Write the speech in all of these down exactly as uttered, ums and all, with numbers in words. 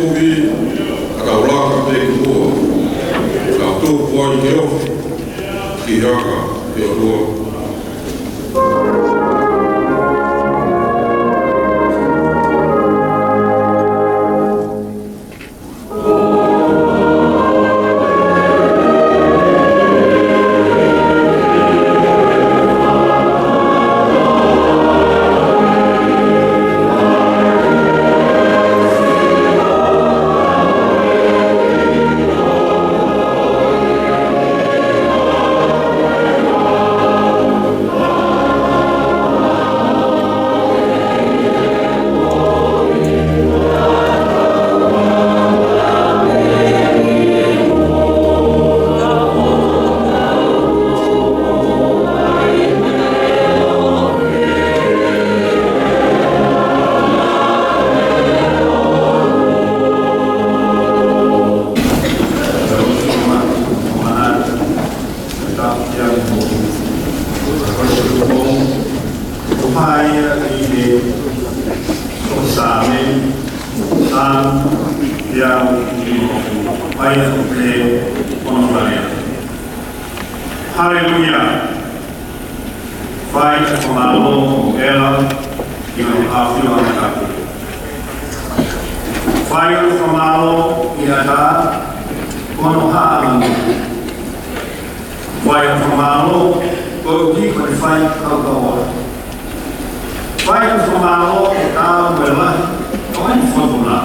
Kovi, ka tau laka pē ki muʻa, ka tau tuku ai ke ofi ki he ʻAlo ʻo e ʻOtua. Haleluia. Fai ʻa e fakamālō ʻo ʻEla ki hono ʻAfio ʻa e Tapu. Fai ʻa e fakamālō ʻi he ʻatā ko hono haʻa ʻamanaki. Fai ʻa e fakamālō koeʻuhi ko ʻene fai kaukaua. Fai ʻa e fakamālō ʻo taau mo e lahi ʻo ʻene fotuna.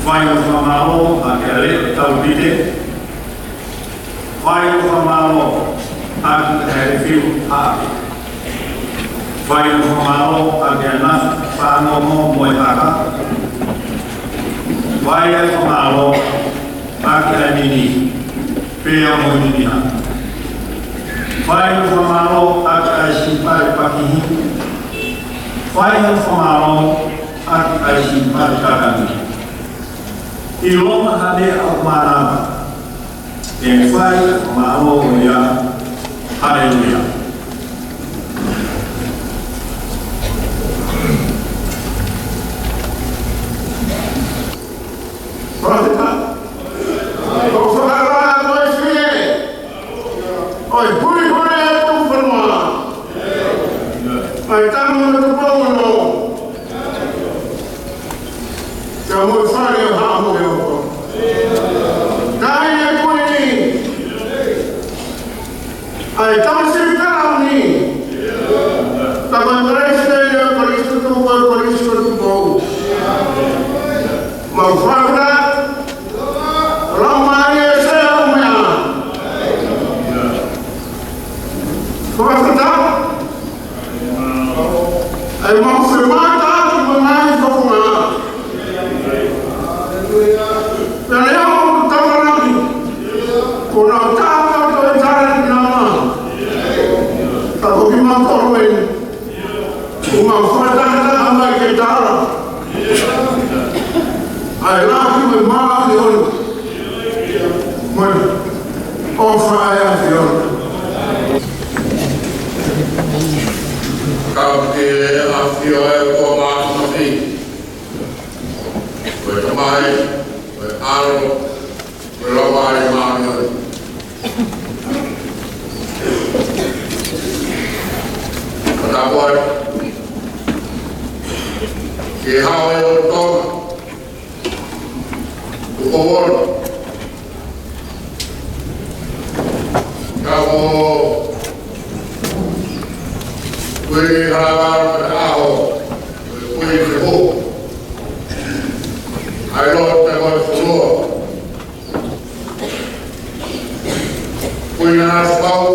Fai ʻa e fakamālō ʻaki ʻa e leʻo taupite. Fai ʻa e fakamālō ʻaki ʻa e fiu haʻape. Fai ʻa e fakamālō ʻaki ʻa e nafu fānongo mo e haka. Fai ʻa e fakamālō ʻaki ʻa e nini, pea mo e niniha. Fai ʻa e fakamālō ʻaki ʻa e sipale pakihi. Fai ʻa e fakamālō ʻaki ʻa e sipale takangi. ʻIlonga ha meʻa ʻoku mānava, ke fai ʻa e fakamālō ia. Haleluia. Palōfita, ʻoku ou fakahā atu ʻa e fie ʻo e pulipuli ʻa e tuʻufonua. ʻA e tama ʻo Tupou ono. Ka mo e fale ʻo Haʻa Moheofo. Taʻahine Kuini. ʻA e tamasiʻi kalauni. Ka mo e palesiteni ʻo e Kolisi ko Tupou, Kolisi ko Tupou. Mau fakafetaʻi. Laumālie Sea ʻo e meʻa. Fakafetaʻi. ʻA e mau fie mātā ki he ngaahi fofonga. Pea lea ʻo e tama lahi. Ko e tama ko e tala ki nana. Ka ko kimautolu eni. Ko mau fakatahataha mai ke tala. ʻA e lahi mo e māʻoniʻoni. Mo e ʻofa ʻa e ʻAfiona. Kau ki he ʻAfio ʻa e ʻOtua Māfimafi. Ko e Tamai, ko e ʻAlo, ko e Laumālie Māʻoniʻoni. Ka ko e, ke hao e ʻOtua. Tuʻufonua. Ka ko e kuini hala ʻo e ʻaho, ko e kuini ʻo e ʻaho. ʻAi lo te ko e fonua. Kuini ʻa e ʻaho.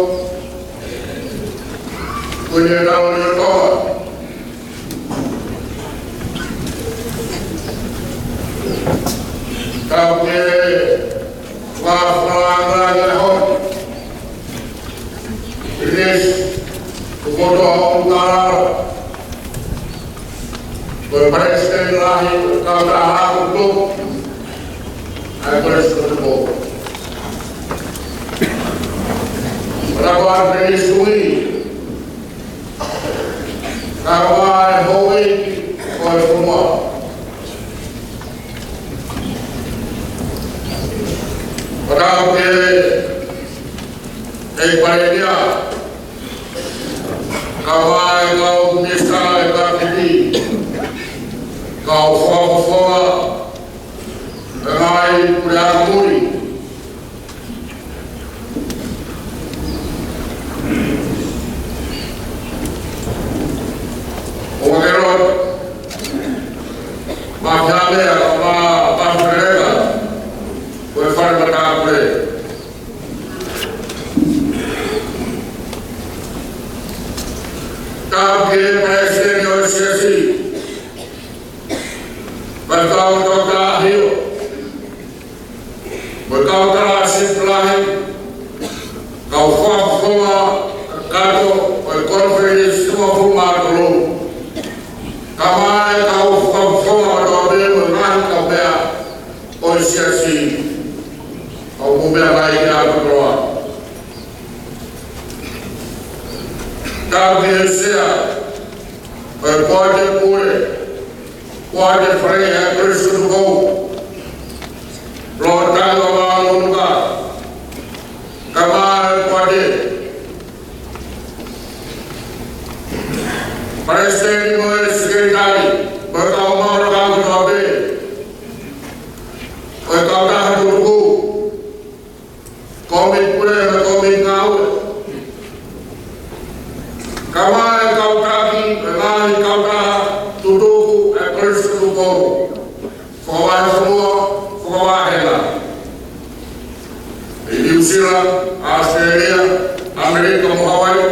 Kuini ʻa e ʻaho ni ʻo Tonga. Kau ke fakaʻapaʻapa ki he ʻaho ni. Ilis, ko e kotoa ʻo Tonga. Ko e palesiteni lahi, ko e kautaha ʻoku tuku. ʻA e Kolisi ko Tupou. Ko e Palesiteni Sui. Ka ko e houʻeiki ʻo e fonua. Tapu ki he ʻEiki Palēmia, kae ʻumaʻā e kau Minisitā ʻo e Kapineti, kau fakafofonga ʻo e ngaahi puleako muli, ʻo makelo, mafihamea, ma, mafihamea, ko e fale matāpule. Tapu ki he Palesiteni ʻo e Siasi, Faifekau Toketā ʻAhio, mo e kau tala sipi lahi, kau fakafofonga kakato ʻo e Konifelenisi hongofulu mā tolu, kae ʻumaʻā e kau fakafofonga kotoa pē mo e ngaahi kaumeʻa ʻo e Siasi, ʻoku mou meʻa mai ki ʻApiakoloa. Tapu ki he Sea ʻo e Poate Pule, Poate Fale ʻa e Kolisi Tupou, Lotanga Vānonuka, kae ʻumaʻā e Poate, Palesiteni mo e Sekelitali, mo e kau maʻu lakanga kotoa pē ʻo e kautaha tutuku, Kōmiti Pule mo e Kōmiti Ngāue, kae ʻumaʻā e kau taki ʻo e ngaahi kautaha tutuku ʻa e Kolisi Tupou, fakavahefonua, fakavāhenga, ʻi Nuʻusila, ʻAositelēlia, ʻAmelika mo Hawaiʻi,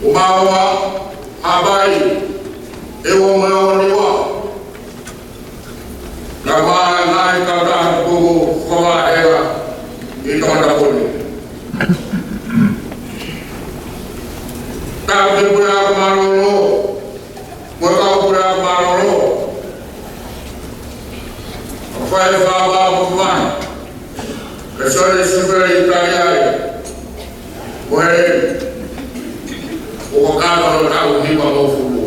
Umaua, Haʻapai, ʻEua mo e Niua, kae ʻumaʻā e ngaahi kautaha tutuku fakavāhenga ʻi Tongatapu ni. Tapu ki he Puleako Mālōlō, mo e kau Puleako Mālōlō, ʻo fai fakapapauʻi mai, ʻa Sione Siupeli Taliai, mo e, ʻo kakato ʻo e taʻu hivangofulu.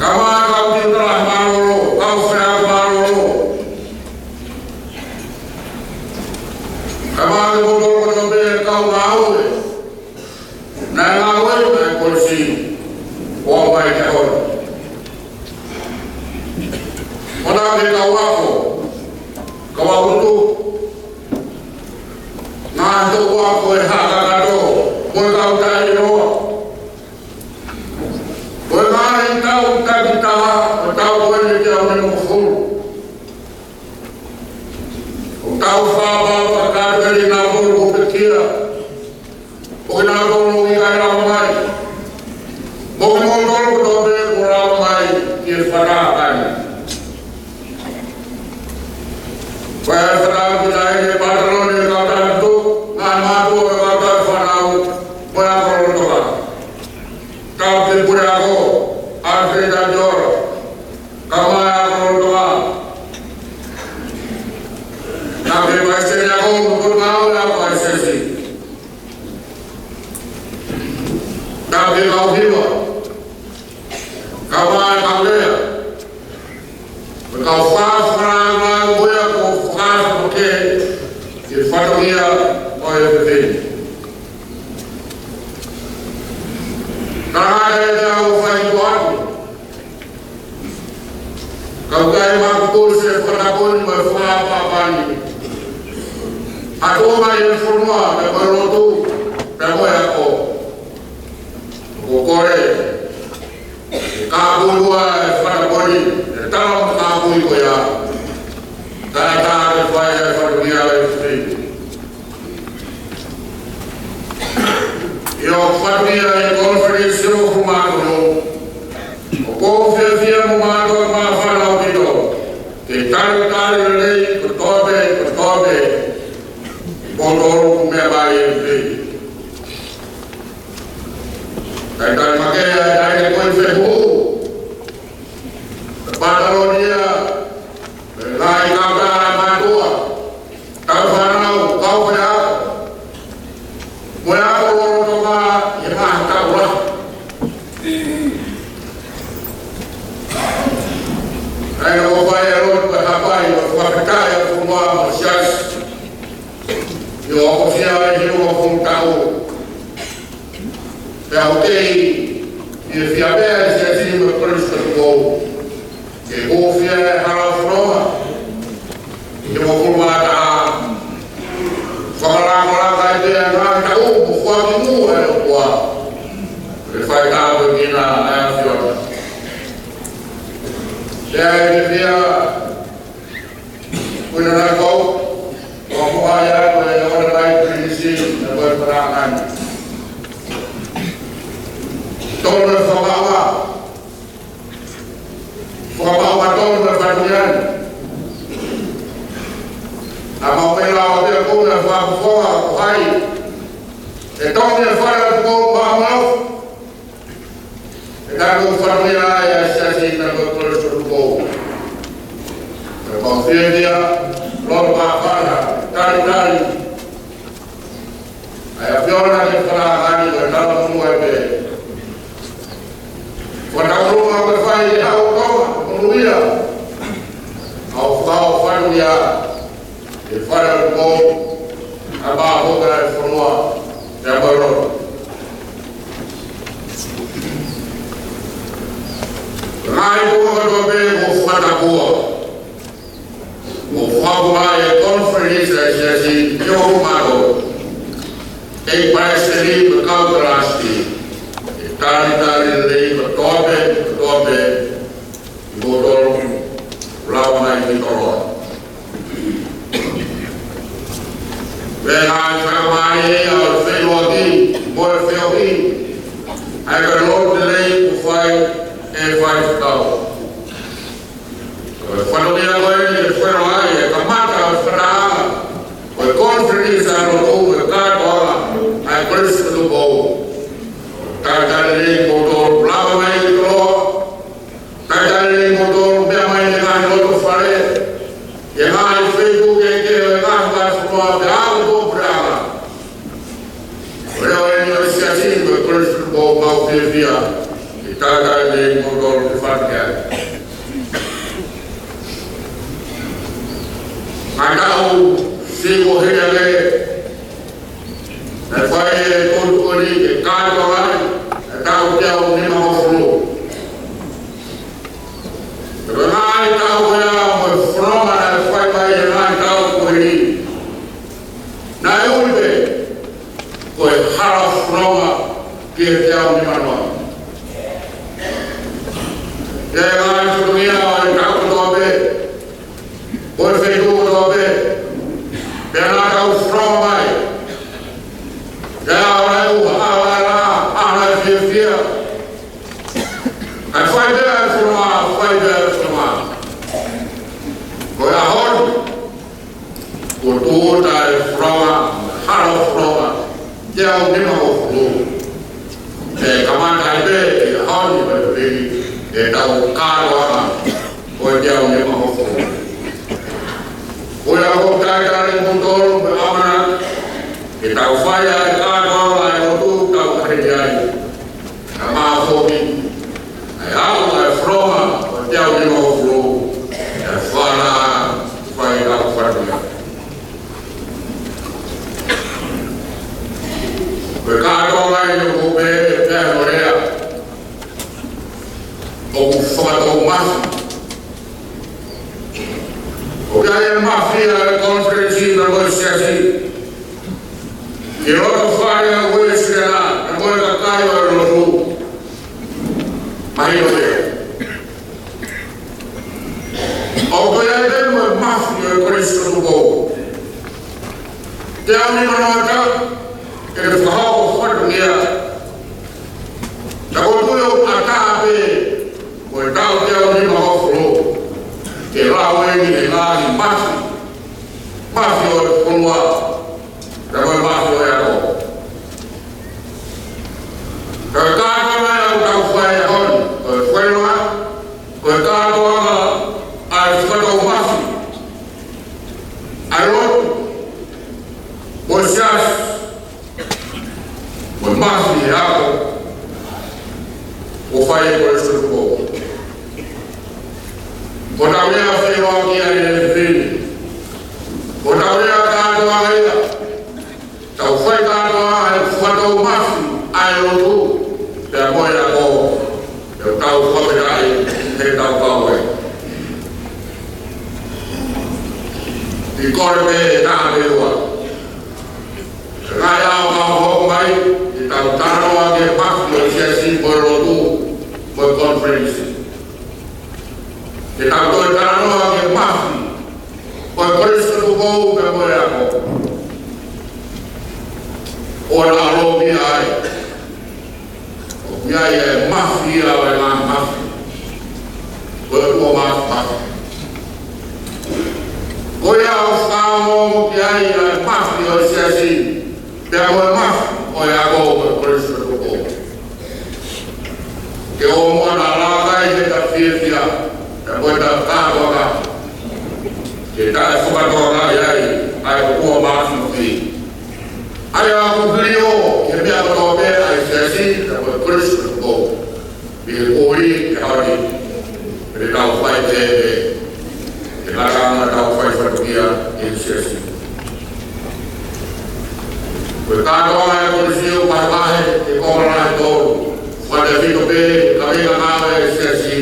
Kae ʻumaʻā e kau tiute lahi mālōlō, kau faiako mālōlō, kae ʻumaʻā kimoutolu kotoa pē kau ngāue naʻe ngāue ʻi he Kolisi ʻo aʻu mai ki he ʻaho ni. Mo e kau ako, kau ako tutuku, ngaahi toʻu ako ʻe hā kakato, mo e kau taʻeʻiloa, mo e ngaahi tau takitaha ʻo e taʻu ko eni ki he taʻu hivangofulu. ʻOku tau fakapapauʻi ʻa kinautolu kuo pekia, ʻo kinautolu ʻoku ʻikai lava mai, mo kimoutolu kotoa pē kuo lava mai ki he fakatātā ni. Ko e fakatātā ki he patalone ʻo e kau taki tutuku, ngaahi mātuʻa ʻo e kau taki fānau, mo e ako lolotonga. Tapu ki he Puleako, ʻAlifeleti Tiola, kae ʻumaʻā e ako lolotonga. Tapu ki he Palesiteni Ako mo e Potungāue Ako ʻa e Siasi. Tapu ki he kau hiva, kae ʻumaʻā e kau lea, mo e kau fakafofonga ngāue kuo fakafofonga ki he fatongia ʻo e F F M. Ka ʻi ai ha meʻa ʻoku fai atu, ka ʻoku ʻikai maʻu ʻe he Siasi e fakatātā ni mo e fakaʻapaʻapa ni, ʻa e tuʻu mai e fonua, pea mo e lotu, pea mo e ako. ʻOku ou kole ke kāpui muʻa e fakatātā ni, ʻe tala mo kāpui ko ia, kae ʻatā ke fai e fatongia ʻo e F F M. ʻI hoʻo fatongia ʻi he Konifelenisi hongofulu mā tolu, ʻoku ou fiefia mo mātuʻaki māfana ʻaupito ke talitali lelei kotoa pē, kotoa pē, kimoutolu ʻoku meʻa mai ʻi he F F M. Kae tali makehe ʻa e taʻahine ko e fehuhu, ʻa e patalone ia, ʻa e ngaahi kautaha mātuʻa, kau fānau, kau faiako, mo e ako lolotonga ʻi he ngaahi taʻu lahi. ʻA ia ʻoku fai e lo Siasi, ʻi hoʻo hoko ʻi he hivangofulu taʻu, pea ʻoku kei fiefia pē ʻa e Siasi mo e Kolisi Tupou ke hūfia e hala fononga ʻi he hivangofulu mā taha. Fakalakalaka ʻi he ngaahi taʻu mo foaki muʻa e ʻOtua, ke fai tāpuekina ʻa e ʻAfiona. Pea ʻe fiefia Kuini Nanakau, ʻo mo ai ai ko e ʻoua naʻe pilinisi na ko e parangani. Tonu e fakamaʻa, fakamaʻa tonu e fatongia ni. ʻA mau pē lau pē ko e fakafofonga ko hai ʻe tonu e fale ʻo e Tupou Maʻa Maʻa. ʻE tau fatongia ai ʻa e Siasi na ko e Kolisi Tupou. ʻE mau fiefia, loto māfana, talitali ʻa e ʻAfiona ke fakahā ni ko e tala munu ai pē. Fakataulunga ke fai ʻe hau Tonga, monūʻia. ʻOku ou fatongia ʻi he fale ʻo e Tupou, ʻa e māfoka ʻa e fonua, ʻa e mālō. Ngaahi tuʻunga kotoa pē kuo fakatapua, kuo fakahoko ʻe he konifelenisi ʻa e Siasi ʻi ʻolunga mālō. ʻE palesiteni mo e kau talasiti, ʻe talitali lelei kotoa pē, kotoa pē, ʻi moutolu ʻoku lava mai ki Koloa. Pea ʻe fakamālō ʻa e feʻiloaki mo e feohi ʻa e kau lotu lelei kuo fai ʻe he faifekau. Ko e fatongia ko eni ʻe fēfē ai e kamata ʻo e fakatahaʻanga ʻo e konifelenisi ʻa e lotu mo e kātoanga ʻa e Kolisi Tupou. Talitali lelei kimoutolu ʻoku lava mai ki Koloa. Talitali lelei kimoutolu meʻa mai he ngaahi loto fale, he ngaahi feituʻu kehekehe ʻo e ngaahi vahefonua pea mo e puleʻanga. Ko e leʻo eni ʻo e Siasi mo e Kolisi Tupou, mau fiefia ke talitali lelei kimoutolu ke fai ki ai. Ngaahi taʻu siʻi kuo hili ange, naʻe fai e tuʻutuʻuni ke kātoa ai e taʻu teau nimangofulu. Ko e ngaahi taʻu ia mo e fononga naʻe fai mai he ngaahi taʻu kuo hili, naʻe ui pē ko e hala fononga ki he teau nimanoa. Pea ngaahi fatongia ʻo e taʻu kotoa pē, ʻo e feituʻu kotoa pē, pea naʻa tau fononga mai. Pea ʻaho naʻe ʻuha, ʻaho naʻe laʻā, ʻaho naʻe fiefia. Kae fai pē ʻa e fononga, fai pē ʻa e fononga. Ko e ʻaho ni, kuo tūʻuta e fononga, hala fononga, teau nimangofulu. ʻE kamata ai pē ʻi he ʻaho ni pē pē ʻetau kātoanga ʻo e teau nimangofulu. Ko ia ʻoku ou talitali kimoutolu mo ʻamanaki ke tau fai ʻa e kātoanga ʻo e lotu tau kei ai. Ka mā foki, ʻa e ʻaho ʻo e fononga ʻo e teau nimangofulu, ʻe fana fai ʻa e fatongia. Ko e kātoanga ʻi he ʻoku pehē, pehē ʻa e lea, ʻoku fakatou mafi. ʻOku ʻi ai e mafi ʻa e konifelenisi pea mo e Siasi ki he loto fale ʻa e Uēsiliana pea mo e kakai ʻo e lotu. Mahino pē. ʻOku ʻi ai pē mo e mafi ʻo e Kolisi Tupou. Teau nimanoa taha, ke ne fakahoko fatongia. Ka ʻoku ou tui ʻoku ʻatā pē ko e taʻu teau nimangofulu ke lau eni e ngaahi mafi, mafi ʻo e fonua, pea mo e mafi ʻo e ako. Ka ko e kātoanga ʻoku tau fai he ʻaho ni, ko e fononga, ko e kātoanga ʻa e fakatou mafi ʻa e lotu, mo e Siasi, mo e mafi he ako kuo fai ʻe he Kolisi Tupou. Ko ʻetau lea feʻiloaki ʻa e lelei ni, he tau kau ai. ʻI kore pē ʻe taha pē ua. Ngaahi ʻaho ka hoko mai, ʻe tau talanoa ki he mafi ʻo e siasi mo e lotu, mo e conference. ʻE tau toe talanoa ki he mafi ʻo e Kolisi ʻo Tupou pea mo e ako. ʻOku na ʻaloʻi ai. ʻOku ʻi ai e mafi ia ʻo e ngaahi mafi. Ko e ua mafi mafi. Ko ia ʻoku fakaongo ki ai ʻa e mafi ʻo e siasi, pea mo e mafi ʻo e ako ʻo e Kolisi ʻo Tupou. Ke ʻoua naʻa laka ai heʻeta fiefia, pea mo ʻeta kātoanga. Ke taʻefakatokangaʻi ai ʻa e ua mafi mafi. ʻA ia ʻoku fili ʻo, ki he meʻa kotoa pē ʻa e siasi, pea mo e Kolisi ʻo Tupou. Pea ko e ʻaho ni, ʻe tau fai pē, ʻe ngata ʻetau fai fatongia ʻi he siasi. Ko e kātoanga ʻa e Kolisi ʻoku vahevahe ʻi he konga lahi ʻe tolu. Fakatefito pē, ka mei ngāue ʻa e siasi,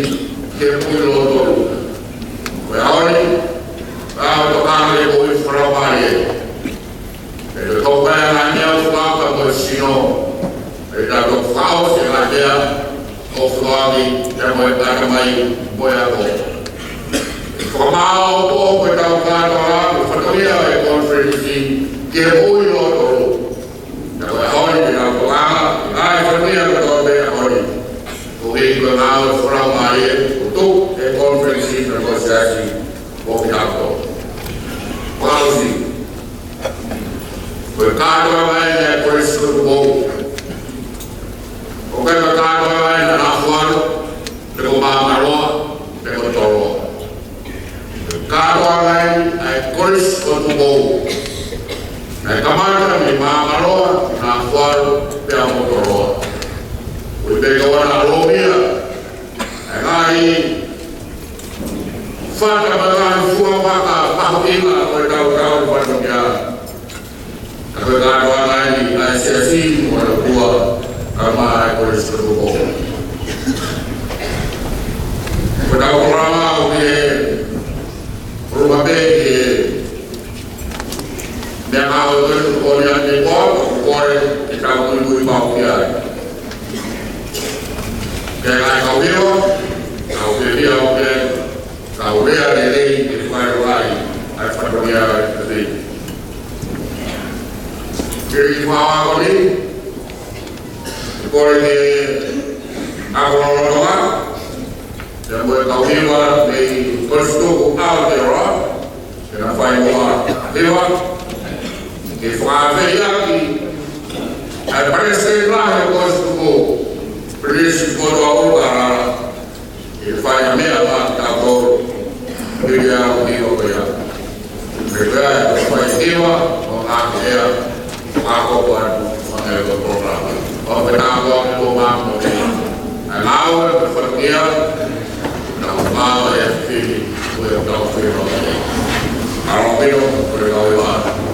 ki he moʻui lōtolu. Ko e ʻaho ni, ʻa e tokanga ki he moʻui fakalaumālie. ʻE tau tau pē ngaahi meʻa ʻoku fakaʻamu mo e sino. ʻE tau tau fakaʻosi ngaahi meʻa ʻoku fakaʻamu pea mo e ʻatamai mo e ako. Fakamaau ʻo ʻetau kātoanga, ko e fatongia ʻo e conference, ki he moʻui lōtolu. Pea ko e ʻaho ni ʻe tau tokanga, ngaahi fatongia kotoa pē ʻaho ni. Ko e ngāue fakalaumālie, ʻoku tuku ʻe he conference, pea mo e siasi, ʻo ki he ako. Fakaʻosi. Ko e kātoanga ʻeni ʻa e Kolisi ʻo Tupou. ʻOku ʻikai ko e kātoanga ʻeni ʻa Nafualu, pe ko Māmaloa, pe ko Toloa. Ko e kātoanga ʻeni ʻa e Kolisi ʻo Tupou. Naʻe kamata mei Māmaloa, Nafualu, pea mo Toloa. ʻOku ʻi ai pē ʻoku na ʻaloʻi ia. ʻA e ngaahi fata mo e ngaahi fuakava mahuʻinga ʻo ʻetau kau fatongia. Ka ko e kātoanga ʻeni ʻa e siasi mo e ʻOtua, kae ʻumaʻā e Kolisi ʻo Tupou. Ko ʻetau polokalama ʻoku ʻi he, polokalama pē ʻi he meʻangāue ko eni ʻoku ʻi ai ʻa e meʻa ko ē, ʻoku kole ke tau muimui maʻu ki ai. Ke ngaahi kau hiva, kau hiva ʻoku ke, kau lea lelei ke fai ai ʻa e fatongia ʻo e siasi. Ke ʻi he ʻaho ni, kole ke ako lolotonga, pea mo e kau hiva mei Kolisi ʻo Aotearoa, ke na fai muʻa hiva, ke fakaafeʻi ʻaki ʻa e Palesiteni Lahi ʻo e Kolisi ʻo Tupou, Palesiteni Kotoa ʻUlukalala, ke fai ha meʻa maʻa kitautolu, pea ʻi ai ʻa e hiva ko ia. Pea ʻi ai ʻa e fai hiva, ʻo ngā kea, ʻa ko ʻoku ʻi ai ʻa e polokalama. ʻOku pehē ʻa e polokalama ko eni. ʻA e ngāue, ko e fatongia, ʻa e ngāue ʻa e fili, ko e tau fili. ʻA e ʻaho ni, ko e ngāue ʻa e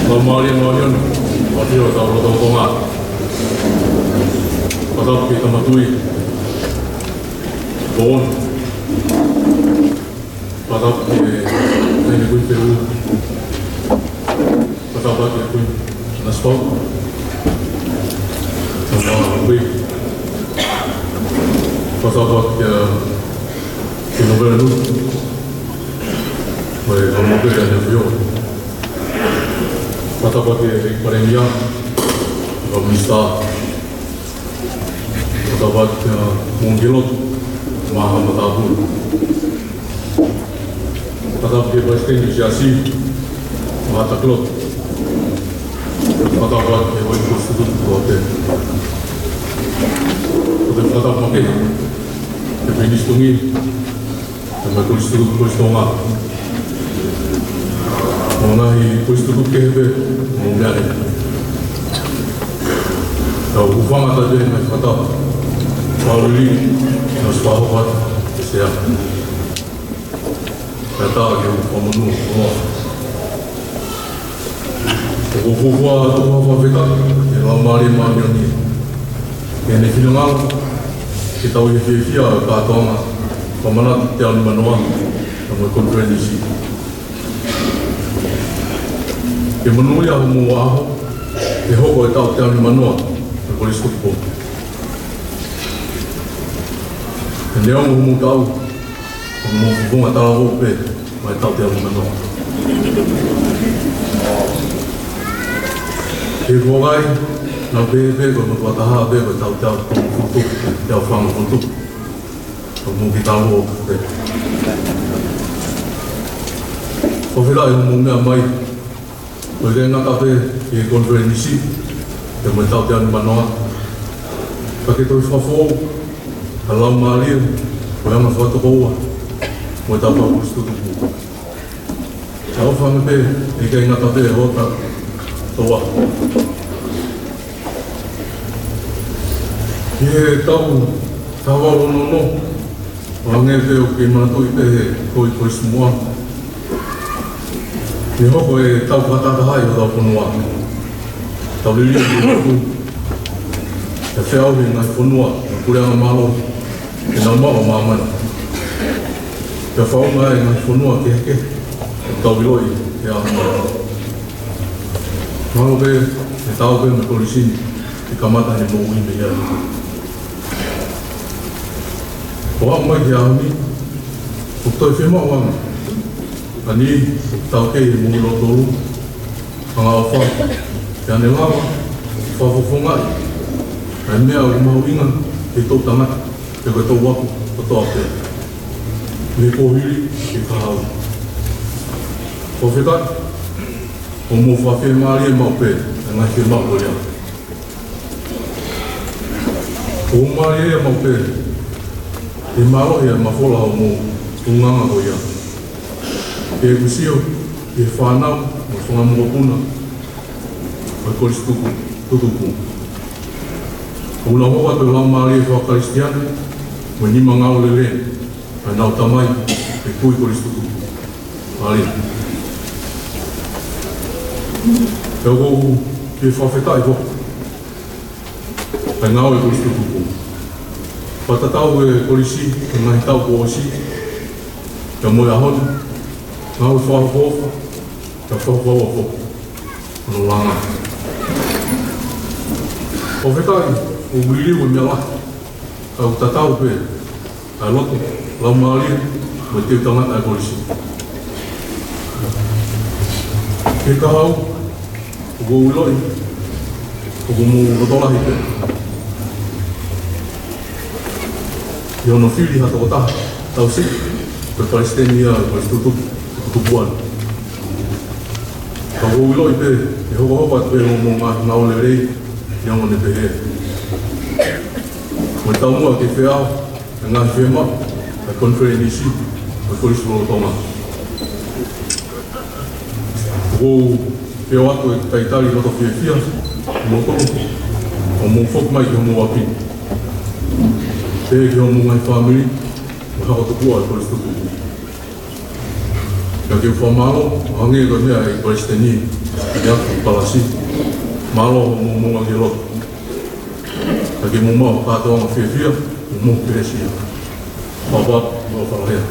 Laumālie Māʻoniʻoni, ʻafio ʻi hotau lotolotonga. Fakatapu ki he Tama Tuʻi, Boone. Fakatapu ki he Taʻahine Kuini Fehuʻi. Fakatapu ki he Kuini Nanasipauʻu. Fakatapu ki he Novena Nuku. Mo e Kau Mokele ʻAfio. Fakatapu ki he Palēmia, Kau Minisitā. Fakatapu ki he Mōngilot, Mahama Tapu. Fakatapu ki he Palesiteni ʻo e Siasi, Mahata Kilot. Fakatapu ki he Houʻeiki Kolisi Tutupu kotoa pē. Ko e fakatapu makehe ki he Minisitā Tuʻi, mo e Kolisi Tutupu, Kolisi Tonga. Mo e ngaahi kolisi tutupu kehe pē ʻo e moʻui ni. Tau hūfanga atu he ngaahi fakatapu. Fakaʻuli, ʻosi fakahoko atu ʻe he Sea. Kae ʻatā ke u fakamonū, ʻofa. ʻOku ou fuofua tuku ha fakafetaʻi ki he Laumālie Māʻoniʻoni, ʻi heʻene finangalo ke tau ʻi he fiefia ʻo e kātoanga fakamanatu teau nimanoa ʻo e konifelenisi. Ke monūʻia homou ʻaho, ke hoko e taʻu teau nimanoa ʻo e Kolisi Tutupu. Ke neongo homou taʻu, ʻoku mou fofonga talavou pē maʻa e taʻu teau nimanoa. He ko e ʻai, naʻa pehē pē ko e motuʻa taha pē ko e taʻu teau hongofulu, teau fāngofulu. Ko e mou ki talo pē. Ko e fila e mou meʻa mai, ʻoku ʻikai ngata pē ki he konifelenisi, pea mo e taʻu teau nimanoa. Ka ke toe fakafou ʻa e laumālie, ko e anga fakatokoua mo e tau kau Kolisi Tutupu. Ka ʻofa ange pē, ʻikai ngata pē ʻi hota toa. ʻI he taʻu taha valu ono ono, ʻo hangē pē ʻoku kei manatuʻi pē ʻe he Houʻeiki Kolisi Muʻa, ne hoko e tau fakatahatahaʻi ʻo hotau fonua. Tau liliu ʻi he motu, ʻo feʻauhi e ngaahi fonua ʻo e puleʻanga mālohi, ke nau maʻu ʻa māmani. Pea fakaʻuhinga e ngaahi fonua kehekehe ʻoku tau ʻiloʻi he ʻaho ni. Mahalo pē ʻe taau pē mo e kolisi ni ke kamata ʻene moʻui mei ai. ʻO aʻu mai ki he ʻaho ni, ʻoku toe fiemaʻu ange ʻa e niʻihi ʻoku taukei he moʻui lōtolu, angaʻofa, ke ne lava ʻo fakafofongaʻi ʻa e meʻa ʻoku mahuʻinga ki he toʻutangata, pe ko e toʻu ako kotoa pē, mei he kuohili ki he kahaʻu. Fakafetaʻi, ʻoku mou fakafiemālie maʻu pē ʻa e ngaahi fiemaʻu ko ia. ʻOku mālie ia maʻu pē, ʻi he mālohi ʻa e mafola ʻo homou ʻulungaanga ko ia. Pea ʻoku sio ki he fānau mo e fanga mokopuna ʻo e Kolisi Tutupu, Tutupu. ʻOku nau hoko atu ko e laumālie faka-Kalisitiane mo e nima ngāue lelei ʻa ʻenau tamai, ʻa e kui Kolisi Tutupu. Mālie. Pea ʻoku ou fie fakafetaʻi foki ʻa e ngāue ʻa e Kolisi Tutupu. Fakatatau e kolisi he ngaahi taʻu kuo ʻosi, pea mo e ʻaho ni, ngāue fakaʻofoʻofa, pea fakaʻofoʻofa hono langa. Fakafetaʻi, ʻoku liliu e meʻa lahi, ka ʻoku tatau pē ʻa e loto, laumālie, mo e teu tangata ʻa e kolisi. Ki he kahaʻu, ʻoku ou ʻiloʻi ʻoku mou lotolahi pē ʻi hono fili ha tokotaha tausi, ko e palesiteni ia ʻo e Kolisi Tutupu, Tutupu ʻAna. Ka ʻoku ou ʻiloʻi pē ʻe hokohoko atu pē hoʻomou ngaahi ngāue lelei, neongo ʻene pehē. Mo e taumuʻa ke feʻao e ngaahi fiemaʻu ʻa e konifelenisi ʻo e Kolisi lolotonga. ʻOku ou fie ʻoatu e talitali loto fiefia, mo toko, ʻo mou foki mai ki homou ʻapi. Pea ki homou ngaahi fāmili, mo e hako tupuʻa ʻo e Kolisi Tutupu. Ka ke u fakamālō, ʻo hangē ko e meʻa ʻa e Palesiteni, ʻa e Palasi. Mālō hoʻomou maʻu ange lotu. Ka ke mou maʻu ha kātoanga fiefia, mou maʻu pēsia. Papa, mau fakalea.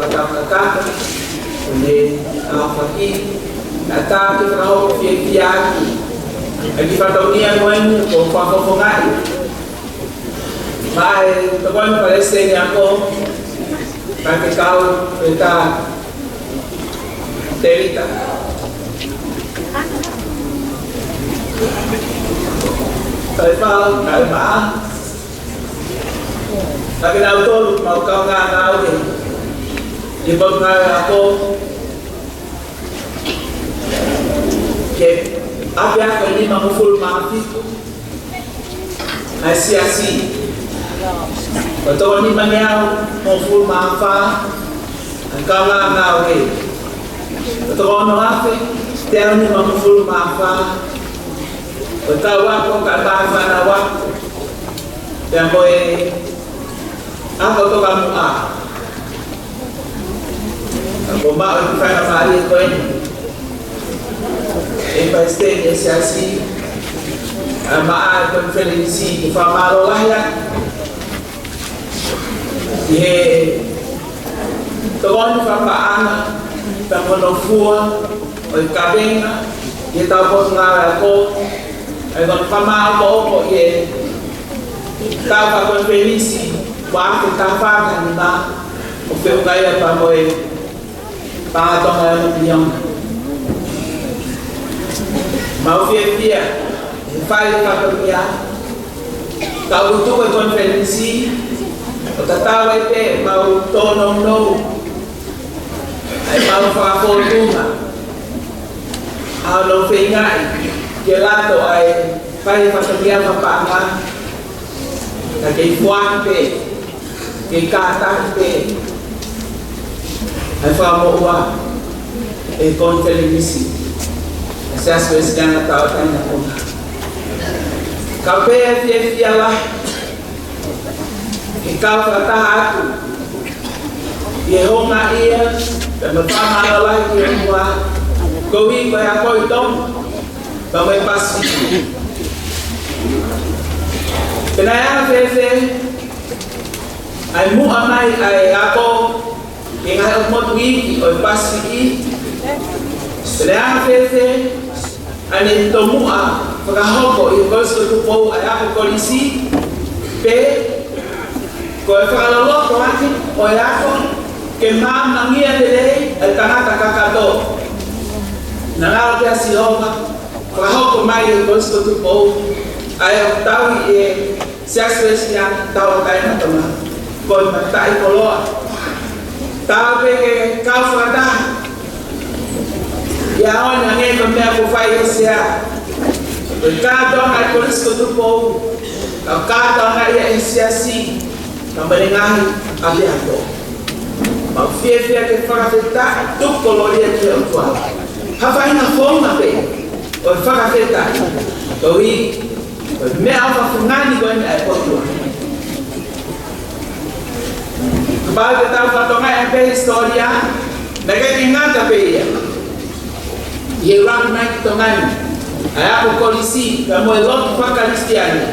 Tau kakata, ʻo ne ʻaofaki, naʻa tau fakahoko fiefia ʻaki ʻa e kiʻi fatongia ko eni, ko e fakafofongaʻi mai ʻe he tokoni palesiteni ako, ka ke kau pē tā Tēvita. Kae pau, kae maʻa. Ka ke nau tolu, mau kaungā ngāue ʻi he Potungāue Ako, ke ʻapiako ʻe nimangofulu mā fitu ʻa e siasi. Ko e toko nima ngeau hongofulu mā fā ʻa e kaungā ngāue. Ko e toko ono afe teau nimangofulu mā fā. Ko e kau ako kae pau e fānau ako. Pea mo e ako tokamuʻa. Ka kuo maʻu e faingamālie ko eni ʻe he palesiteni ʻo e siasi, ʻa e maʻa e konifelenisi, ke fakamālō lahi atu ʻi he tokoni fakapaʻanga, pea mo hono fua ʻo e kavenga ʻi he tau Potungāue Ako, ʻa e fakamāʻopoʻopo ʻi he tau fakakonifelenisi, ua afe taha fā taha nima, ʻo feʻunga ia pea mo e Paʻanga Tonga ʻo e Miliona. Mau fiefia he fai fatongia, ka ʻoku tuku e konifelenisi, ʻo tatau ai pē ʻemau tōnounou ʻa ʻemau fakafōtunga, ʻa hono feingaʻi ke lato ʻa e fai fatongia fakapaʻanga, ka kei foaki pē, kei kātaki pē ʻa e fakamoʻua ʻe he konifelenisi ʻa e Siasi Uēsiliana Tauʻatāina Tonga. Ka pea fiefia lahi ke kau fakataha atu ʻi he houngaʻia, pea mo e fakamālō lahi ki he ʻOtua, koeʻuhi ko e ako ʻi Tonga, pea mo e Pasifiki. Pe naʻe anga fēfē ʻa e muʻa mai ʻa e ako ki he ngaahi ʻotu motu iiki ʻo e Pasifiki? Pe naʻe anga fēfē ʻa ʻene tomuʻa fakahoko ʻi he Kolisi ko Tupou ʻa e ako kolisi? Pe ko e fakaloloto ʻaki ʻo e ako ke maamangia lelei ʻa e tangata kakato? Naʻa ngalo pē ʻa Sihova fakahoko mai ʻi he Kolisi ko Tupou ʻa e ʻoku tauhi ʻe he Siasi Uēsiliana Tauʻatāina Tonga. Ko e mataʻikoloa. Tau pē ke kau fakataha. ʻI he ʻaho ni, hangē ko e meʻa kuo fai ʻe he Sea, ko e kātoanga ʻa e Kolisi ko Tupou, ka ko e kātoanga ia ʻa e siasi, ka mo e ngaahi ʻapiako. Mau fiefia ke fakafetaʻi, tuku kolōlia ki he ʻOtua. Ha faʻahinga founga pē ʻo e fakafetaʻi. Koeʻuhi ko e meʻa ʻoku fungani ko eni ʻa e ʻOtua. Kapau te tau fakatokangaʻi pē hisitōlia, naʻe ʻikai ke ngata pē ia ʻi he ʻuluaki mai ki Tonga ni ʻa e ako kolisi pea mo e lotu fakakalisitiane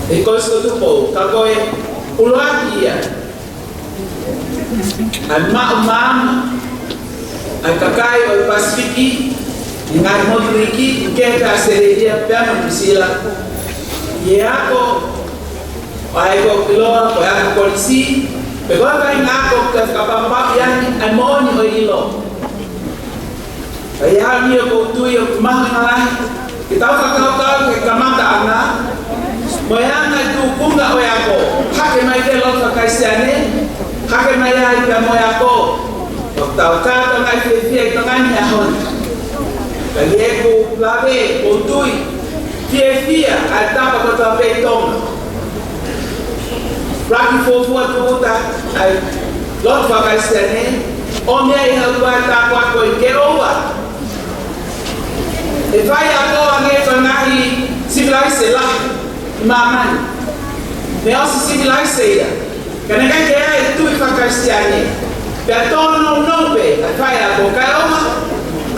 ʻi he Kolisi ko Tupou, ka ko e ʻuluaki ia ʻa e maʻu maama ʻa e kakai ʻo e Pasifiki, ʻi he ngaahi motu iiki, ʻi he Australia pea mo Nuʻusila, ʻi he ako ʻa ia ʻoku ʻiloa ko e ako kolisi, pe ko e faʻahinga ako ʻoku fakapapauʻi ange ʻa e moʻoni ʻo e ʻilo. Ka ʻi he ʻaho ni ʻoku ou tui ʻoku mahuʻinga lahi ke tau fakakaukau ki he kamataʻanga mo e anga e tūkunga ʻo e ako. Hake mai ki he lotu fakakalisitiane, hake mai ai pea mo e ako. ʻOku tau kātoa ngaahi fiefia ʻi Tonga ni he ʻaho ni. Ka ʻi heʻeku lave, ʻoku ou tui fiefia ʻa e tapa kotoa pē ʻi Tonga. Laki fuofua tūʻuta ʻa e lotu fakakalisitiane, ʻomi ai ʻe he ʻOtua e tāpuaki ko eni ke ʻoua ʻe faiako ange ko e ngaahi sivilaise lahi ʻi māmani. Naʻe ʻosi sivilaise ia, ka naʻe ʻikai ke ʻi ai e tui fakakalisitiane. Pea tōnounou pē ʻa e faiako, kae ʻoua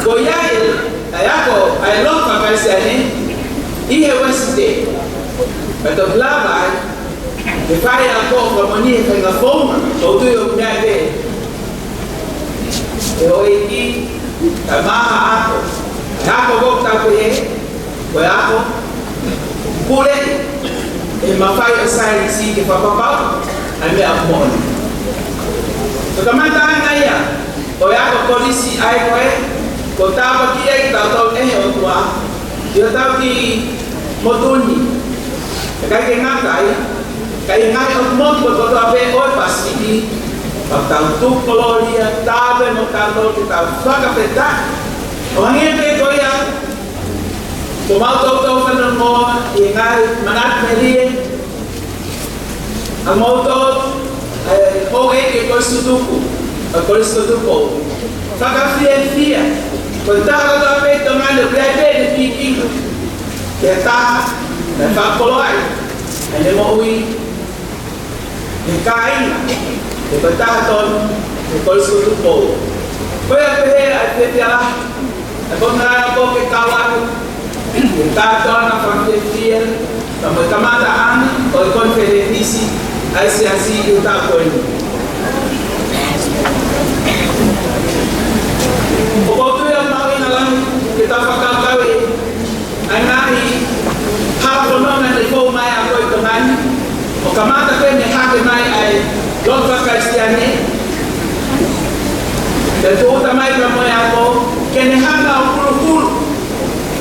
kuo ʻi ai e, ʻa e ako, ʻa e lotu fakakalisitiane ʻi he Uēsite. Pea toki lava ai Ke fai ʻa e ako, ka mani he fai ngā founga, ʻoku ou tui ʻoku meʻa pē. ʻE ʻoku ʻi ai e maha ako. ʻE ako ko e tau pehē, ko e ako pule, ʻe mafai ʻa e saienisi ke fakapapau ʻa e meʻa moʻoni. Ko e kamataʻanga ia ʻo e ako kolisi ʻa ē ko ē, ko e tāpuaki ia ke tau tau ʻe he ʻOtua ʻi hotau kiʻi motu ni. ʻIkai ke ngata ai, ka ʻi he ngaahi ʻotu motu kotoa pē ʻo e Pasifiki, ʻoku tau tuku kolōlia, tapu mo tautolu ke tau fakafetaʻi. ʻO hangē pē ko ia, ko mautolu tau fanongoa ʻi he ngaahi manatu melie, ʻa mautolu, ē, ʻo e ke Kolisi ko Tupou, ʻa Kolisi ko Tupou. Fakafiefia, ko e taha kotoa pē ʻi Tonga ni ʻoku ʻi ai pē ʻene pīkitai ke tā, naʻe fakakoloaʻi ʻene moʻui, ʻene kāinga, ʻe ko e taha tonu, ʻe Kolisi ko Tupou. Ko ia pehē ʻa e fiefia lahi, ʻa e konga ko ē ke kau atu, ke tā tonu ʻa e fakafiefia, ka mo e kamataʻanga ʻo e konifelenisi ʻa e Siasi ʻi he taʻu ko eni. ʻOku ou tui ʻoku mahuʻinga lahi ke tau fakakaukauʻi ʻa e ngaahi hala fononga ne fou mai ʻa ko ē ʻi Tonga ni, ʻo kamata pē mei he hake mai ʻa e lotu faka-Kalisitiane, pea tūʻuta mai pea mo e ako, ke ne hanga ʻo huluhulu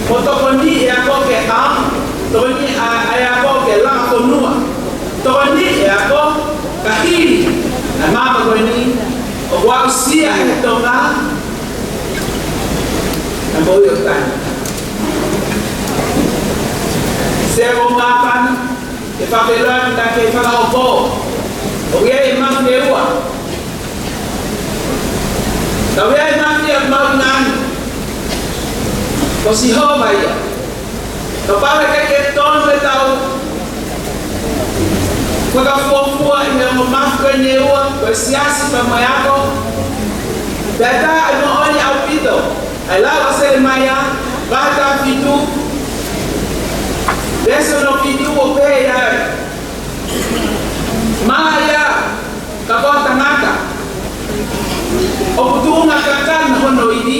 mo tokoniʻi e ako ke ʻaonga, tokoniʻi ʻa, ʻa e ako ke langa fonua, tokoniʻi e ako ka hili ʻa e maama ko eni ʻoku aʻusia ʻe he Tonga ʻa e moʻui ʻo e tangata. Sio ko māfana, ke fakaʻilonga ke fakahoko. ʻOku ʻi ai e mafi ʻe ua. Ka ʻoku ʻi ai e mafi ʻoku mahuʻinga ange. Ko Sihova ia. Kapau ʻe ʻikai ke tonu ʻetau fakafuofua ʻi he ongo mafi ko eni ʻe ua, ko e siasi pea mo e ako, pea tā ai moʻoni ʻaupito ʻa e lau ʻa Selemaia, vahe taha fitu, veesi hono fitu ʻoku pehē ai: Malaʻia, ka ko ha tangata ʻoku tuʻunga kakano hono ivi,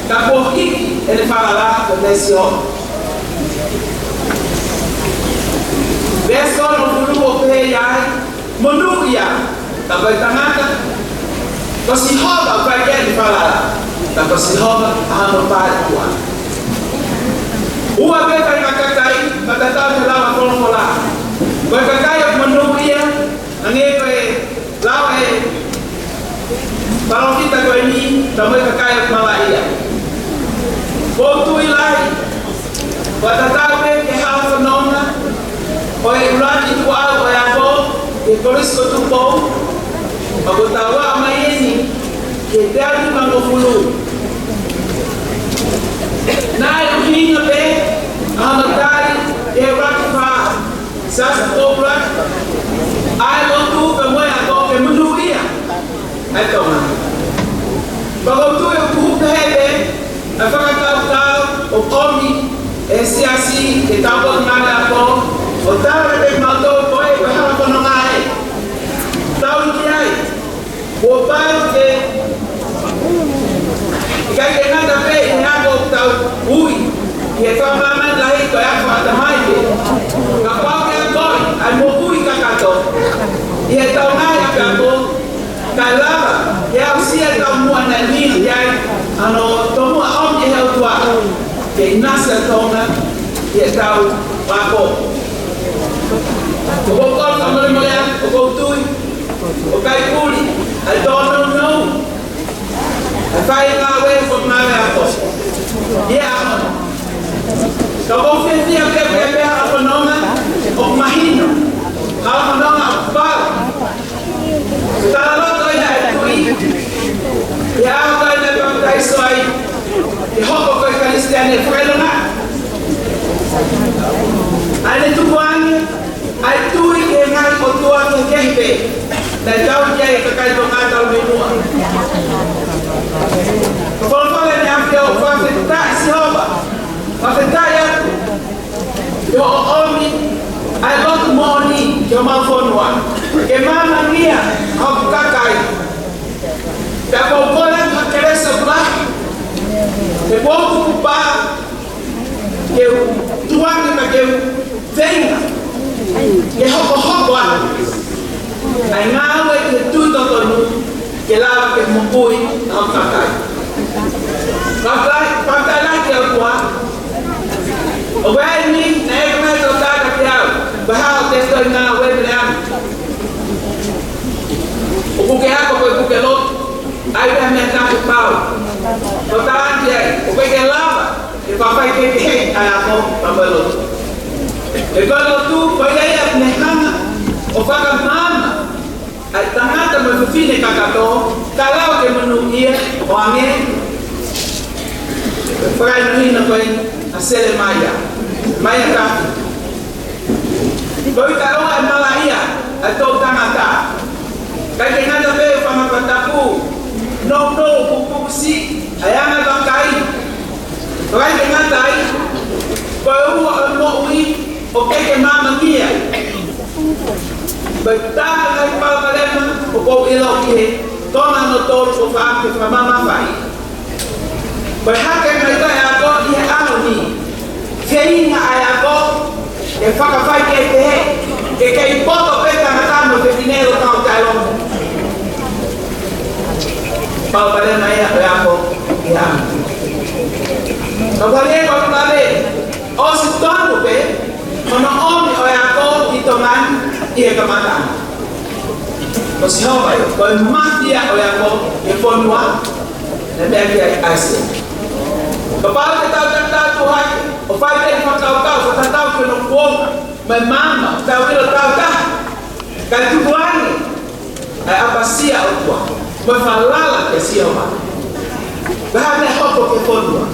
ka kuo hiki ʻene falala mei Sihova. Veesi hongofulu ʻoku pehē ai: Monūʻia, ka ko e tangata, ko Sihova ʻoku fai ki ai ʻene falala, ka ko Sihova ʻa hono pāʻikuʻanga. Ua pē fai ʻa e kakai, fakatatau ki he lau ʻa e folofola. Ko e kakai ʻoku monūʻia, hangē ko e lau ʻa e palōfita ko eni, pea mo e kakai ʻoku malaʻia. ʻOku ou tui lahi, fakatatau pē ki he hala fononga ʻo e ʻuluaki tuʻu ʻo e ako ʻi he Kolisi ko Tupou, ʻoku tau aʻu mai eni ki he teau nimangofulu. Naʻe ʻuhinga pē ʻa hono tali ʻe he ʻUluaki Fā, Siaosi Tupou-ʻUluaki, ʻa e lotu pea mo e ako ke monūʻia ʻa e Tonga. Pea ʻoku ou tui ʻoku pehē pē ʻa e fakakaukau ʻoku ʻomi ʻe he siasi ke tau ʻomi mai e ako, ʻo tala kiate kimautolu ko e, ko e hala fononga ē. Tau ʻi ai. Kuo pau ke ʻikai ke ngata pē ʻi he ako ʻoku tau ui, ʻi he fakamāmani lahi ko e ako fakatamai pē. Ka pau ke akoʻi ʻa e moʻui kakato ʻi heʻetau ngaahi ʻapiako, kae lava ke aʻusia e taumuʻa naʻe ʻuhinga ki ai hono tomuʻa ʻomi ʻe he ʻOtua ke ʻinasi ʻa Tonga ʻi heʻetau ako. ʻOku ou kole fakamolemole atu, ʻoku ou tui ʻoku ʻikai puli ʻa e tōnounou ʻa e faingāue ʻoku mau ako. ʻIa, ʻoku ou fiefia pē, pē, pē hala fononga ʻoku mahino, hala fononga ʻoku pau. Talaloto ia ʻa e Tuʻi, ʻi he ʻaho ko ē naʻe papitaiso ai, ke hoko ko e Kalisitiane fakaʻilonga. ʻA ʻene tukuange ʻa e tui ki he ngaahi ʻotua kehekehe pē naʻe tauhi ai e kakai Tonga talu mei muʻa. Ko e folofola ʻa e ʻAfiona: Fakafetaʻi Sihova, fakafetaʻi atu, ʻi hoʻo ʻomi ʻa e lotu moʻoni ki homau fonua, ke mamangia hoku kakai. Pea ʻoku ou kole ha kelesi ʻoku lahi, he ʻoku ou tukupā ke u tukuange pea ke u feinga ke hokohoko atu ʻa e ngāue ki he tui totonu ke lava ke moʻui ʻa hoku kakai. Kakai, kakai lahi ʻa e ʻOtua. ʻOku ʻi ai e niʻihi naʻe ʻeke mai ʻe he tokotaha kiate au, ko e hā hoʻo tefitoʻi ngāue, Leami? ʻOku ke ako, ʻoku ke lotu, ʻai pē ha meʻa ʻoku pau. Ko e tala atu ai, ʻoku ʻikai ke lava ke fakafaikehekeheʻi ʻa e ako pea mo e lotu. He ko e lotu, ko ia ia ʻoku ne hanga ʻo fakamaama ʻa e tangata mo e fefine kakato, ka lava ke monūʻia, ʻo hangē ko e fakahinohino ko ē ʻa Selemaia. Mai ʻa tafi. Ko e ʻikai ke malaʻia ʻa e toʻutangata. ʻIkai ke ngata pē ʻi he fanga fakatapu, nounou, kupusi, ʻa e anga vakai. ʻIkai ke ngata ai, ko e ua ʻo e moʻui ʻoku ʻikai ke mamangia ai. Ko e taha e ngaahi palopalema ʻoku ou ʻilo ki he Tonga hono tolu ʻoku ou fie fakamamafaʻi. Ko e hake mai ko ē ʻa e ako ʻi he ʻaho ni. Feinga ʻa e ako ke fakafaikehekeheʻi, ke kei poto pē tangata mo fefine ʻo kau taʻelongo. Palopalema ia ʻo e ako ʻi he ʻaho ni. Ka ʻoku ou ʻeke atu leva, ʻosi tonu pē hono ʻomi ʻo e ako ʻi Tonga ni ʻi he kamataʻanga. Ko Sihova ia, ko e mafai ʻo e ako ʻi he fonua, naʻe meʻa ki ai ʻa ʻAisea. Kapau te tau tatau atu hake, ʻo fai pē ʻetau fakakaukau, ʻo tatau ki hono kuonga mo e maama ʻoku tau ʻilo tautaha, kae tukuange ʻa e ʻapasia ʻa e ʻOtua mo e falala kia Sihova, ko e hā e meʻa ʻe hoko ki he fonua?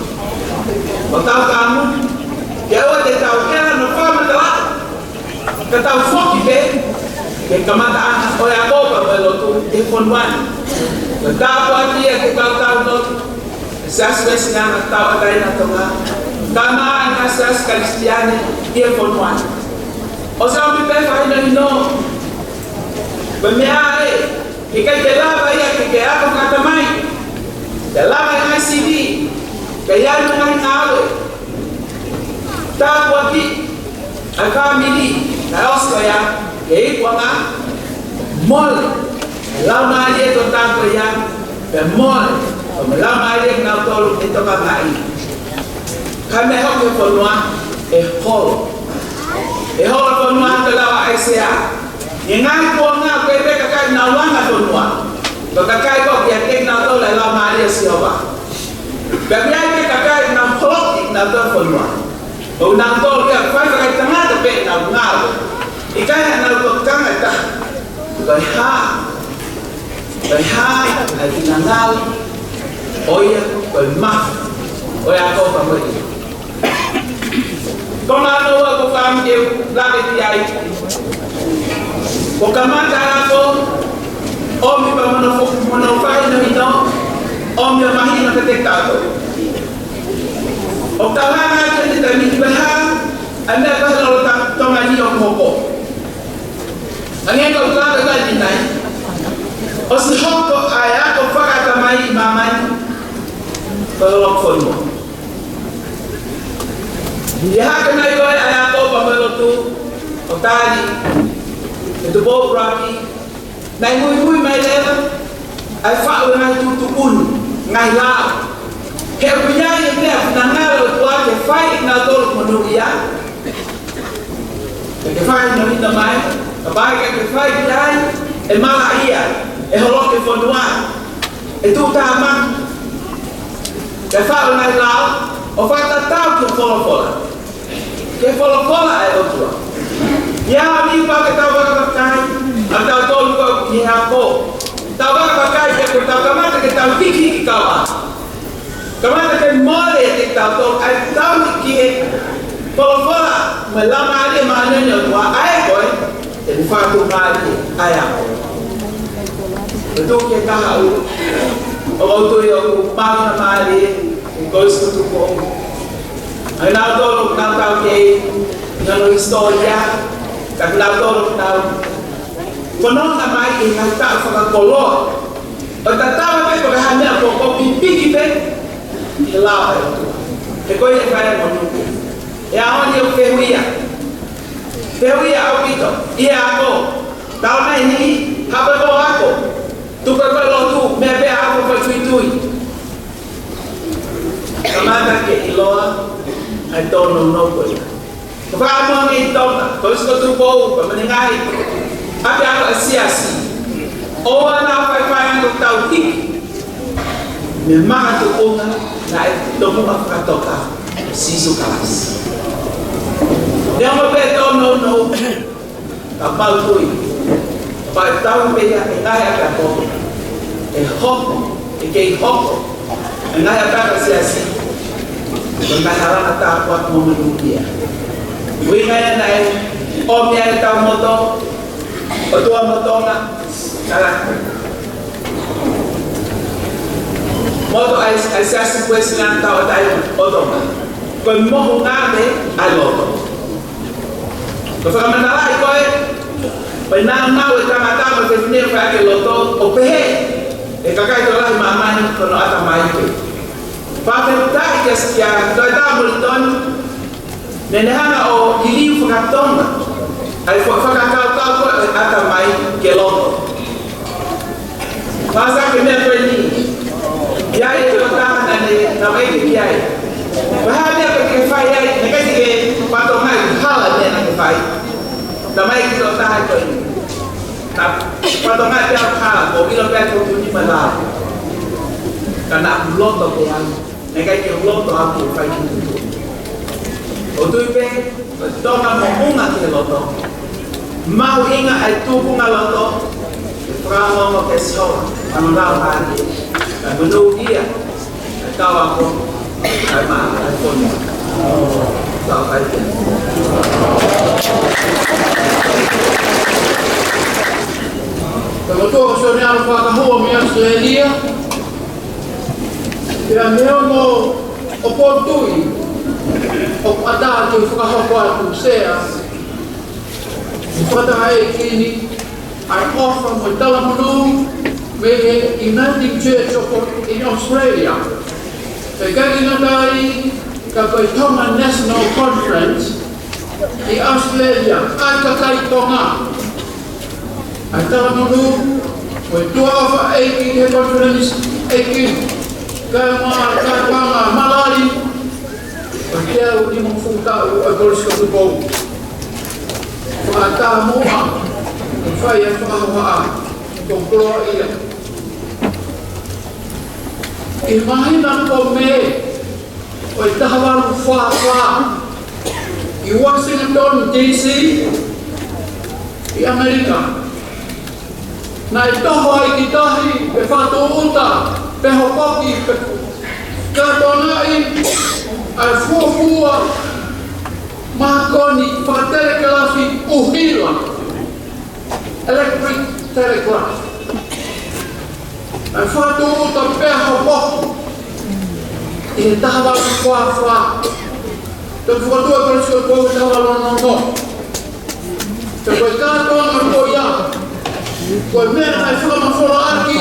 ʻOku tau kamu, ke ʻoua te tau hela hono fakamatala, ka tau foki pē ki he kamataʻanga ʻo e ako pea mo e lotu ʻi he fonua ni. Ko e tāpuaki ia ki he kau tau lotu, Siasi Uēsiliana Tauʻatāina ʻo Tonga, kae ʻumaʻā e ngaahi siasi Kalisitiane ʻi he fonua ni. ʻOsi ʻomi pē fakahinohino, ko e meʻa ē, ʻikai ke lava ia ke ke ako fakatamai, ke lava e ngaahi sivi, ke ʻi ai e ngaahi ngāue. Tāpuakiʻi ʻa e fāmili, naʻe ʻosi ko ia, ke ikuʻanga, mole e laumālie ʻo e tokotaha ko ia, pea mole ʻa e laumālie ʻo kinautolu ʻe tokangaʻi. Ka ko e meʻa ʻe hoko ki he fonua, ʻe holo. ʻE holo e fonua, ko e lau ʻa ʻAisea. ʻI he ngaahi kuonga ʻoku ʻi ai pē kakai naʻa nau langa e fonua, ko e kakai ko ē ʻoku ʻiate kinautolu e Laumālie ʻo Sihova. Pea ʻoku ʻi ai pē kakai naʻa nau holoki kinautolu e fonua. Ko kinautolu ia ʻoku fai fakaetangata pē ʻenau ngāue. ʻIkai haʻanau tokanga ʻe taha. Ko e hā, ko e hā ʻa e finangalo ʻo ia, ko e mafu ʻo e ako pea mo e Ko e meʻa hono ua ʻoku ou fie lave ki ai. Ko e kamata ʻa e ako, ʻomi pē mo hono fo-, mo hono fakahinohino, ʻomi ʻo mahino kiate kitautolu. ʻOku tau hanga atu he taimi ni pē ʻa e meʻa ko ē he lolotonga ni ʻoku hoko. Hangē ko ʻeku lave ko eni nai, ʻosi hoko ʻa e ako fakatamai ʻi māmani, ko e holo ki he fonua. ʻI he hake mai ko ē ʻa e ako pea mo e lotu, ʻo tali ʻe Tupou ʻUluaki, naʻe muimui mai leva ʻa e faʻu e ngaahi tuʻutuʻuni, ngaahi lao. He ʻoku ʻi ai e meʻa ʻoku finangalo e ʻOtua ke fai ʻe kinautolu ʻoku monūʻia. Ke ke fakahinohino mai, kapau ʻe ʻikai ke fai ki ai, ʻe malaʻia, ʻe holo ki he fonua, ʻe tuʻutāmaki. Ke faʻu e ngaahi lao, ʻo fakatatau ki he folofola. Ki he folofola ʻa e ʻOtua. ʻI he ʻaho ni pau ke tau vakavakai, ʻa kitautolu ko ē ʻi he ako. Tau vakavakai, ke tau kamata ke tau hikihiki kava. Kamata ke mole ʻiate kitautolu ʻa e tauhi ki he folofola mo e Laumālie Māʻoniʻoni ʻo e ʻOtua, ʻa ē ko ē te ne fakatuʻumālie ʻa e ako. Ko e tuʻu ki he kahaʻu, ʻoku ou tui ʻoku mahuʻinga mālie e Kolisi ko Tupou. ʻA kinautolu ʻoku nau kei ʻi hono hisitōlia, Ka kinautolu ʻoku nau fononga mai ʻi he ngaahi taʻu fakakoloa, ʻo tatau ai pē pe ko e hā e meʻa, ko e pipiki pē ʻi he lao ʻa e ʻOtua. He ko ia ʻe fai ai e monū. ʻE ʻaho ni ʻoku fehuʻia. Fehuʻia ʻaupito. ʻI he ako. Tau mai ni, hape ko ako. Tuku e lotu, meʻa pē ako ko e tuitui. Kamata ke ʻiloa ʻa e tōnounou ko ia. Ko e fakaʻamu ange ʻi Tonga, Kolisi ko Tupou, pea mo e ngaahi ʻapiako ʻa e siasi, ʻoua naʻa faifai ange ʻo tau hiki mei he makatuʻunga naʻe tomuʻa fakatoka, Sīsū Kalaisi. Neongo pē tōnounou, ka mau tui, pea tau pē ia ʻi he ngaahi ʻapiako, ʻe hoko, ʻe kei hoko e ngaahi ʻapiako ʻa e siasi ko e ngaahi halanga tāpuaki mo e monūʻia. ʻUhinga ia naʻe ʻomi ai ʻetau moto, ʻOtua mo Tonga, kala. Moto ʻa e, ʻa e Siasi Uēsiliana Tauʻatāina ʻo Tonga, ko e mohu ngāue ʻa e loto. Ko e fakamatalaʻi ko ē, ko e nāunau ʻa e tangata mo e fefine ʻoku fai ʻaki e loto, ʻo pehē ʻe he kakai tokolahi ʻo māmani ko hono ʻatamai pē. Fakafetaʻi kia, kia Toketā Molitoni, naʻá ne hanga ʻo liliu faka-Tonga ʻa e fa-, fakakaukau ko ē ʻo e ʻatamai ki he loto. Mahalo ko e meʻa ko eni, ʻi ai e tokotaha naʻá ne, naʻá ne ʻeke ki ai, ko e hā e meʻa ʻokú ke fai ai, naʻe ʻikai te ke fakatokangaʻi hala e meʻa naʻá ke fai. Talamai ʻe he tokotaha ko eni, naʻá ku fakatokangaʻi pē au hala, ko e ʻilo pē ko e tuʻu nima lao. Ka naʻá ku loto pē au. Naʻe ʻikai ke u loto au ke fai ki tuʻa. ʻOku ou tui pē, ko e Tonga moʻunga ki he loto. Mahuʻinga ʻa e tuʻunga loto, ke fakaongo ke sola, ano lau hake, ka monūʻia, ka tau ako, ka ma, ka fonu. Tau kai ke. Ka motua ko Sione Alo Fakahua mei Australia. Pea neongo ʻoku ou tui ʻoku ʻatā ke fakahoko atu, Sea, ʻe he fakatahaʻeiki ni, ʻa e ʻofa mo e talamonū mei he Uniting Church of, in Australia. Pea ʻikai ke ngata ai, ka ko e Tonga National Conference ʻi Australia, ʻa e kakai Tonga. ʻA e talamonū mo e tuʻa ʻofa ʻeiki he konifelenisi ʻeiki, kae ʻumaʻā e kātoanga malali ʻo e teau nimangofulu taʻu ʻo e Kolisi ko Tupou. Fakaʻatā muʻa ke fai e fakahohaʻa, ko e koloaʻia. ʻI he māhina ko Mē ʻo e taha valu fā fā, ʻi Washington D C, ʻi ʻAmelika, naʻe toho ai ki tahi, pe fakatūʻuta, pe hopoki, pe kātoangaʻi ʻa e fuofua mākoni fakatelekalafi ʻuhila, electric telegraph. Naʻe fakatūʻuta pea hopoki ʻi he taha valu fā fā. Toki fokotuʻu e Kolisi ko Tupou he taha valu ono ono. Pea ko e kātoanga ko ia, ko e meʻa naʻe fakamafolaʻaki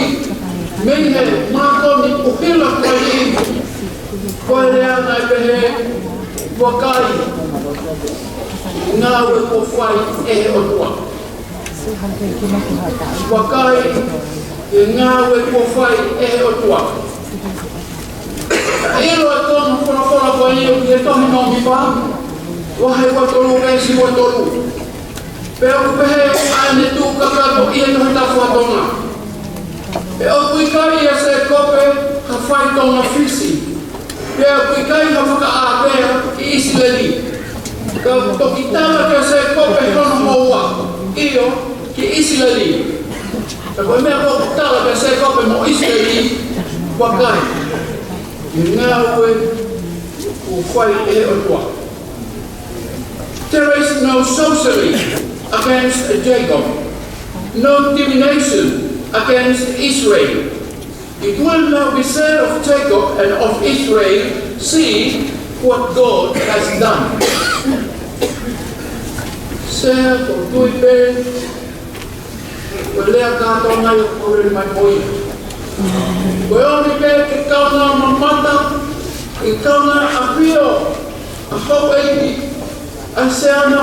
mei he mākoni ʻuhila ko eni, ko e lea naʻe pehē, vakai, ngāue kuo fai ʻe he ʻOtua. Vakai, e ngāue kuo fai ʻe he ʻOtua. ʻIlo ʻa e konga folofola ko eni ʻoku ʻi he tohi Nōmipa, vahe ua tolu, veesi ua tolu. Pea ʻoku pehē ʻa ʻene tuʻu kakato ʻi he Tohi Tapu faka-Tonga: He ʻoku ʻikai ʻia Sēkope ha fai Tonga Fisi, pea ʻoku ʻikai ha fakaʻāpea ʻi ʻIsileli. Ka ʻoku toki tala kia Sēkope hono houa, ʻio, ki ʻIsileli. Ka ko e meʻa ʻoku tala kia Sēkope mo ʻIsileli, vakai, e ngāue kuo fai ʻe he ʻOtua. There is no sorcery against Jacob, no divination against Israel. It will now be said of Jacob and of Israel, see what God has done. Sea, ko e tui pē, ko e lea kātoanga ia ʻoku ou lele mai mo ia. Ko e omi pē ke kaungā mamata, ke kaungā ʻafio ʻa houʻeiki, ʻa e Sea na,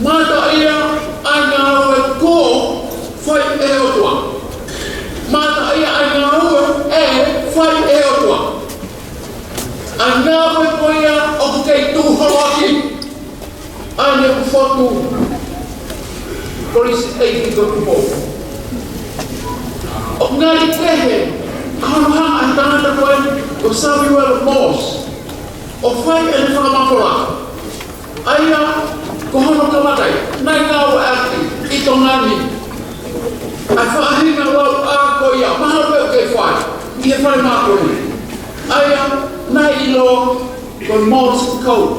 mamata ia ʻa e ngāue kuo fai ʻe he ʻOtua. Mamata ia ʻa e ngāue ʻe fai ʻe he ʻOtua. ʻA e ngāue ko ia ʻoku kei tuʻu holo ʻaki ʻa ʻene fotu Kolisi ʻEiki Tupou. ʻOku ngali kehe ʻa hono hanga ʻe he tangata ko eni ko Samuel Morse ʻo fai ʻene fakamafola. ʻA ia ko hono kamata ia, naʻe ngāueʻaki ʻi Tonga ni ʻa e faʻahinga lau ʻā ko ia, mahalo pē ʻoku kei fai ʻi he fale mākoni. ʻA ia naʻe ʻiloa ko e Morse Code.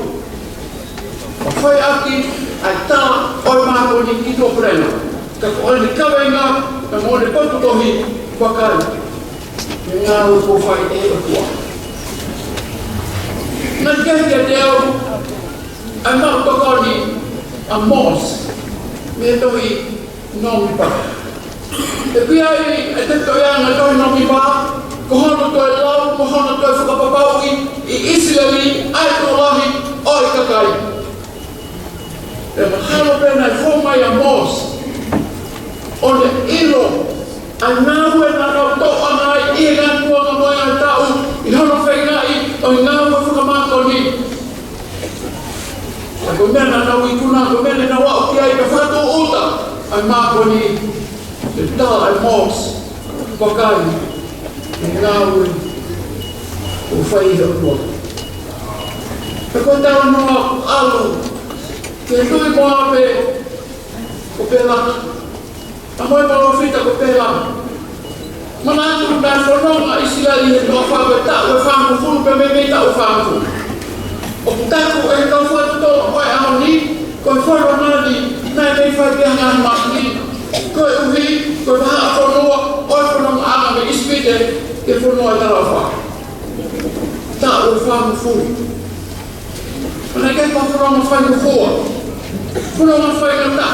ʻO fai ʻaki ʻa e tala ʻo e mākoni ki tuʻapuleʻanga. Ka ko ʻene kaveinga, ka mo ʻene potu tohi, vakai, ʻa e ngāue kuo fai ʻe he ʻOtua. Naʻe kehe kiate au ʻa e maʻu tokoni ʻa Morse mei he tohi Nōmipa. ʻOku ʻi ai e tefitoʻiʻanga ʻo e tohi Nōmipa, ko hono toe lau, ko hono toe fakapapauʻi ʻi ʻIsileli ʻa e tuʻo lahi ʻo e kakai. Pea mahalo pē naʻe fou mai ʻa Morse ʻo ne ʻilo ʻa e ngāue naʻa nau toʻo ʻanga ai ʻi he ngaahi kuonga mo e ngaahi taʻu ʻi hono feingaʻi ʻo e ngāue fakamākoni. Ka ko e meʻa naʻa nau ikuna, ko e meʻa naʻa nau aʻu ki ai, ka fakatūʻuta ʻa e mākoni, ʻe tala ʻe Morse, vakai, ʻa e ngāue kuo fai ʻe he ʻOtua. Pea ko e talanoa ʻalu ki he tui mo ʻapi ʻo Pelaki, ʻa mo e palōfita ko Pelami. Manatu naʻe fononga ʻa ʻIsileli he toafa ko e taʻu ʻe fāngofulu pea meimei taʻu ʻe fāngofulu. ʻOku taku ʻe he kau fakatotolo ʻo e ʻaho ni, ko e fononga ni naʻe kei fai pē ha ngaahi māhina, koeʻuhi ko e vahaʻa fonua ʻo e fonongaʻanga mei ʻIsipite ki he fonua ʻo e talaʻofa. Taʻu ʻe fāngofulu. Pea naʻe ʻikai ko ha fononga faingofua, fononga faingataʻa.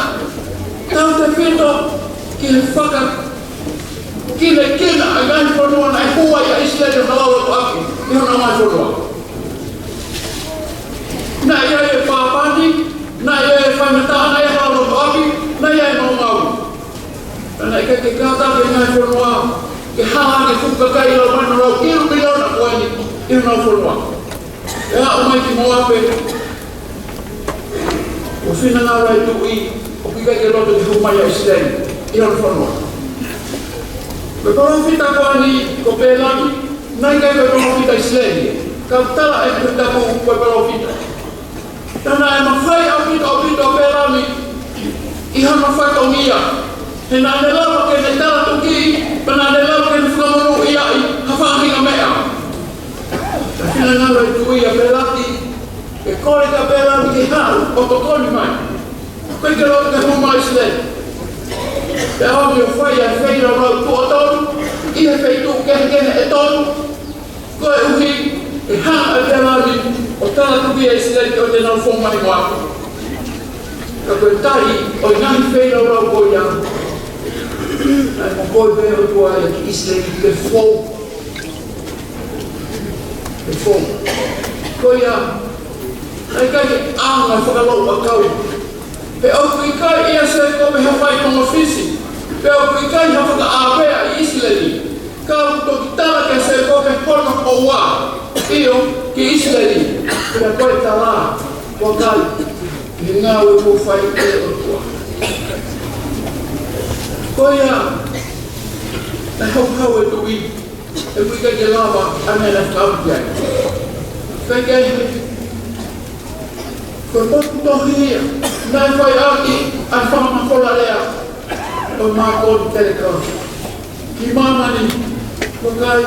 Tautefito ki he fakakinakina ʻa e ngaahi fonua naʻe hū ai ʻa ʻIsileli ʻo na lau atu ʻaki ʻi honau ngaahi fonua. Naʻe ʻi ai e pāpani, naʻe ʻi ai e faingataʻa, naʻe ʻi ai e lau atu ʻaki, naʻe ʻi ai e maumau. Ka naʻe ʻikai ke kātaki e ngaahi fonua ke hala ange e fuʻu kakai ʻe lau mai ʻo lau kilu miliona ko eni ʻi honau fonua. ʻE aʻu mai ki Moape, ʻo finangalo e tuʻi, ʻoku ʻikai ke loto ke hū mai ʻa ʻIsileli ʻi hono fonua. Ko e palōfita ko eni ko Pelami, naʻe ʻikai ko e palōfita ʻIsileli, ka ʻoku tala ʻe he Tohi Tapu ko e palōfita. Ka naʻe mafai ʻaupito ʻaupito ʻa Pelami ʻi hono fatongia. He naʻa ne lava ke ne talatuki, pea naʻa ne lava ke ne fakamonūʻiaʻi ha faʻahinga meʻa. Ka finangalo e tuʻi ʻa Pelaki, ʻe kole kia Pelami ke haʻu ʻo tokoni mai. ʻIkai ke loto ke hū mai ʻa ʻIsileli. Pea ʻomi ʻo fai ʻa e feilaulau tuʻo tolu ʻi he feituʻu kehekehe ʻe tolu, koeʻuhi ke hanga ʻe Pelami ʻo talatuki ʻa ʻIsileli ʻo te nau fou mai mo ia. Ka ko e taʻi ʻo e ngaahi feilaulau ko ia, naʻe mokoi pē ʻe he ʻOtua ia ki ʻIsileli ke fou. Ke fou. Ko ia, naʻe ʻikai ke ʻaonga e fakalouʻakau. Pea ʻoku ʻikai ʻia Sēkope ha fai konga fisi, pea ʻoku ʻikai ha fakaʻāpea ʻi ʻIsileli. Ka ʻoku toki tala kia Sēkope hono ʻoua, ʻio, ki ʻIsileli. Pea ko e tala, vakai, ʻa e ngāue kuo fai ʻe he ʻOtua. Ko ia, naʻe hauhau e tuʻi, he ʻoku ʻikai ke lava ʻa e meʻa naʻe fakaʻamu ki ai. Kae kehe, ko e potu tohi ia naʻe fai ʻaki ʻa e fakamafola lea ʻo e mākoni telekalafi ki māmani, vakai,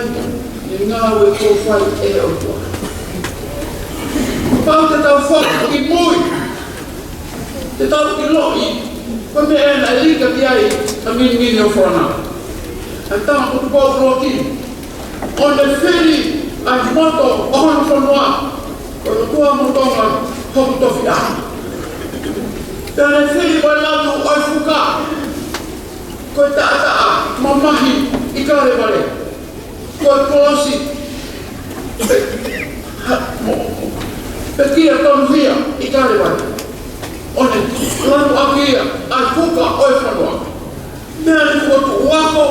ʻa e ngāue kuo fai ʻe he ʻOtua. Kapau te tau foki ki mui, te tau ʻiloʻi ko e meʻa ena naʻe lika ki ai ʻa Minimini ʻo Fonau. ʻA e tama ko Tupou ʻUluaki, ʻo ne fili ʻa e moto ʻo hono fonua, ko e ʻOtua mo Tonga hoku tofiʻa. Pea ne fili mai e lanu ʻo e fuka, ko e taʻataʻa mamahi ʻi Kalevale. Ko e kolosi pe, ha, mo, mo, pekia tonuhia ʻi Kalevale. ʻO ne lanu ʻaki ia ʻa e fuka ʻo e fonua. Meʻa ni ko e tuʻu ako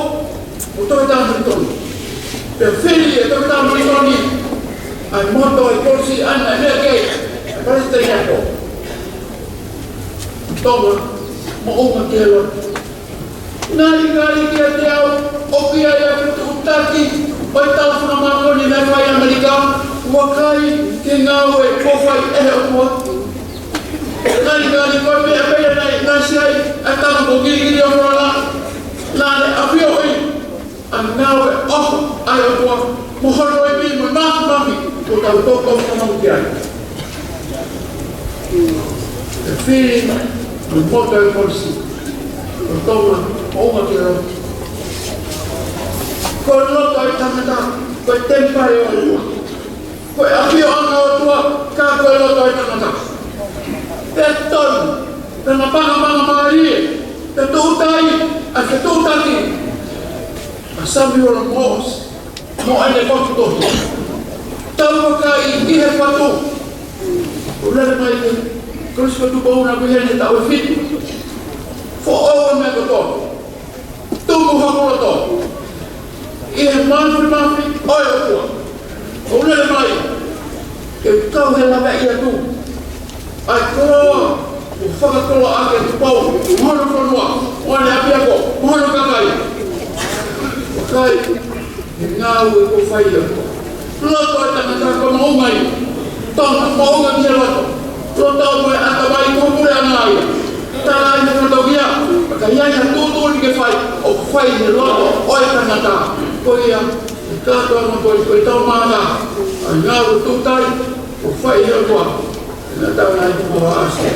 ʻo Toketā Militoni. Pea fili ʻe Toketā Militoni ʻa e moto ʻo e kolosi ʻa ia naʻe meʻa ki ai ʻa e palesiteni ako. Tonga, moʻunga ki he lotu. Ngalingali kiate au, ʻoku ʻi ai ʻa e tuʻutaki ʻo e tau fakamāʻoniʻoni naʻe fai ʻi ʻAmelika, ʻoku ʻikai ke ngāue kuo fai ʻe he ʻOtua. Ngalingali ko e meʻa pē ia naʻe ʻinasi ai ʻa e tama ko Kilikili ʻo Moana, naʻa ne ʻafioʻi ʻa e ngāue ʻofa ʻa e ʻOtua mo hono ivi mo e māfimafi kuo tau tō ʻo fanongo ki ai. Pea fili mai e moto ʻo e kolosi, ko Tonga, moʻunga ki he lotu. Ko e loto ʻo e tangata ko e temipale ʻo e ʻOtua. Ko e ʻafioʻanga ʻo e ʻOtua, ka ko e loto ʻo e tangata. Pea tonu, pea napangapangamālie, pea tuʻutai ʻa e fetuʻutaki ʻa Samiuela Mōsese mo ʻene fatu tohi. Tau vakai ki he fatu. ʻOku lele mai ki he Kolisi ko Tupou na ko ʻene taʻu ʻe fitu. Foʻou e meʻa kotoa. Tuku hoku loto ʻi he māfimafi ʻo e ʻOtua. ʻOku lele mai ke kau he lave ʻi atu ʻa e koloa ʻoku fakakoloa ʻaki ʻe Tupou mo hono fonua, mo ʻene ʻapiako, mo hono kakai. Kakai, he ngāue kuo fai ʻe he ʻOtua. Loto ʻo e tangata ko e moʻunga ia. Tonga, moʻunga ki he loto. Loto mo e ʻatamai ko e puleʻanga ia. Tala ʻi he fatongia, ka ʻi ai ha tuʻutuʻuni ke fai, ʻoku fai he loto ʻo e tangata. Ko ia, ʻe kātoa mo ko e, ko e tau mana, ʻa e ngāue tuʻutai, ʻoku fai he ʻOtua. Naʻa tau ngai tuʻu ʻo ʻasi.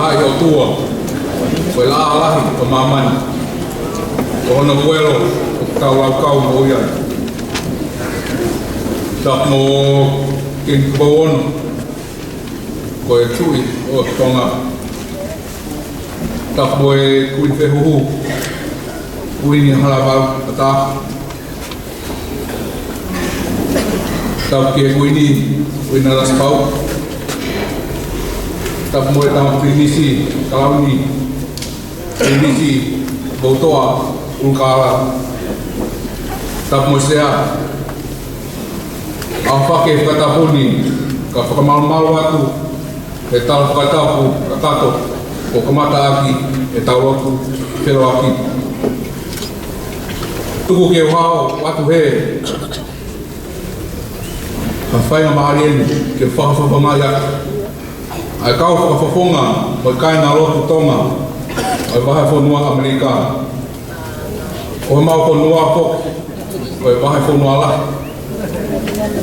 Haʻi ʻOtua, ko e laʻā lahi ʻo māmani, ko hono kuelo ʻoku tau laukau moʻui ai. Tapu mo Kingi Tupou Ono, ko e Tuʻi ʻo Tonga. Tapu mo e Kuini Fehuhu, Kuini Haʻa Valu Ata. Tapu ki he Kuini, Kuini Nanasipauʻu. Tapu mo e Tama Pilinisi, Kalauni, Pilinisi Poutoʻa ʻUlukālala. Tapu mo e Sea, ʻofa ke fakatapu ni, kae fakamalumalu atu he tala fakatapu kakato kuo kamata ʻaki ʻetau lotu feʻiloaki. Tuku ke u hao atu he ha faingamālie ni ke fakafofongaʻi ʻa e kau fakafofonga mo e kāingalotu Tonga ʻo e vahefonua ʻAmelika, ʻo homau fonua foki ʻo e vahefonua lahi.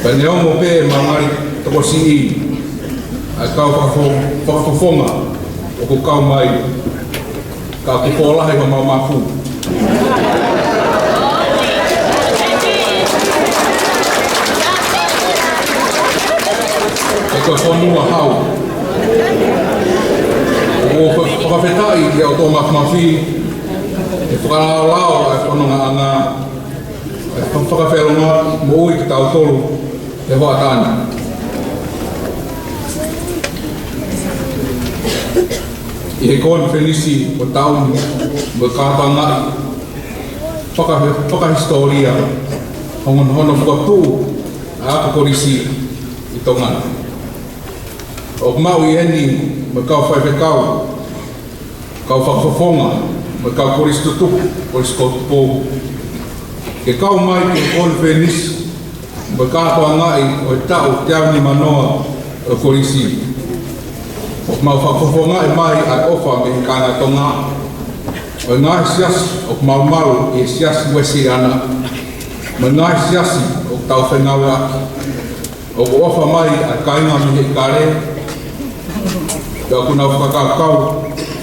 Pea neongo pē ʻemau ngali tokosiʻi ʻa e kau fakafo-, fakafofonga ʻoku kau mai, ka ʻoku fōlahi homau mafu. He ko e fonua hau. ʻOku ou fakafetaʻi ki he ʻOtua Māfimafi he fakalaolao ʻa e fonongaʻanga, ʻa e fa-, fakafeʻiloaki moʻui kitautolu he hoʻatā ni. ʻI he konifelenisi ʻo e taʻu ni, mo e kātoangaʻi faka-, fakahisitōlia hono, hono fokotuʻu ʻa e ako kolisi ʻi Tonga ni. ʻOku maʻu ʻi heni mo e kau faifekau, kau fakafofonga, mo e kau kolisi tutupu, Kolisi ko Tupou, ke kau mai ki he konifelenisi mo e kātoangaʻi ʻo e taʻu teau nimanoa ʻo e kolisi. ʻOku mau fakafofongaʻi mai ʻa e ʻofa mei he kāinga Tonga, ʻo e ngaahi siasi ʻoku mau malu ʻi he Siasi Uēsiliana, mo e ngaahi siasi ʻoku tau fengāueʻaki. ʻOku ʻofa mai ʻa e kāinga mei he ʻIkale, pea ʻoku nau fakakaukau,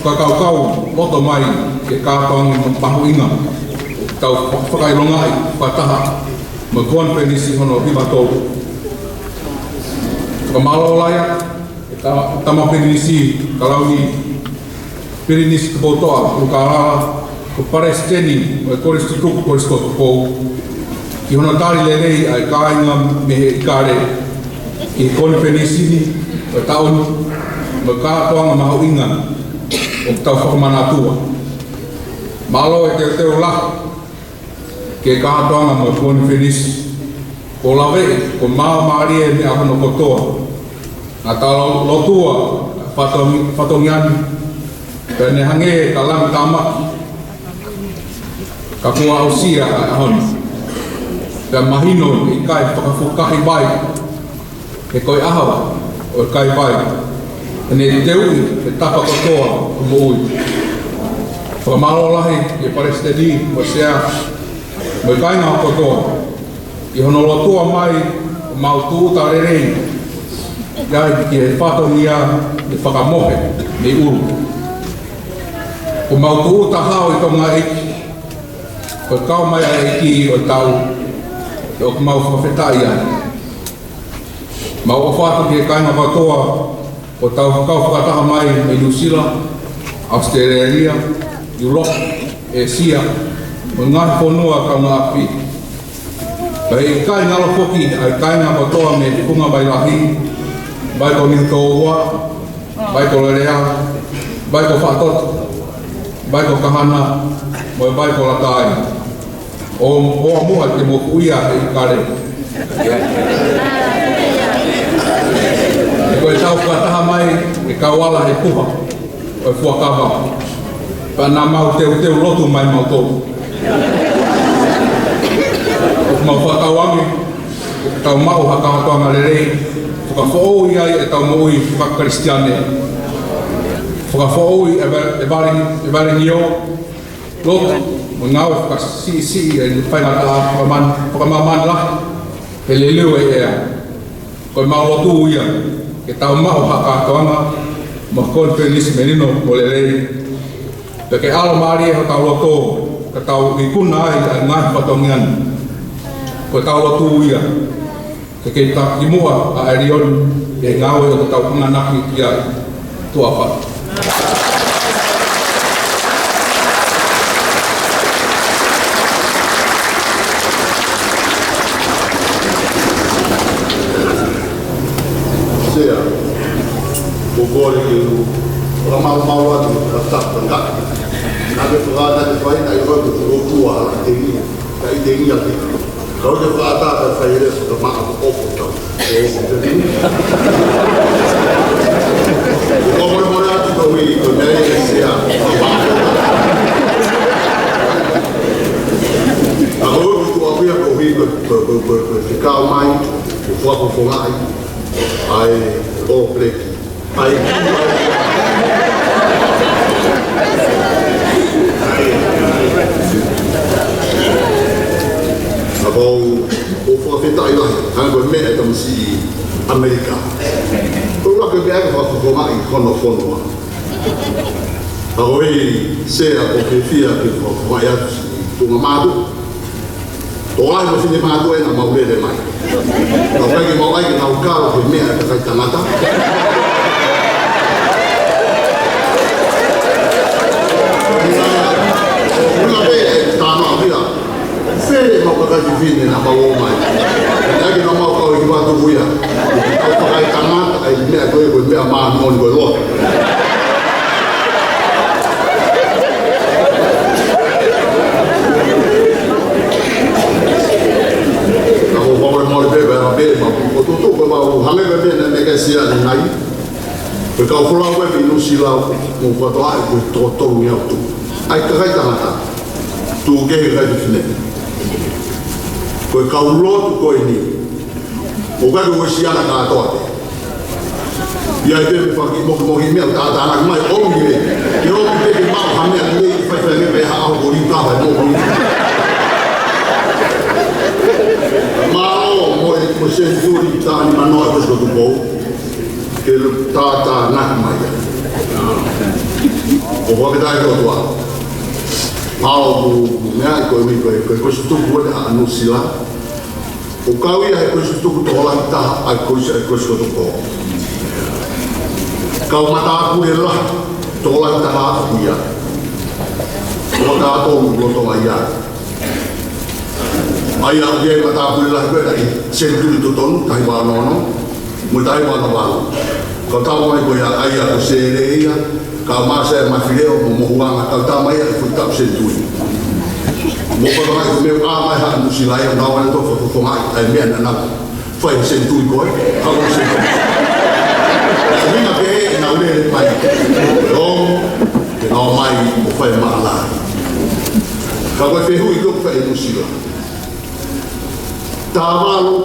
fakakaukau loto mai ki he kātoanga mahuʻinga ʻoku tau fakaʻilongaʻi fakataha mo e konifelenisi hono hiva tolu. Fakamālō lahi atu ki he ta-, Tama Pilinisi Kalauni, Pilinisi Tupoutoʻa ʻUlukālala, ko e Palesiteni ʻo e Kolisi Tutupu, Kolisi ko Tupou, ki hono tali lelei ʻa e kāinga mei he ʻIkale ki he konifelenisi ni ʻo e taʻu ni, mo e kātoanga mahuʻinga ʻoku tau fakamanatua. Mālō e teuteu lahi ki he kātoanga mo e konifelenisi. Kuo laveʻi, kuo māmālie e meʻa hono kotoa. Naʻa tau lo-, lotua fatongi-, fatongia ni, pea ne hangē ka langitāmaki, ka kuo aʻusia ʻa e ʻaho ni. Pea mahino ʻe ʻikai fakafukahi vai, he ko e ʻaho ʻo e kai vai. Pea ne teuʻi e tapa kotoa ʻo e moʻui. Fakamālō lahi ki he Palesiteni mo e Sea mo e kāinga kotoa ʻi hono lotua mai ʻo mau tūʻuta lelei ai ki he fatongia ʻo e fakamohe mei ʻulu. ʻOku mau tūʻuta hao ʻi Tonga ʻEiki, ko e kau mai ʻa e ʻEiki ʻo e taʻu, ʻoku mau fakafetaʻi ai. Mau ʻofa atu ki he kāinga kotoa ʻoku tau kau fakataha mai mei Nuʻu Sila, ʻAositelēlia, ʻIulope, ʻĒsia, mo e ngaahi fonua kaungāʻapi. Pea ʻikai ngalo foki ʻa e kāinga kotoa mei he Funga Vai Lahi, Vai ko Niutōua, Vai ko Lelea, Vai ko Faʻatoto, Vai ko Kahana, mo e Vai ko Latāi. ʻO, ʻo muʻa te mo kuia he ʻIkale. He ko e tau fakataha mai e kau ala he puha ʻo e fuakava. Pea naʻa mau teuteu lotu mai mautolu. ʻOku mau fakatauange, tau maʻu ha kātoanga lelei, fakafoʻou ai ʻetau moʻui faka-Kalisitiane. Fakafoʻou e va-, e vali, e vali nio, lotu, mo e ngāue fakasiʻisiʻi e faingataʻa fakaman-, fakamāmani lahi he liliu e ʻea. Ko e mau lotu ia, ke tau maʻu ha kātoanga, Mo e konifelenisi melino mo lelei, pea ke ʻalomālie hotau loto, ka tau ikuna ai ʻa e ngaahi fatongia ni. Ko ʻetau lotu ia, ke kei takimuʻa ʻa ʻElioni ʻi he ngāue ʻoku tau ʻamanaki ki ai. Tuʻa ʻofa. Sea, ʻoku ou kole ke u fakamalumalu atu, ka ta ka. Naʻa ke fakata ke fai na i roto ʻi ʻOtua, ʻa ʻi te ni, ka ʻi te ni ake. Ka ʻoku ke fakata ka fai le fakamaʻa ʻoku ʻoku tau. ʻOku ou kole mole atu ka ui, ko e meʻa ia Sea. Ka ko e ʻoku ʻoku ia ko ui ko, ko, ko, ko, ko, ke kau mai, ko fua ko fonga ai, ʻa e ʻo pleki. ʻAi. ʻA ko u, ʻoku ou fakafetaʻi lahi, hangē ko e meʻa ʻa e tamasiʻi ʻAmelika. Ko e ʻuluaki meʻa ke fakafofongaʻi hono fonua. ʻA ko e Sea ʻoku ou fiefia ke fakafofongaʻi atu siʻi tuʻunga mātuʻa. Tokolahi mo e finemātuʻa ʻena mau lele mai. Ka ʻoku ʻikai ke mau ʻai ke nau kalo he meʻa ʻa e kakai tangata. Ina pē ʻe tānaki ia. Fele mau kakai fefine naʻa mau ō mai. ʻIkai ke nau mau kau ʻi Vatu ia. Kau kakai tangata ʻa e meʻa ko ē ko e meʻa māʻoniʻoni ko e lotu. Ka ʻoku ou kole mole pē, pē, pē, ma, ʻo tuʻu, tuʻu, ko e mau hangē pē meʻa naʻe meʻa ki ai Sea ʻanenai. Ko e kau folau ko ē ki Nuʻusila, mo kotoa ʻi he toko tolungeau tuʻu. ʻAi kakai tangata, tuʻu kehe kakai fefine. Ko e kau lotu ko eni. ʻOku ʻikai ke uesia ana kātoa pē. ʻI ai pē mei faki moki moki meʻa ʻo tātānaki mai ʻomi ē. Ke ʻomi pē ke maʻu ha meʻa lelei ke faifai ange pē ha ʻaho ko liu kafa ʻe moki. Mālō mo e, mo e senituli taha nima noa ʻa e Kosikotu Pou. Ke tātānaki mai ia. ʻO fakafetaʻi ki he ʻOtua. Mālō ʻoku meʻa ko e ui ko e, ko e Kosikotu Pou ʻa Nuʻusila. ʻOku kau ia he Kolisi Tutuku tokolahi taha ʻa e Kolisi, ʻa e Kolisi Kotokoto. Kau matāpule lahi tokolahi taha ʻoku ia. Ko tautolu lolotonga ia. ʻA ia ʻoku ʻi ai e matāpule lahi ko ē ʻi he senituli totonu, taha hiva ono ono, mo e taha hiva ono valu. Kau tau mai ko ia ʻa ia ko Sele ia, kau Masa e Mafileo mo Mohuanga, kau tau mai ʻa e fuʻu taʻu senituli. Mo ka mai ko e meʻa ʻa mai ha Nuʻusila ia, nau ʻalu ʻo fakafofongaʻi ʻa e meʻa naʻa nau fai he senituli ko ē, ha ko e senituli. Naʻe ʻuhinga pē ʻenau lele mai, ʻo, ke nau ō mai ʻo fai maʻalahi. Ka ko e fehuʻi ko ē ʻoku fai ʻe Nuʻusila. Taha valu,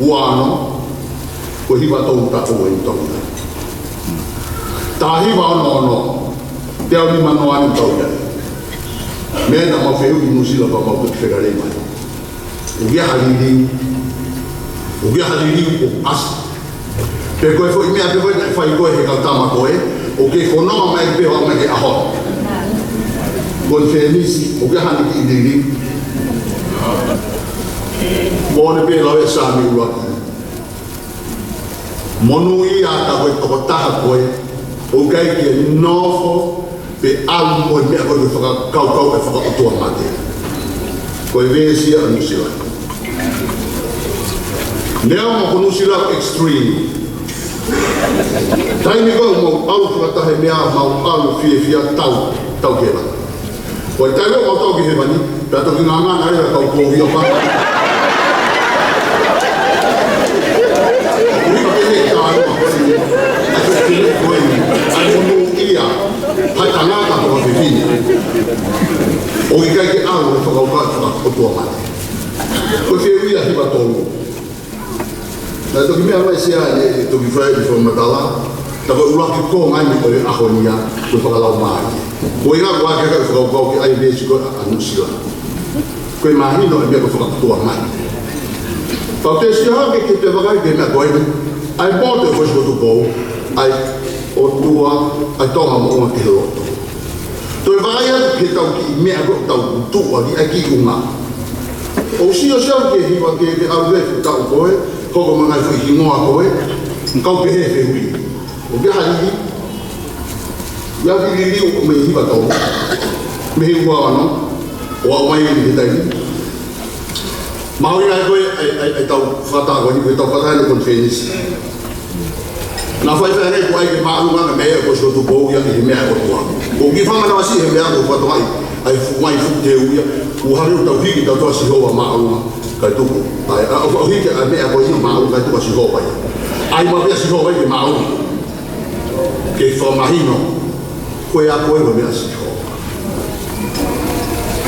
ua ono, ko e hiva tolu taʻu ʻeni tau ʻi ai. Taha hiva ono ono, teau nima noa ʻeni tau ʻi ai. Meʻa naʻa mau fehuʻi Nuʻusila pea mau toki fekalei mai. ʻOku ʻi ai ha liliu, ʻoku ʻi ai ha liliu ʻoku ʻasi. Pe ko e foʻi meʻa pē ko ē naʻe fai ko ē he kau tama ko ē, ʻoku kei fononga mai pē ʻo aʻu mai ki he ʻaho ni. Konifelenisi, ʻoku ʻi ai haʻane kiʻi liliu. Moʻoni pē lau ʻe Saami ʻUluaki. Monūʻia ka ko e tokotaha ko ē, ʻoku ʻikai ke nofo pe ʻalu mo e meʻa ko ē ko e fakakaukau ʻe fakaʻotuamate. Ko e veesi ia ʻa Nuʻusila. Neongo ko Nuʻusila extreme. Taimi ko ē ʻoku mau ʻalu fakataha he meʻa, mau ʻalu fiefia tau, tau kela. Ko e taimi ʻoku mau tau ki hēvani, pea toki ngangana ʻa e kau kovi ʻo pā. Ui ke ne tānaki ko eni, ʻa e kele ko eni, ʻa e monūʻia, ha tangata mo ha fefine. ʻOku ʻikai ke ʻalu ʻo fakakaukau ʻe fakaʻotuamate. Ko e fehuʻi ia hiva tolu. Naʻe toki meʻa mai Sea ʻe, ʻe toki fai e fakamatala, ka ko e ʻuluaki konga ʻeni ʻo e ʻaho ni ia, ko e fakalaumālie. Ko e ʻuhinga ʻoku ʻikai ke u fakakaukau ki ai veesi ko ē ʻa Nuʻusila. Ko e mahino e meʻa ko e fakaʻotuamate. Pau te Sea ke, ke te vakai ki he meʻa ko eni, ʻa e moto ʻo e Kolisi Kotokoto, ʻa e ʻOtua ʻa e Tonga moʻunga ki he loto. Toe vakai atu ki he tau kiʻi meʻa ko ē ʻoku tau tuʻu ʻaki ʻa e kiʻi ʻunga. ʻOku sio sio ki he hiva ke te ʻalu e fuʻu tau ko ē, hoko mai ngaahi foʻi hingoa ko ē, kau pehē fehuʻi. ʻOku ke hali ni, ia ki liliu mei he hiva tolu, mei he ua ono, ʻo aʻu mai ki he taimi ni. Mahuʻinga ʻaupito ʻa e, ʻa e, ʻa e tau fakataha ko eni, ko e tau fakataha ʻi he konifelenisi. Naʻa faifai ange ko ai ke māʻolunga ange meʻa ko Sihova Tupou ia ʻi he meʻa ʻoku tuʻu. ʻOku ke fanga nawa si he meʻa ʻoku fakatokangaʻi, ʻa e fuʻu mai fuʻu teu ia, ʻoku hangē ʻoku tau hiki tautolu ʻa Sihova māʻolunga, kae tuku. ʻA e, ʻa, ʻo hiki ʻa e meʻa ko ia māʻolunga kae tuku ʻa Sihova ia. ʻAi mai pē ʻa Sihova ia ke māʻolunga. Ke fakamahino, ko e ako ʻa e meʻa ʻa Sihova.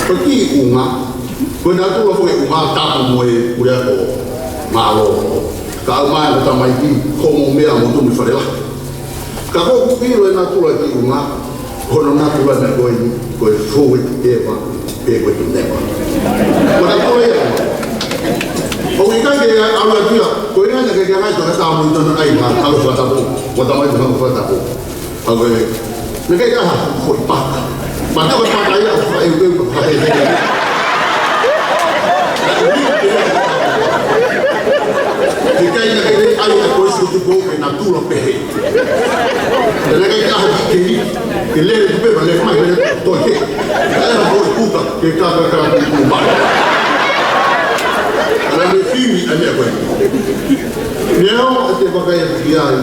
Ko e kiʻi ʻunga, ko e natula foki e ʻunga tapu mo e pule ako mālō. Ka ʻomai mo tamaiki, ko mo meʻa mo tumi fale lahi. Ka ko ʻeku ʻilo e natula e kiʻi ʻunga, ko hono natula meʻa ko eni, ko e forward ever, pē ko e to never. Ko e natula ia. ʻOku ʻikai ke ʻalu atu ia, ko e ʻuhinga naʻe ʻikai ke ʻai tō ka tā mo i tōna ʻai ma, ʻalu fakatapu, mo tamaiki mo fakatapu. ʻAuē, naʻe ʻikai ke ʻai ha foʻi paka. Ma te ko e paka ia, ʻo fakaʻeuʻeu, ʻo fakahehehe. He ʻikai naʻe ʻikai ke ʻai ʻa Sihova Tupou ke natula pehē. Naʻe ʻikai ke ʻai ha kiʻi kehe, ke lele tupe, ma lele mai, lele toe kehe. ʻAi ha foʻi kuka, ke ka, ka, ka, kuku mai. ʻAna ne fimi, ʻa e meʻa ko ē. Meʻa ʻoku te vakai atu ki ai,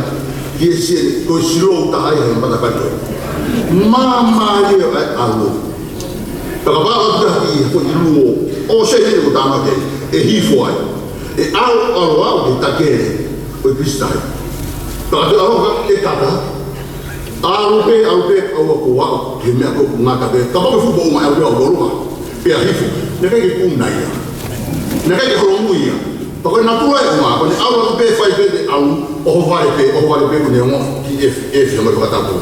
ki he siʻi, ko e slow taha ia he mata kai ko ē. Māmā ia ʻa e ʻalu. Ka ka vaʻa atu ki he foʻi luo, ʻo se ne ko tama ke, ʻe hifo ai. ʻE ʻalu, ʻalu, ʻalu, ke takele, ko e pisitai. Ka te ʻalu ka, ʻe kaka. ʻAlu pē, ʻalu pē, ʻalu ko ʻalu, ki he meʻa ko ē ʻoku ngata pē. Ka pau ke fuʻu ʻunga ʻalu pē ʻalu loloa, pea hifo. Naʻe ʻikai ke puna ia. Naʻe ʻikai ke holomui ia. Pea ko e natula e ʻunga, ko ʻene ʻalu atu pē fai pē ʻene ʻalu, ʻohovale pē, ʻohovale pē ko ʻene ongo ki he efi, efi ʻa mai fakatapu.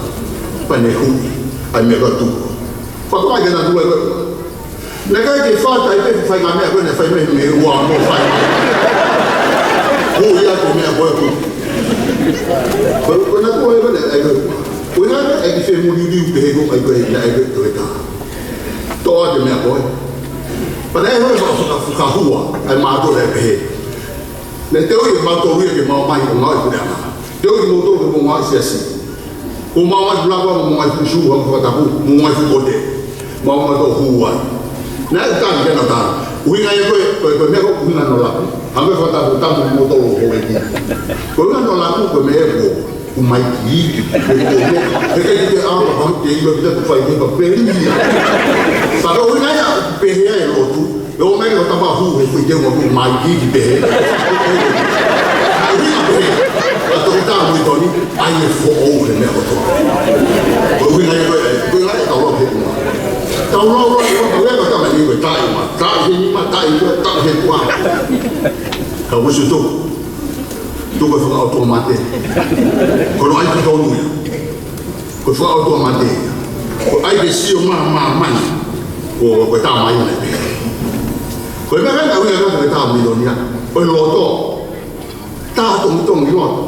Pea ne huʻi, ʻai meʻa ka tuku. Pea ko e natula e ʻunga. Naʻe ʻikai ke fata i pē fai ngā meʻa ko ē naʻe fai mei he meʻa ua mo fai. Ko ia ko e meʻa ko ē ʻoku. Ko, ko e natula e ʻunga naʻe ʻai ko ē. Ko e ngā meʻa ʻe ki fe mo liu liu pehē ko ʻai ko ē naʻe ʻai ko ē toe ka. Toʻo ʻa e meʻa ko ē. Pea naʻe hoi faka, faka, fakahua, ʻai mātou e pehē. Naʻe teu ia mātou ia ke mau mai ʻo ngāue puleʻanga. Teu ia mātou ke mau ngāue siasi. Ko mau mai pulapa, mau mai fusu, mau fakatapu, mau mai fukote. Mau mai tō huai. Naʻe tali ke na tā. ʻUhinga ia ko e, ko e, ko e meʻa ko e ʻuhinga no laku. Hame fakatapu, tapu mo tolo ho e ki. Ko e ʻuhinga no laku, ko e meʻa ko ʻoku mai ki ki, ko e ko e, he kai ki te ʻalu, ka pau te ʻilo ki te fai ke pa peri ia. Pea ko e ʻuhinga ia, pehē ai e lotu. ʻE ō mai ʻo tapa hū he kui te ua kui mai ki ki pehē. ʻUhinga pehē. ʻA toki tā mo e toni, ʻai e foʻou he meʻa kotoa. Ko e ʻuhinga ia ko e, ko e ʻuhinga ia tau lau he ʻunga. Tau lau lau, ko e ʻuhinga tama ni ko e taʻi ma, taʻi he nima, taʻi ko e, taʻi he tua. Ka usu tō. Tuku e fakaʻotua mate. Ko hono ʻai ki tonu ia. Ko e fakaʻotua mate ia. Ko e ʻai ke sio mā, mā, mai. Ko, ko e tā mai ia. Ko e meʻa ka ʻuhinga ka ko e tā mai ia. Ko e loto. Tā tongitongi loto.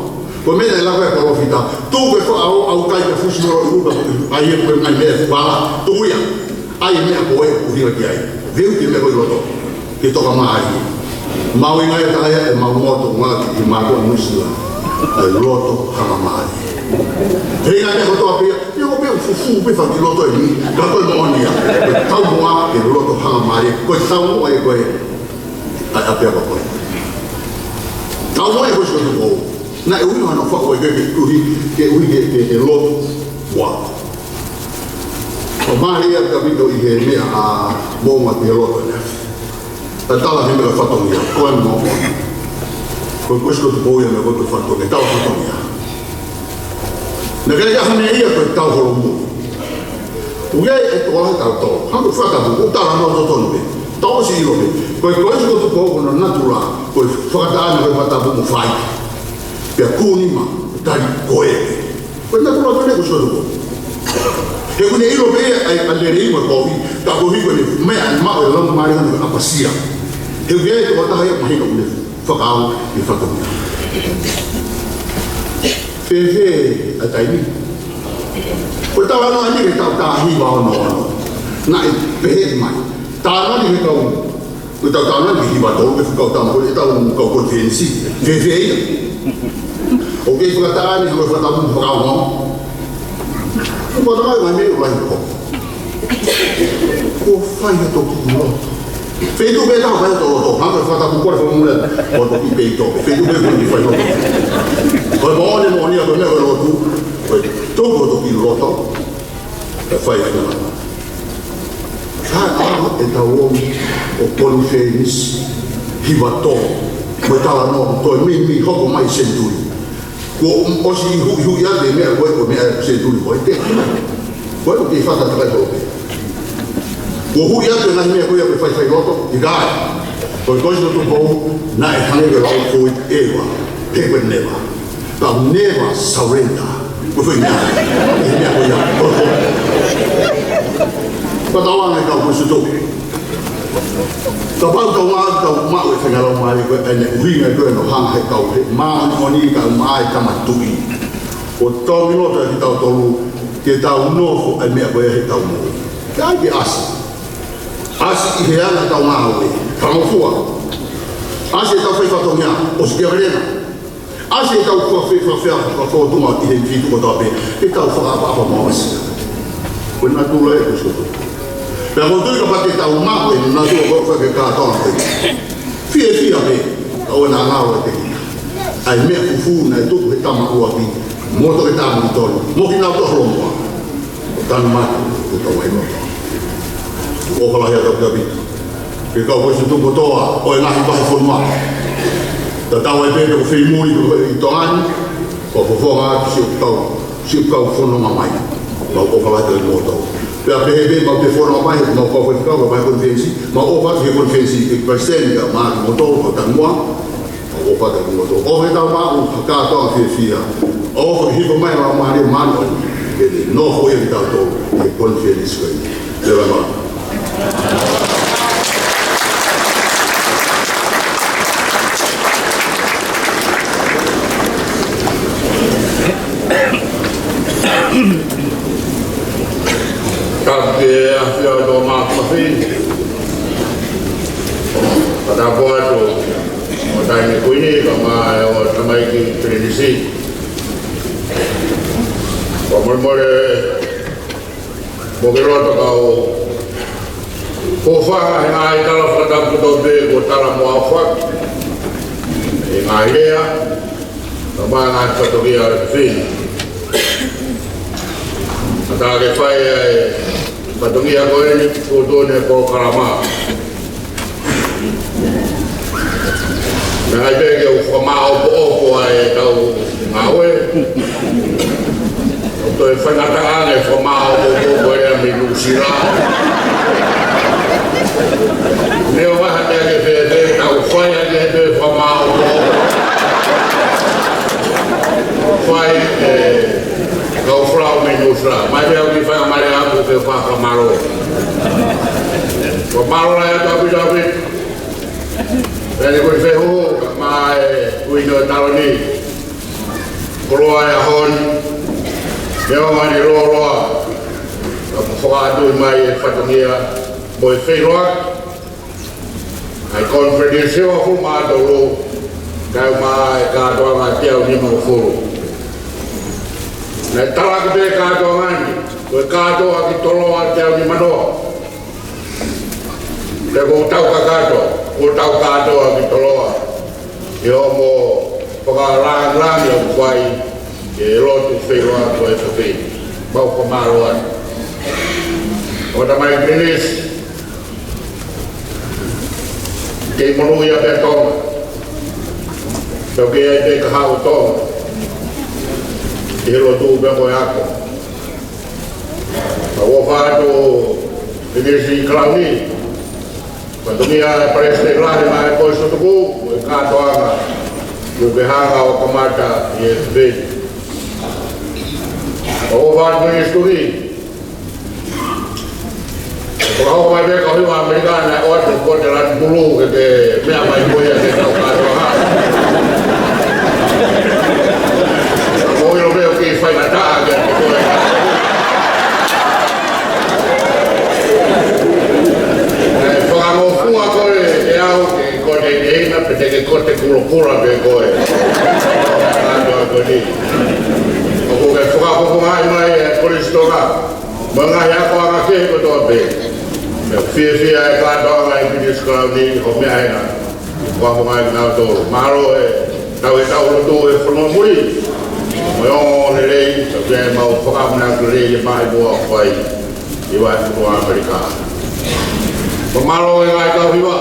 Ko e meʻa naʻe lava e palōfita. Tuku e fakaʻau, ʻaukai ke fusi moro ʻuka. ʻAi e ko e ngai meʻa fupala. Tuku ia. ʻAi e meʻa ko ē ʻoku ʻuhinga ki ai. Veu ki he meʻa ko ē ʻi loto. Ke toka mai. Mahuʻinga ia taha ia ʻemau moto ngā ki, ki mātou Nuʻu Sila. ʻA e loto hangamālie. He ʻikai ke kotoa pē ia, ia ko pē fufū pē faki loto ʻeni, ka ko e moʻoni ia. Ko e taumuʻa ke loto hangamālie. Ko e taumuʻa ia ko ē. ʻAi ʻa pē ʻa ko ē. Taumuʻa ia ko e Sihova Tupou. Naʻe ui hano faʻu ai ke, ke ʻuhi, ke ʻuhi ke, ke, ke loto. Ua. ʻO mālie ʻa Tavita ʻi he meʻa ʻa Moʻunga ki he loto ʻene afi. ʻA e tala he meʻa fatongia, ko e moʻunga. Ko e, ko e Sihova Tupou ia meʻa ko e fatongia, tala fatongia. Naʻe ʻikai ke ʻi ai ha meʻa ia ko e tau holomui. ʻOku ʻi ai e tokolahi tautolu. Hangē ko e fakatapu, ʻoku tala noa totonu pē. Tau ʻosi ʻilo pē. Ko e, ko e Sihova Tupou ko hono natula, ko e fakataha ko e fakatapu mo fai. Pea kū nima, tali ko ē. Ko e natula ko ē ko e Sihova Tupou. He ʻoku ne ʻilo pē ʻa e, ʻa e lelei mo e kovi, ka koeʻuhi ko ʻene meʻa, maʻu e laumālie ʻo ne ʻapasia. He ʻoku ʻi ai e tokotaha ia mahino ʻoku ne fakaʻau ʻi he fatongia. Fēfē ʻa e taimi? Ko e talanoa ni ki he taʻu taha hiva ono ono. Naʻe pehē mai. Talanoa ni ki he kau, ko e taʻu taha ono ni ki he hiva tolu, ki he kau tama, ko e taʻu kau konifelenisi. Fēfē ia. ʻOku kei fakataha ni, ko e fakataha mo fakaongo. Ko e fakataha mai mei ʻolunga ko. Kuo fai ha toki loto. Feituʻu pē ʻe taha fai ha toki loto. Hanga fakataha kuo kole fakamule. Ko e toki pē ʻi toki. Feituʻu pē ko e fai loto. Ko e moʻoni, moʻoni, ko e meʻa ko e lotu. Ko e toki, ko e toki loto. ʻE fai fina. Ka ʻa e tau ʻo konifelenisi hiva tolu. Mo e talanoa, ko e meimei hoko mai senituli. Kuo ʻosi huʻihuʻi atu e meʻa ko ē, ko e meʻa senituli ko ē te. Ko e ʻoku kei fakatakai tolu pē. Kuo huʻi atu e ngaahi meʻa ko ia ko e faifai loto, ʻikai. Ko e Kosipeli Tupou, naʻe hangē ko e lau ko e ever, pē ko e never. Ka never surrender. Ko e foʻi meʻa. E meʻa ko ia. Ko e foʻi. Ka tau anga e kau Kosipeli Tupou. Kapau tau ngā, tau maʻu e faingamālie ko ē, ʻa ʻene ʻuhinga ko ē ʻoku hanga he kau he māʻoniʻoni, kau mai tama tuʻi. ʻO tau ʻilo ʻa kitautolu, ke tau nofo ʻa e meʻa ko ē he tau moʻui. Ka ʻai ke ʻasi. ʻAsi ʻi he anga tau ngāue, tau fua. ʻAsi e tau fai fatongia, ʻosi kia Verena. ʻAsi e tau fua fe, fua fea, fua fua tunga ʻi he fitu kotoa pē, ke tau fakaʻapaʻapa mo ʻasi. Ko e natula e Kosipeli. Pea ko e tui kapau te tau maʻu e natula ko ē ke kātoa ko ē. Fiefia pē, ka ʻoua naʻa ngāue te kita. ʻA e meʻa fufū naʻe tuku he tama ʻuluaki, mo e toki tama ʻi tonu, mo kinautolu ʻi Holomua. ʻO tanu matu, ʻo tau ai loto. ʻOfa lahi atu ʻaupito. Ke kau Kosipeli Tupou kotoa, ʻo e ngaahi vahefonua. Tatau ai pē pe ko fē muli, pe ko ʻi Tonga ni, ko e fofonga atu siʻi kau, siʻi kau fononga mai. Mau ʻofa lahi atu kimoutolu. Pea pehē pē mau toe fononga mai, mau kau faifekau, mau kau konifelenisi, mau ʻofa atu ki he konifelenisi, ki he palesiteni, ka mau kimoutolu, mau tanu muʻa. ʻO pata ki moto. ʻO he tau maʻu, kātoa fiefia. ʻO hoko mai la mare mano. Ke te nofo ia kitautolu. Ke konifelenisi ko ē. Te la mano. Ka ke afia ʻo tō mā kafī. Ka ta poa tō. ʻO taimi kuini ka ma e ʻo tamaiki Pilinisi. Ko mole mole mo ke loto ka ʻo ko fa he ngaahi tala fakatapu kotoa pē ko tala mo ʻaofaki. E ngaahi lea, ka ma ngaahi fatongia ʻo e fefine. Ka ta ke fai e fatongia ko eni, ko tō ne ko kalama. Meʻa ai pē ke u fakamāʻopoʻopo ai e kau ngāue. ʻO toe faingataʻa ange fakamāʻopoʻopo e lea mei Nuʻusila. Neongo ha meʻa ke fēfē, tau fai ange e toe fakamāʻopoʻopo. Fai e kau folau mei Nuʻusila. Mai pē au ki fai a mare aku ke fakamālō. Fakamālō lahi atu ʻaupito ʻaupito. Pea ni ko e fehuhu, ka ma e ui no taloni. Koloa e ʻaho ni. Neongo ʻene lōloa. Ka mo fakaʻatu mai e fatongia. Mo e feiloa. ʻA e konifelenisi ʻo hongofulu mā tolu. Kae ʻumaʻā e kātoanga teau nimangofulu. Naʻe talaki pē kātoanga ni. Ko e kātoa ki Toloa teau nimanoa. Pea ko ʻetau kakato, ko ʻetau kātoa ki Toloa. ʻI hoʻomo fakalāngilangi ʻoku fai, ke lotu feiloa ko e fafine. Mau fakamālō atu. ʻO tamaiki Pilinisi, kei monūʻia pē Tonga. Pea kei ʻai pē kahaʻu Tonga. Ke lotu pē ko e ako. Ka ʻofa atu Pilinisi Kalauni, fatongia e Palesiteni Lahi mo e Kosipeli Tupou, ko e kātoanga, kuo ke hanga ʻo kamata ʻi he fefine. Ka ʻofa atu Pilinisi Tuʻi, ka ʻofa mai pē ka hiva ʻAmelika naʻe ʻoatu ko te lani pulu ke te meʻa mai ko ia ke tau kātoanga. Ko ilo pē ʻoku kei faingataʻa ke te koe. Kula pē koe. Kātoa ko eni. ʻOku ke fakafofongaʻi mai e Kolisi Tonga mo e ngaahi akoʻanga kehe kotoa pē. Pea fiefia e kātoanga ʻi he Pilinisi Kalauni ʻo meʻa hena. Fakafofongaʻi kinautolu. Mālō e tau e tau lotu e fonua muli. Mo e ongoongo lelei, pea ke mau fakamanatu lelei e maʻimoa ʻoku fai ʻi he vahefonua ʻAmelika. Fakamālō e ngaahi kau hiva.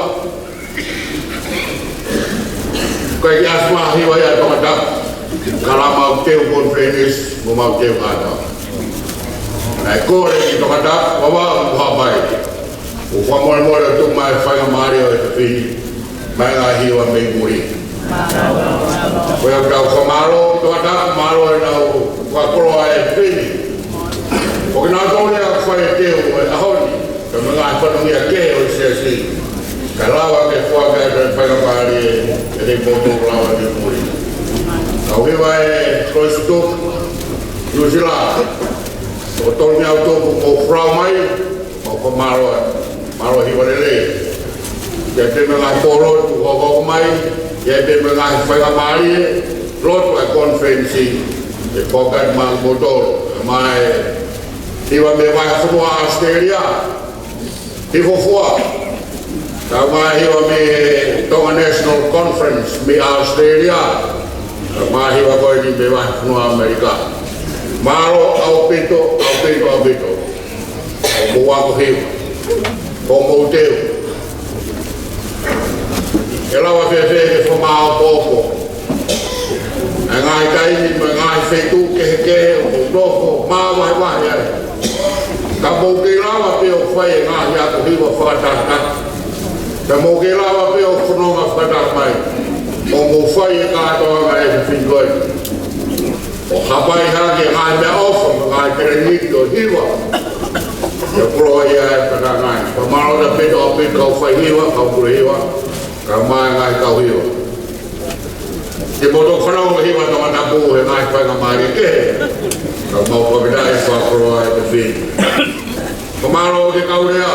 Ko e kiʻi ʻasi mai hiva ia Tongatapu, ka ʻoku mau teu konifelenisi, mo mau teu kātoa. Naʻe kole ki Tongatapu, Vavaʻu mo Haʻapai. ʻOku fakamolemole ʻo tuku mai e faingamālie ʻo e efiafi ni, mai ngaahi hiva mei muli. Ko ia ʻoku tau fakamālō ki Tongatapu, mālō e nau fakakoloa e efiafi ni. Ko kinautolu ia ʻoku fai e teu ʻo e ʻaho ni, pea mo e ngaahi fatongia kehe ʻo e siasi. Ka lava ke foaki atu e faingamālie ʻe kimoutolu lava mei muli. Kau hiva e Kolisi Tupu Nuʻusila, ʻoku tolungeau tupu kuo folau mai, mau fakamālō atu. Mālō e hiva lelei. ʻIo pea mo e ngaahi pō lotu ʻoku hoko mai, ʻio pea mo e ngaahi faingamālie lotu ʻa e konifelenisi, ʻe foaki atu maʻa kimoutolu. Mai hiva mei he vahefonua ʻAositelēlia, Hifofua. Kau mai hiva mei he Tonga National Conference mei ʻAositelēlia. Kau mai hiva ko eni mei he vahefonua ʻAmelika. Mālō ʻaupito, ʻaupito, ʻaupito. ʻOku mou ako hiva. ʻOku mou teu. ʻE lava fēfē ke fakamāʻopoʻopo ʻa e ngaahi taimi mo e ngaahi feituʻu kehekehe ʻoku mou nofo māvahevahe ai. Ka mou kei lava pē ʻo fai e ngaahi ako hiva fakatahataha. Ka mou kei lava pē ʻo fononga fakataha mai. ʻOku mou fai e kātoanga e efiafi ni. ʻO hapai hake e ngaahi meʻaʻofa, mo e ngaahi peleniti ʻo e hiva. ʻIo koloa ia e kakangai. Fakamālō ʻaupito, ʻaupito kau fai hiva, kau pule hiva, kau mai ngaahi kau hiva. Kimoutolu fanongo hiva Tongatapu he ngaahi faingamālie kehe. Kau mau fakafetaʻi fakakoloa e efiafi ni. Fakamālō ki he kau lea.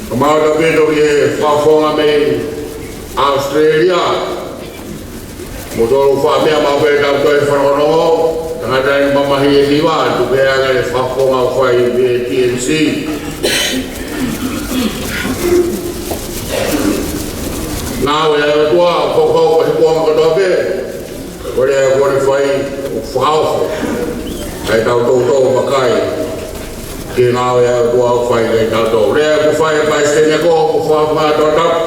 Fakamālō ʻaupito ki he fakafofonga mei ʻAositelēlia. Mo tolu faʻa meʻa mau pē tau toe fanongonongo, tangata ʻi mamahi e hiva, tuku pē ange e fakafofonga ʻoku fai mei he T N C. Ngāue ʻa e ʻOtua, hokohoko he kuonga kotoa pē, ko e lea kuo ne fai ʻoku fakaofo. Kae tau toutou vakai ki he ngāue ʻa e ʻOtua ʻoku fai kiate kitautolu. Lea kuo fai ʻe Palesiteni Ako, ʻoku fakafofonga Tongatapu.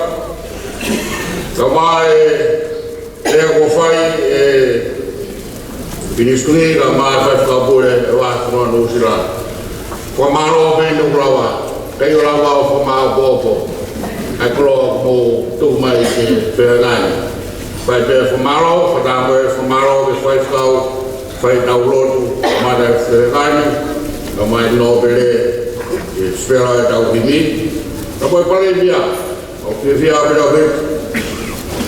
Kau mai e lea kuo fai ʻe Pilinisi Kuini, kau mai e faifekau pule ʻo e vahefonua Nuʻusila. Fakamālō pē ʻi he ʻoku lava, kae ʻoua lava ʻo fakamāʻopoʻopo ʻa e koloa ʻoku mou tuku mai ki he feohi ni. Fai pē fakamālō, fakataha mo e fakamālō ki he faifekau, fai tau lotu, mai e feohi ni, kau mai e nōpele, ʻi he sipela ʻetau himi, kau mai e Palēmia, ʻoku fiefia ʻaupito ʻaupito.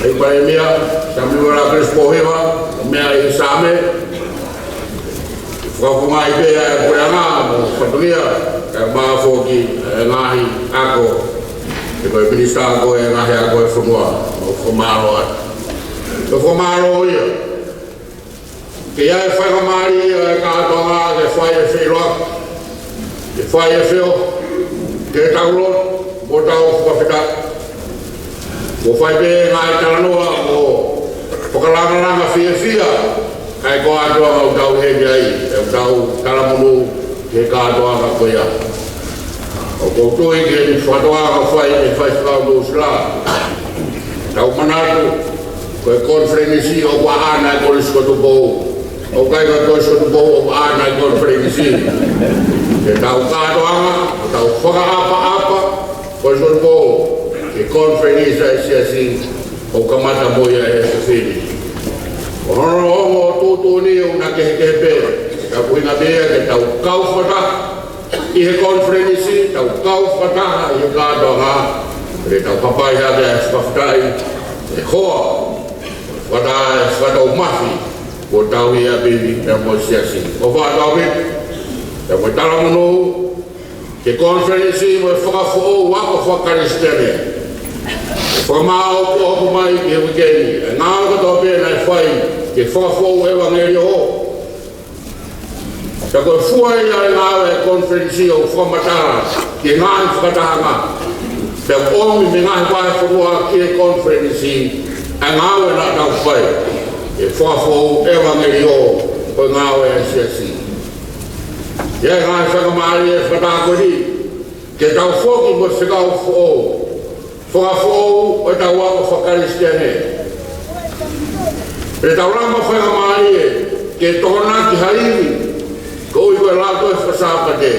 ʻEiki Palēmia, Samiuela Kelesi Pōhiva, meʻa ʻi he Saame. Fakafofongaʻi pē ʻa e puleʻanga mo e fatongia, kae ʻumaʻā foki e ngaahi ako, ʻe ko e Minisitā ko ē e ngaahi ako e fonua, ʻoku fakamālō atu. ʻOku fakamālō ia. Ke ʻi ai e faingamālie ʻa e kātoanga ke fai e feʻiloaki, ke fai e feohi, ke tau lotu, mo tau fakafetaʻi. Kuo fai pē ngaahi talanoa mo fakalangalanga fiefia, kae ko e kātoanga ʻoku tau heni ai, ʻoku tau talamonū ki he kātoanga ko ia. ʻOku ou tui ki he fakatoʻa ʻoku fai ʻe he faifekau Nuʻusila. Tau manatu, ko e konifelenisi ʻoku ʻaʻana e Kolisi ko Tupou. ʻOku ʻikai ko e Kolisi ko Tupou ʻoku ʻaʻana e konifelenisi. Ke tau kātoanga, tau fakaʻapaʻapa, Kolisi ko Tupou, ki he konifelenisi ʻa e siasi, ʻoku kamata mo ia he efiafi ni. Ko hono ongo tuʻutuʻuni ʻoku na kehekehe pē, ka ʻoku ʻuhinga pē ia ke tau kau fakataha ʻi he konifelenisi, tau kau fakataha ʻi he kātoanga, ke tau hapai hake ʻa e fakafetaʻi, ʻe hoa, fakataha e fakataumafi, kuo tau ʻi ai pē ni pea mo e siasi. ʻOku fakataumafi, pea mo e talamonū, ki he konifelenisi mo e fakafoʻou ako faka-Kalisitiane. Fakamāʻopoʻopo mai ki he uike ni ʻa e ngāue kotoa pē naʻe fai ke fakafoʻou ʻevangeliō. Pea ko e fua ia ʻa e ngāue ʻa e konifelenisi ʻo fakamatala ki he ngaahi fakatahaʻanga. Pea ʻomi mei he ngaahi vahefonua ki he konifelenisi ʻa e ngāue naʻa tau fai ke fakafoʻou ʻevangeliō, ko e ngāue ʻa e siasi. ʻI he ngaahi faingamālie ʻo e fakataha ko eni, ke tau foki mo e fekau foʻou, fakafoʻou ʻo ʻetau ako fakakalisitiane. Pea tau lava mo e faingamālie ke tokonaki ha ivi, koeʻuhi ko e Lautohi Fakasāpate,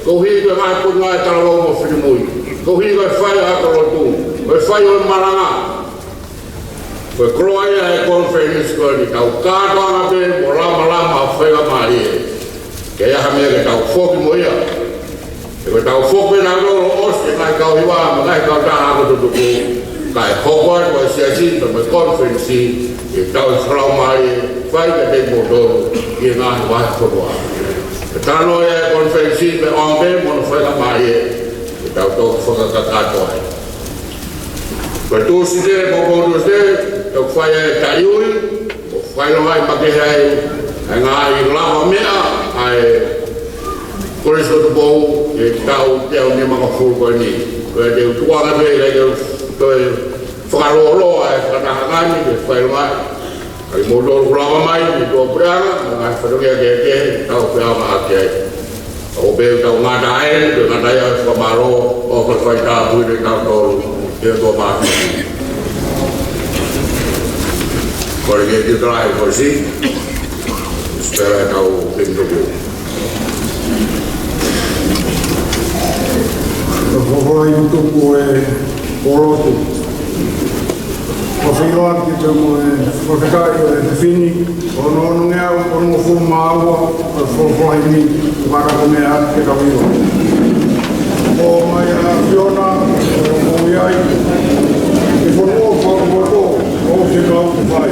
koeʻuhi ko e ngaahi potungāue talavou mo finemui, koeʻuhi ko e fai ʻo e akolotu, ko e fai ʻo e malanga. Ko e koloa ia ʻo e konifelenisi ko eni, tau kātoanga pē mo lamalama ʻo e faingamālie. Ke ʻi ai ha meʻa ke tau foki mo ia. He ko ʻetau foki pē nautolu ʻo ʻosi e ngaahi kau hiva mo e ngaahi kautaha ako tutuku, kae hoko atu ʻa e siasi pea mo e konifelenisi ke tau fakalaumālie fai kiate kimoutolu ʻi he ngaahi vahefonua. Ke talanoa ʻa e konifelenisi pē ʻo aʻu pē mo hono faingamālie ke tau toki fakakakato ai. Ko e Tūsite, poupou Tūsite, ʻoku fai ai e taʻeui, ʻo fakaʻilongaʻi makehe ai ʻa e ngaahi lavameʻa ʻa e Kolisi ʻo Tupou ʻi he taʻu teau nimangofulu ko eni. Ko ia te u tukuange pē, ʻikai ke u toe fakalōloa e fakataha ni, ke fakaʻilongaʻi ʻa kimoutolu kuo lava mai mei tuʻapuleʻanga, mo e ngaahi fatongia kehekehe, tau feʻao maʻa ki ai. ʻOku pehē ʻoku tau ngata ai, ʻoku ngata ai ʻa e fakamālō, ʻoku fai tāpuekina kitautolu, ʻe ʻOtua Māfimafi. Kole ke tau tala e kolisi, spera e kau pintuku. Ko e folofola ʻi he tuku e polotu. Ko e folofola ki he tuku e, ko e fekau ʻo e fefine, ʻo e onongeau, ʻo e onongofulu mā ua, ko e folofola ʻi he, ʻoku ʻikai ko e meʻa ke tau ʻilo. ʻOmai ʻa e ʻAfiona, ʻo ʻomai ai, ʻi he fonua ʻoku fakamoʻoni, ʻo fekau ke fai.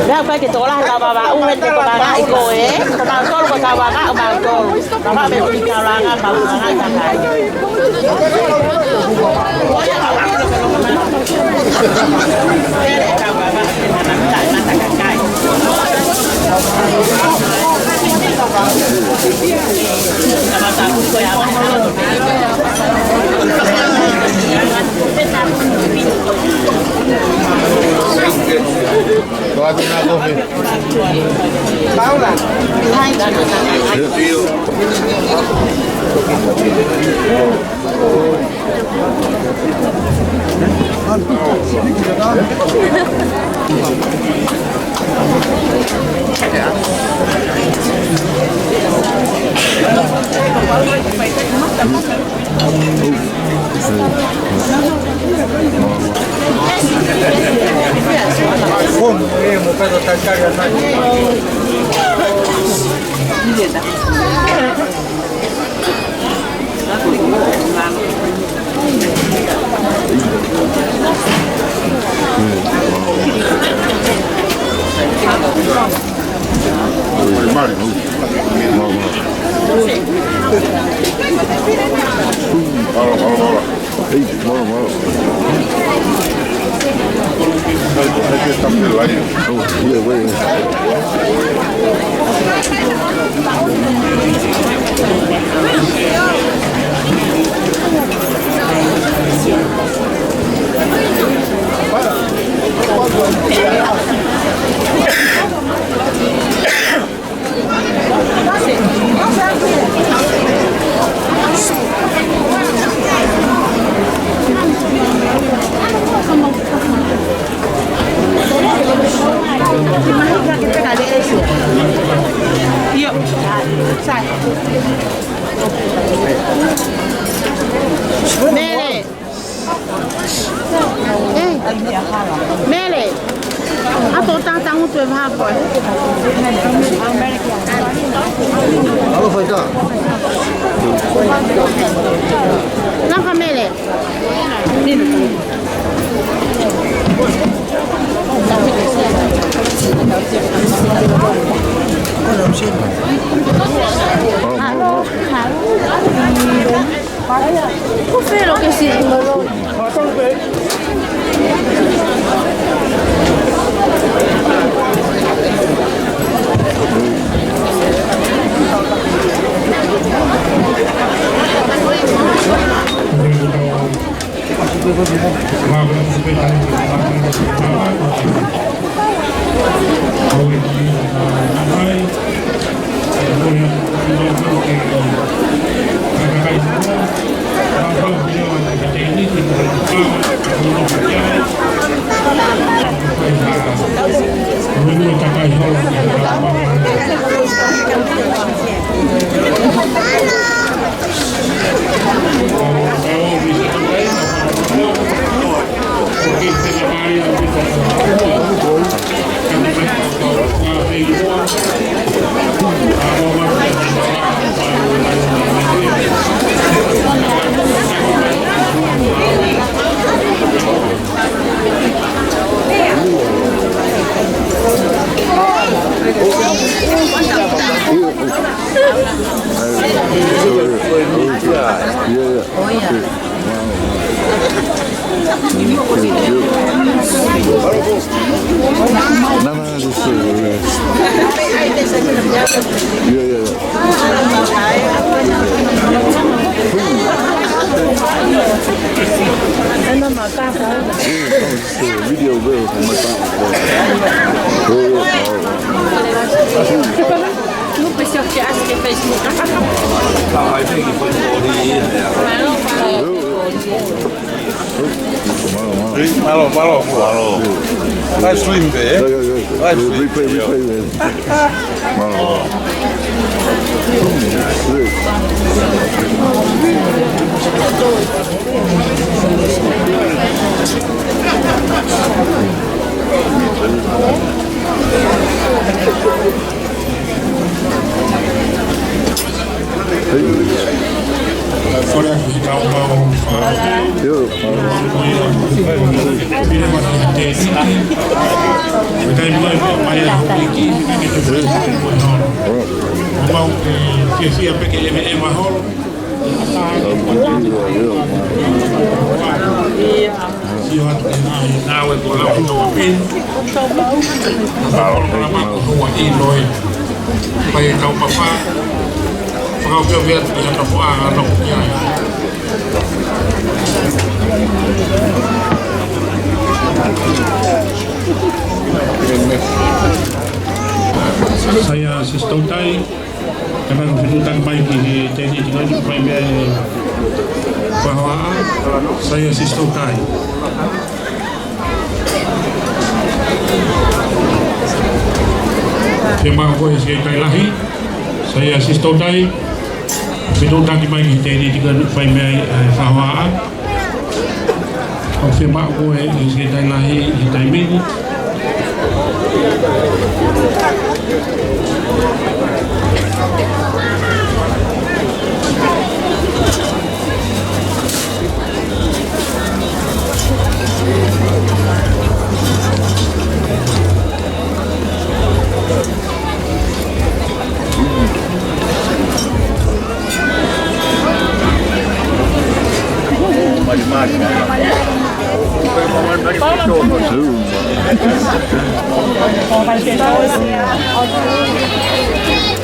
Meʻa ko ē ke tokolahi ka vavaʻu he te tokanga ʻi ko ē, ko mautolu ko tau vavaʻu mautolu. Vavaʻu me ui tau langa, mau langa ʻi kakai. Paula. Mele. Ei. Mele. ʻA e tō tātā ngutu e vaha ko ē. Alo, faitā. Naka Mele. Alo. Ko fē loke si No, no, just, uh, yeah, yeah. Video veo, no, no, no. No, no, no. No, pues yo que hace que Facebook. No, no, no. Malo, malo, malo. Live stream pē, ē? Live stream. Replay, replay, man. Malo, malo. Kole atu ki he kau mau, ʻio. Mau ke fiefia pē ke ʻeveʻeva holo. Sio atu ki he ngaahi ngāue kuo lau ʻi Tonga pē. Mālō, mālō, mālō. Hawaii, Loe. Pai e kau papa. Fakafeʻao atu ki he kau fua, ʻa, nofo ki ai. Saia Sisitoutai, ka naʻe fetuʻutaki mai ki he tēniti ko eni, fai mei ai e fakahohaʻa. Saia Sisitoutai. Fiemaʻu ko e Sekelitali Lahi, Saia Sisitoutai, fetuʻutaki mai ki he tēniti ko eni, fai mei ai e fakahohaʻa. ʻOku fiemaʻu ko e Sekelitali Lahi he taimi ni.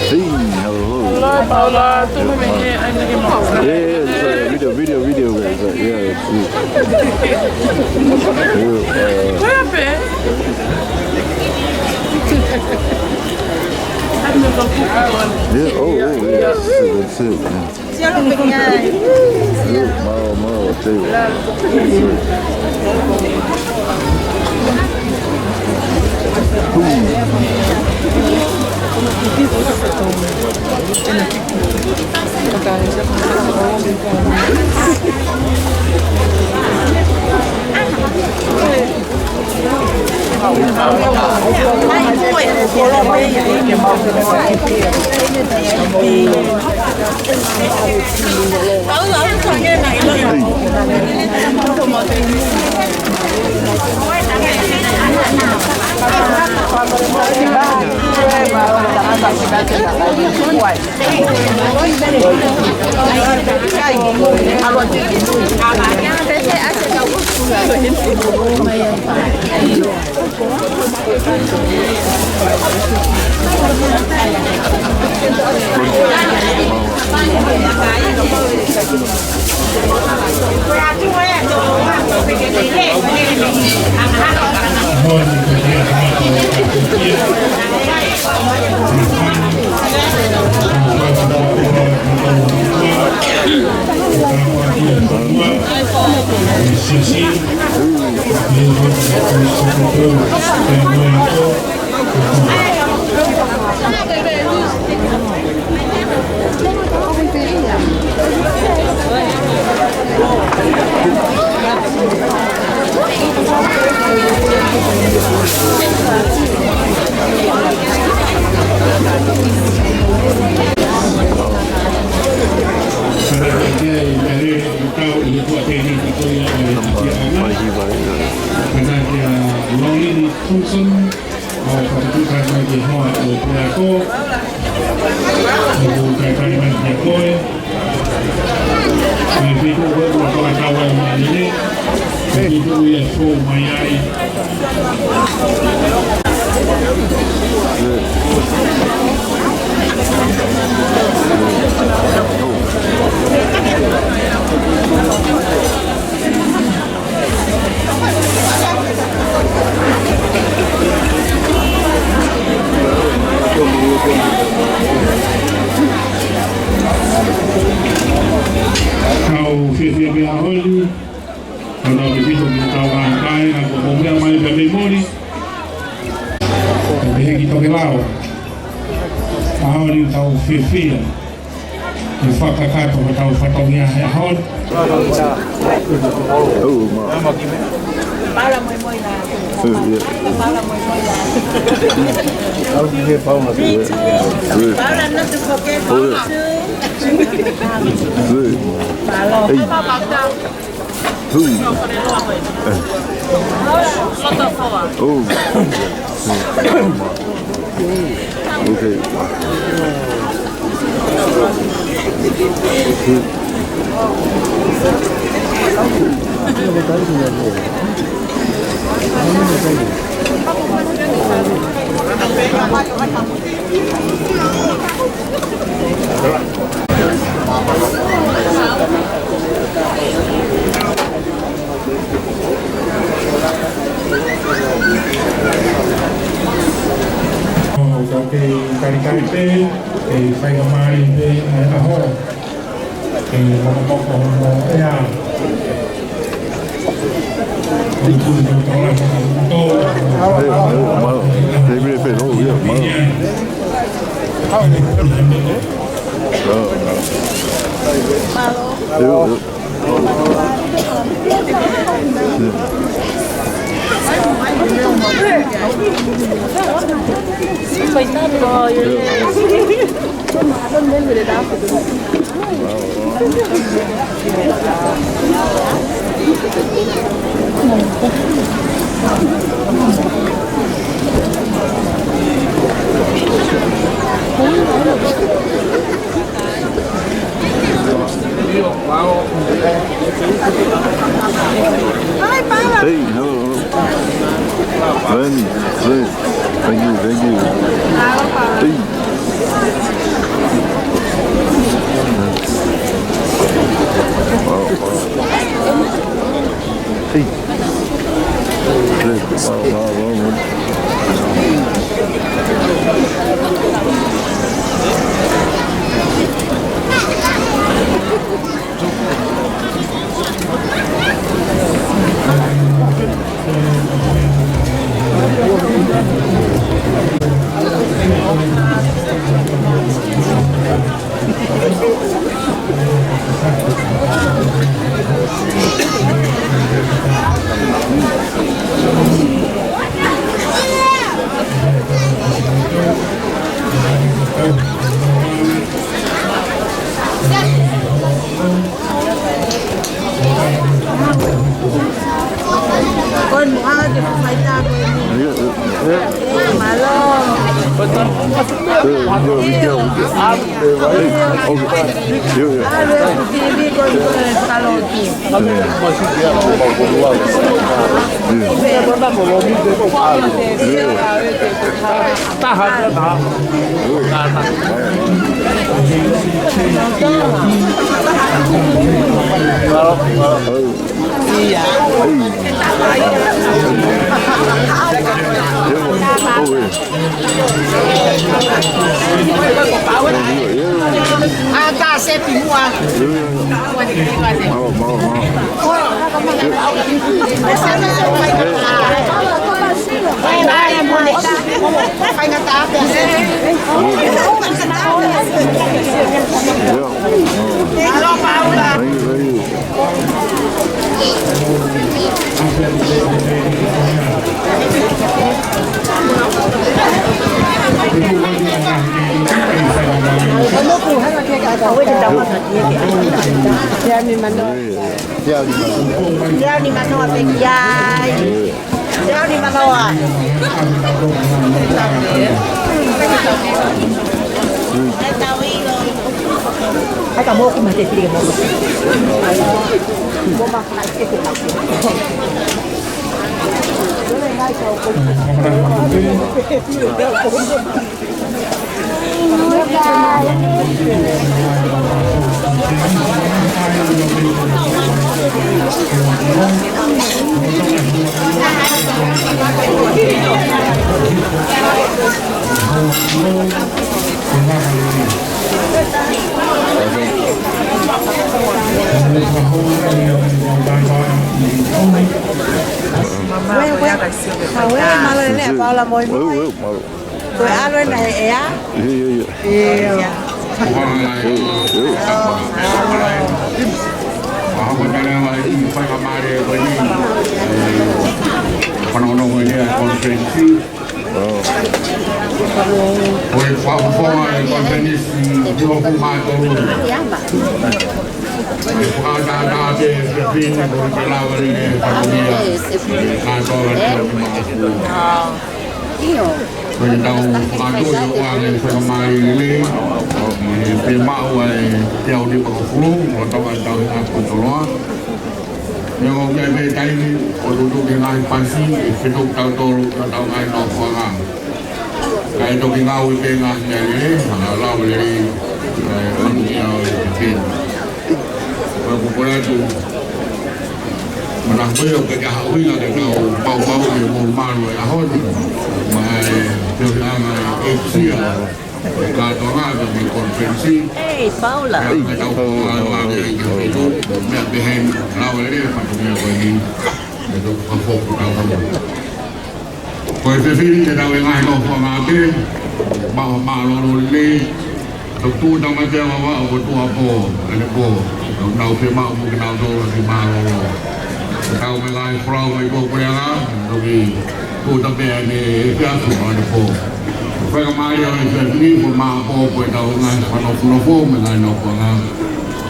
Hey, hello. Hola, Paula. Tuku mei he, ai, mei he mau. Yeah, yeah, sorry. Video, video, video, guys. Uh, yeah, it's good. Yeah, uh, What happened? Yeah, oh, oh, yeah, that's it, that's it, yeah. Mālō, mālō, thank you. Thompson, ʻo fakatuʻu mai ki he hoa ʻo Peako. ʻOku talitali mai kia koe. Mei he feituʻu ko ē ʻoku tau ʻi ai ʻanenai. Mei he feituʻu ia ʻe fou mai ai. Kau fiefia pē ʻaho ni, kau tau pipito ki he kau kakai, ka ko e meʻa mai pē mei muli. Pehē ki Tokelau. ʻAho ni tau fiefia. ʻI he fakakakato ʻo hotau fatongia he ʻaho ni. Oh, ma. Paula, moi moi la. Eh, yeah. Paula, moi moi la. How do you get Paula? Me too. Yeah. Paula, not to forget. Oh, yeah. Paula too. Good. Paula. Hey. Who? Oh. Okay. Pē, ʻe faingamālie pē ʻa e ʻaho, ʻe mokomoko hono ʻea. Hey, hello, hello. Lenny, Lenny. Thank you, thank you. Hey. Wow, wow. Hey. Wow, wow, wow, wow. Ko e muʻa ke fai tā ko eni. Mālō. Alo, ʻoku kivi ko e kaloki. Taha. Ia ni manoa pē ki ai. Ia ni manoa. Ai ka moku mate pili ke moku. Ue, ue. Ka ue, mālō e lea, Paula, moi, moi. Ue, ue, mālō. Ko e ʻalu ena he ʻea? ʻIo, ʻio, ʻio. ʻIo. Ko e fakafofonga e konifelenisi ʻi Hofu Mātolu. Ko e fakatātā te Filipaini, ko e lava lele e fatongia. Ko e kātoa lele e fatongia. Ko e tau fakatoi ʻo ʻoange fakamālō lelei, ʻi he pē maʻu ʻa e teau ni pakafulu, ʻo tau ʻa tau ʻi ʻApotoloa. Neongo meʻa pē taimi, ʻo tutuki ngaahi pasi, ʻe fetuku tautolu, ʻa tau ngaahi nofoʻanga. Kae toki ngāue pē ngaahi meʻa lelei, ʻa e lava lelei, ʻa e fatongia ʻo e peni. Ko e kole atu, manako ʻoku ʻikai ke ha ʻuhinga ke tau maumau ke mou malu e ʻaho ni. Maʻa e feohiʻanga ʻa e ʻEikisia. Kātoanga, mei he konifelenisi. Hey, Paula. Meʻa pē heni, lau lelei e fatongia ko eni. Meʻa tau fakafoki ʻetau. Ko e fefine te tau ʻi he ngaahi nofoʻanga pē, maʻu ha mālōlō lelei, tau tuʻu tamatea vava ʻo ko tuʻu ʻapō, ʻanepō, tau nau fiemaʻu mo kinautolu ha kiʻi mālōlō. Tau mei he ngaahi folau mai ko Puleʻanga, toki tuʻu tapea ne efiafi ʻanepō. Fakamālō ʻa e fefine, ko māpō ko ʻetau ngaahi fakanofonofo, mei he ngaahi nofoʻanga.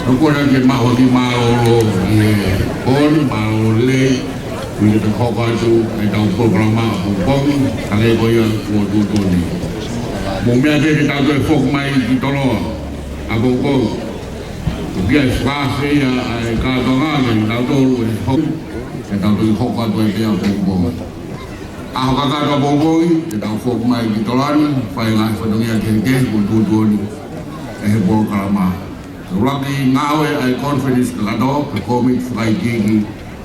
Tau kole ke maʻu ha kiʻi mālōlō, ʻi he pō ni mālōlō lelei, Ui ke te hoko atu ʻetau polokalama ʻapongipongi, hangē ko ia kuo tuʻutuʻuni. Mou meʻa ke tau toe foki mai ki Toloa ʻapongipongi. Ko ia e fakaafe ia ʻa e kātoanga, ke tau toe foki, ke tau toe hoko atu ai pē ʻapongipongi. ʻAho kakato ʻapongipongi, ke tau foki mai ki Toloa ni, fai ngaahi fatongia kehekehe kuo tuʻutuʻuni ʻe he polokalama. Laki ngāue ʻa e konifelenisi kakato, pe kōmiti fakaikiiki,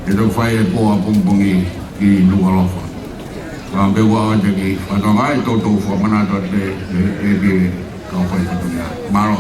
ʻe toki fai he pō ʻapongipongi ki Nukuʻalofa. Ka pehē ʻoku ʻoatu e kiʻi fatongia, ʻe toutou fakamanatu atu ʻe, ʻe, ʻe Pile, kau fai fatongia. Mālō.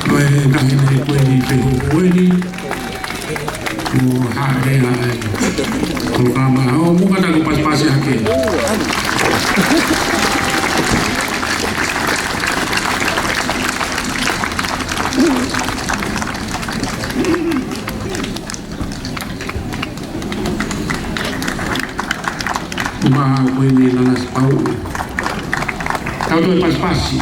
Ko e taha eni ko eni pē ko eni. Ko haʻele ʻa e polokalama ʻo mou kātaki pasipasi hake. Ko e meʻa ko eni Lanasi Pauʻu. Tau toe pasipasi.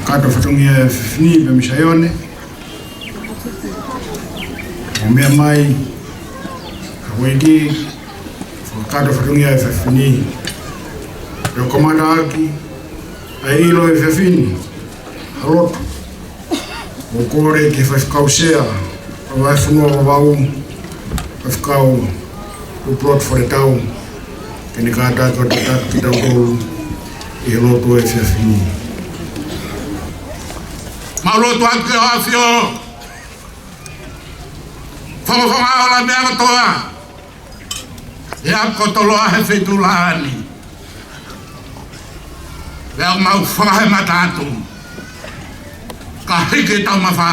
Kātoa fatongia e fefine pē mei Saione. ʻO meʻa mai, ka wiki, fakakātoa fatongia e fefine. ʻO kamata ʻaki ʻa e ʻilo e fefine, ha lotu. ʻOku kole ki he faifekau sea ʻo e fonua Vavaʻu, faifekau Tupulot Foletau, ke ne kātaki ʻo tataki kitautolu ʻi he lotu e fefine. Mau lotu atu ki he ʻAfio. Fakafofonga ʻo e meʻa kotoa. ʻE ʻa kotoloa he feituʻu laʻā ni. Pea mau fakahemata atu. Ka hiki taumafa.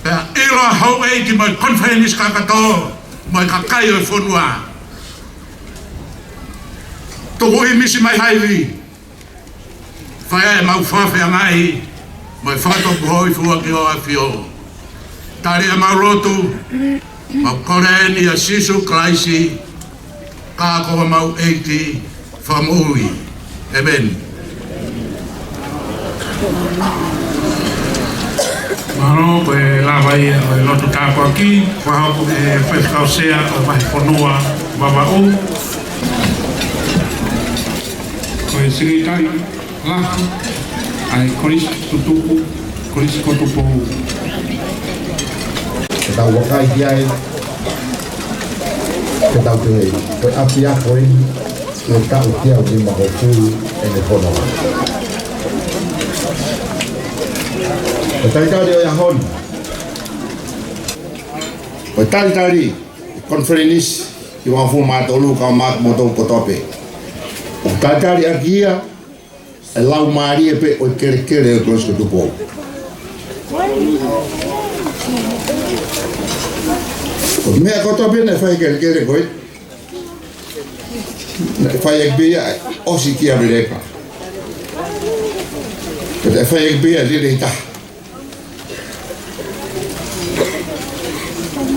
Pea ʻilo houʻeiki mo e konifelenisi kakato, mo e kakai ʻo e fonua. Tuku ʻi misi mai ha ivi. Fai ʻemau fakafeangai, mo e fakatopu hoi fua ki ho ʻAfio. Tali ʻemau lotu, Mau kole ni ʻia Sīsū Kalaisi, ka ko homau ʻEiki Fakamoʻui. ʻĒmeni. Mālō, ko e lava ia ʻo e lotu tāpuaki, fakahoko ʻe he Faifekau Sea ʻo e Vahefonua Vavaʻu. Ko e Sekelitali Lahi ʻa e Kolisi Tutuku, Kolisi ko Tupou. Ke tau vakai ki ai, ke tau pehē, ko e ʻapiako eni, ʻi he taʻu teau nimangofulu ʻene fononga. Ko e talitali ʻo e ʻaho ni, ko e talitali Konifelenisi nimangofulu mā tolu, kau maʻa kimoutolu kotoa pē. Talitali ʻaki ia ʻa e laumālie pē ʻo e kelekele ʻo e Kolisi ko Tupou. Ko e meʻa kotoa pē naʻe fai he kelekele ko ē, naʻe fai ʻaki pē ia ʻosi kia Veleka. Pea naʻe fai ʻaki pē ia lelei taha.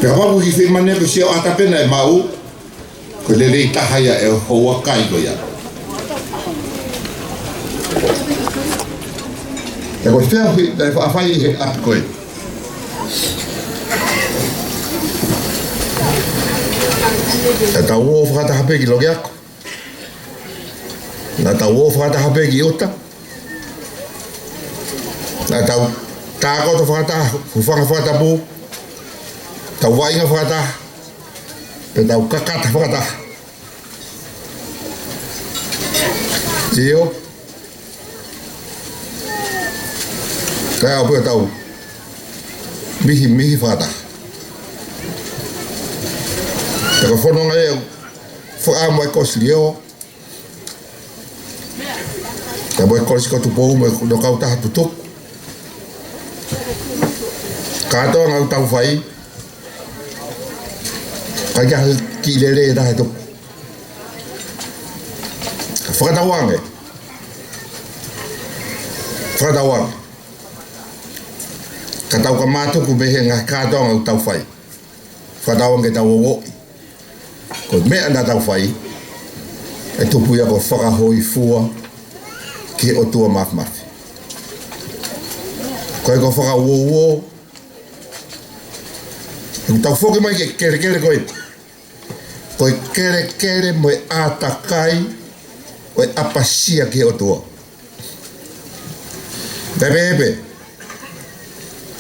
Pea kapau ʻoku ke fiemālie ko e sioʻata pē naʻe maʻu, ko e lelei taha ia ʻe houa kai ko ia. Pea ko e feohi naʻe faʻa fai he ʻapi ko ē, naʻa tau ō fakataha pē ki Lokiako. Naʻa tau ō fakataha pē ki ʻuta. Naʻa tau tākoto fakataha, hūfanga fakatapu. Tau vaʻinga fakataha. Pea tau kakata fakataha. ʻIo. Kae ʻaupito tau mihimihi fakataha. Pea ko e fononga ē, fakaʻamu ʻa e Kolisi Lio, pea mo e Kolisi ko Tupou mo hono kautaha Tutuku. Kātoanga ʻoku tau fai, ʻikai ke ʻi ai ha kiʻi lelei ʻe taha ʻe tuku. Fakatauange. Fakatauange. Ka tau ka mātuku mei he ngaahi kātoanga ʻoku tau fai. Fakatauange ke tau ongoʻi ko e meʻa naʻa tau fai, ʻe tupu ia ko e fakahōifua ki he ʻOtua Māfimafi. Ko e ko e fakauouo, ʻoku tau foki mai ki he kelekele ko ē. Ko e kelekele mo e ʻātakai ʻo e ʻapasia ki he ʻOtua. Pea pehē pē,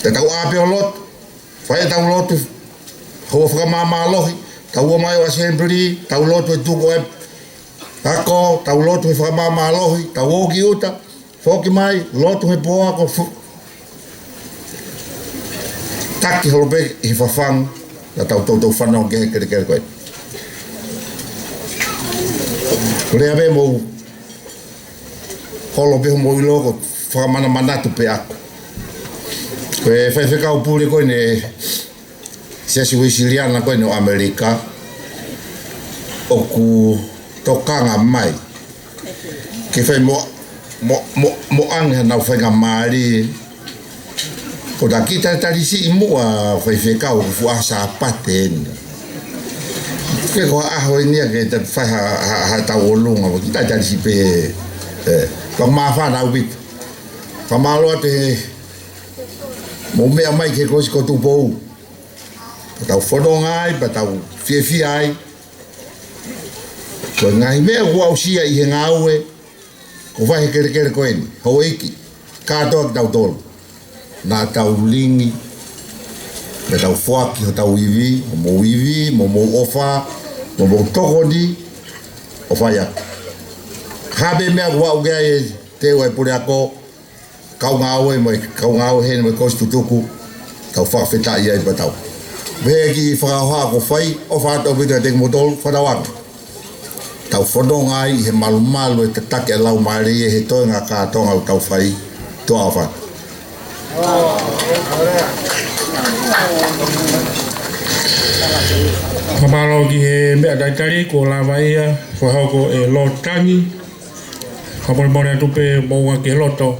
te tau ʻā pē ʻo lotu, fai ʻetau lotu, houa fakamāmālohi, tau ō mai ʻo assembly, tau lotu he tuku ʻo e ako, tau lotu he fakamāmālohi, tau ō ki ʻuta, foki mai, lotu he pō ako, fu-, taki holo pē ʻi he fafangu, naʻa tau toutou fanongo ki he kelekele ko ē. Ko e lea pē mou holo pē homou ʻilo ko e fakamanamanatu pē ʻaku. Ko e faifekau pule ko eni Siasi Uēsiliana ko eni ʻo ʻAmelika, ʻoku tokanga mai ke fai mo, mo, mo, mo ʻange hanau faingamālie. Ko ʻeta kiʻi talitali siʻi muʻa faifekau, ko e fuʻu ʻaho Sāpate eni. Ke ko ha ʻaho eni ia ke ta fai ha, ha, ha tau ʻolunga, ko e kiʻi talitali siʻi pē, ē, ka māfana ʻaupito. Fakamālō atu he mou meʻa mai ki he Kolisi ko Tupou. Pea tau fononga ai, pea tau fiefia ai. Ko e ngaahi meʻa kuo aʻusia ʻi he ngāue kuo fai he kelekele ko eni, houʻeiki, kātoa kitautolu. Naʻa tau lingi, pea tau foaki hotau ivi, mo homou ivi, mo homou ʻofa, mo homou tokoni, ʻo fai atu. Ha pē meʻa kuo aʻu ki ai e teu ʻa e puleako, kau ngāue mo e, kau ngāue heni mo e Kolisi Tutuku, tau fakafetaʻi ai pea tau. Pea kiʻi fakahoha kuo fai, ʻofa atu ʻaupito kiate kimoutolu, fakatauange. Tau fononga ai ʻi he malumalu e tataki ʻa e Laumālie he toenga kātoanga ʻoku tau fai, tuʻa ʻofa. Fakamālō ki he meʻa talitali, kuo lava ia, fakahoko ʻe Lord Tangi. Fakamolemole atu pē mou ō ki he loto.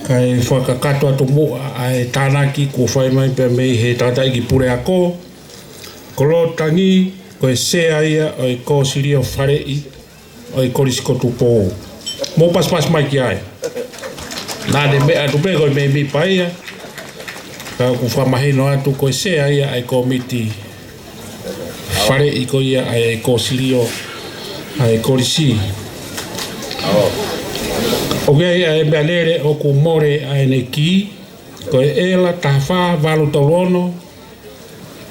Kae fakakakato atu muʻa ʻa e tānaki kuo fai mai pea mei he tangataʻeiki puleako, Kolotangi, ko e sea ia ʻo e Kōsilio Faleʻi ʻo e Kolisi ko Tupou. Mou pasipasi mai ki ai. Naʻa ne meʻa atu pē ko e mēmipa ia, ka ʻoku fakamahino atu ko e sea ia ʻa e kōmiti faleʻi ko ia ʻa e kōsilio ʻa e kolisi. ʻOku ʻi ai ʻa e meʻalele ʻoku mole ʻa ʻene kī, ko e ʻEla taha fā valu tolu ono,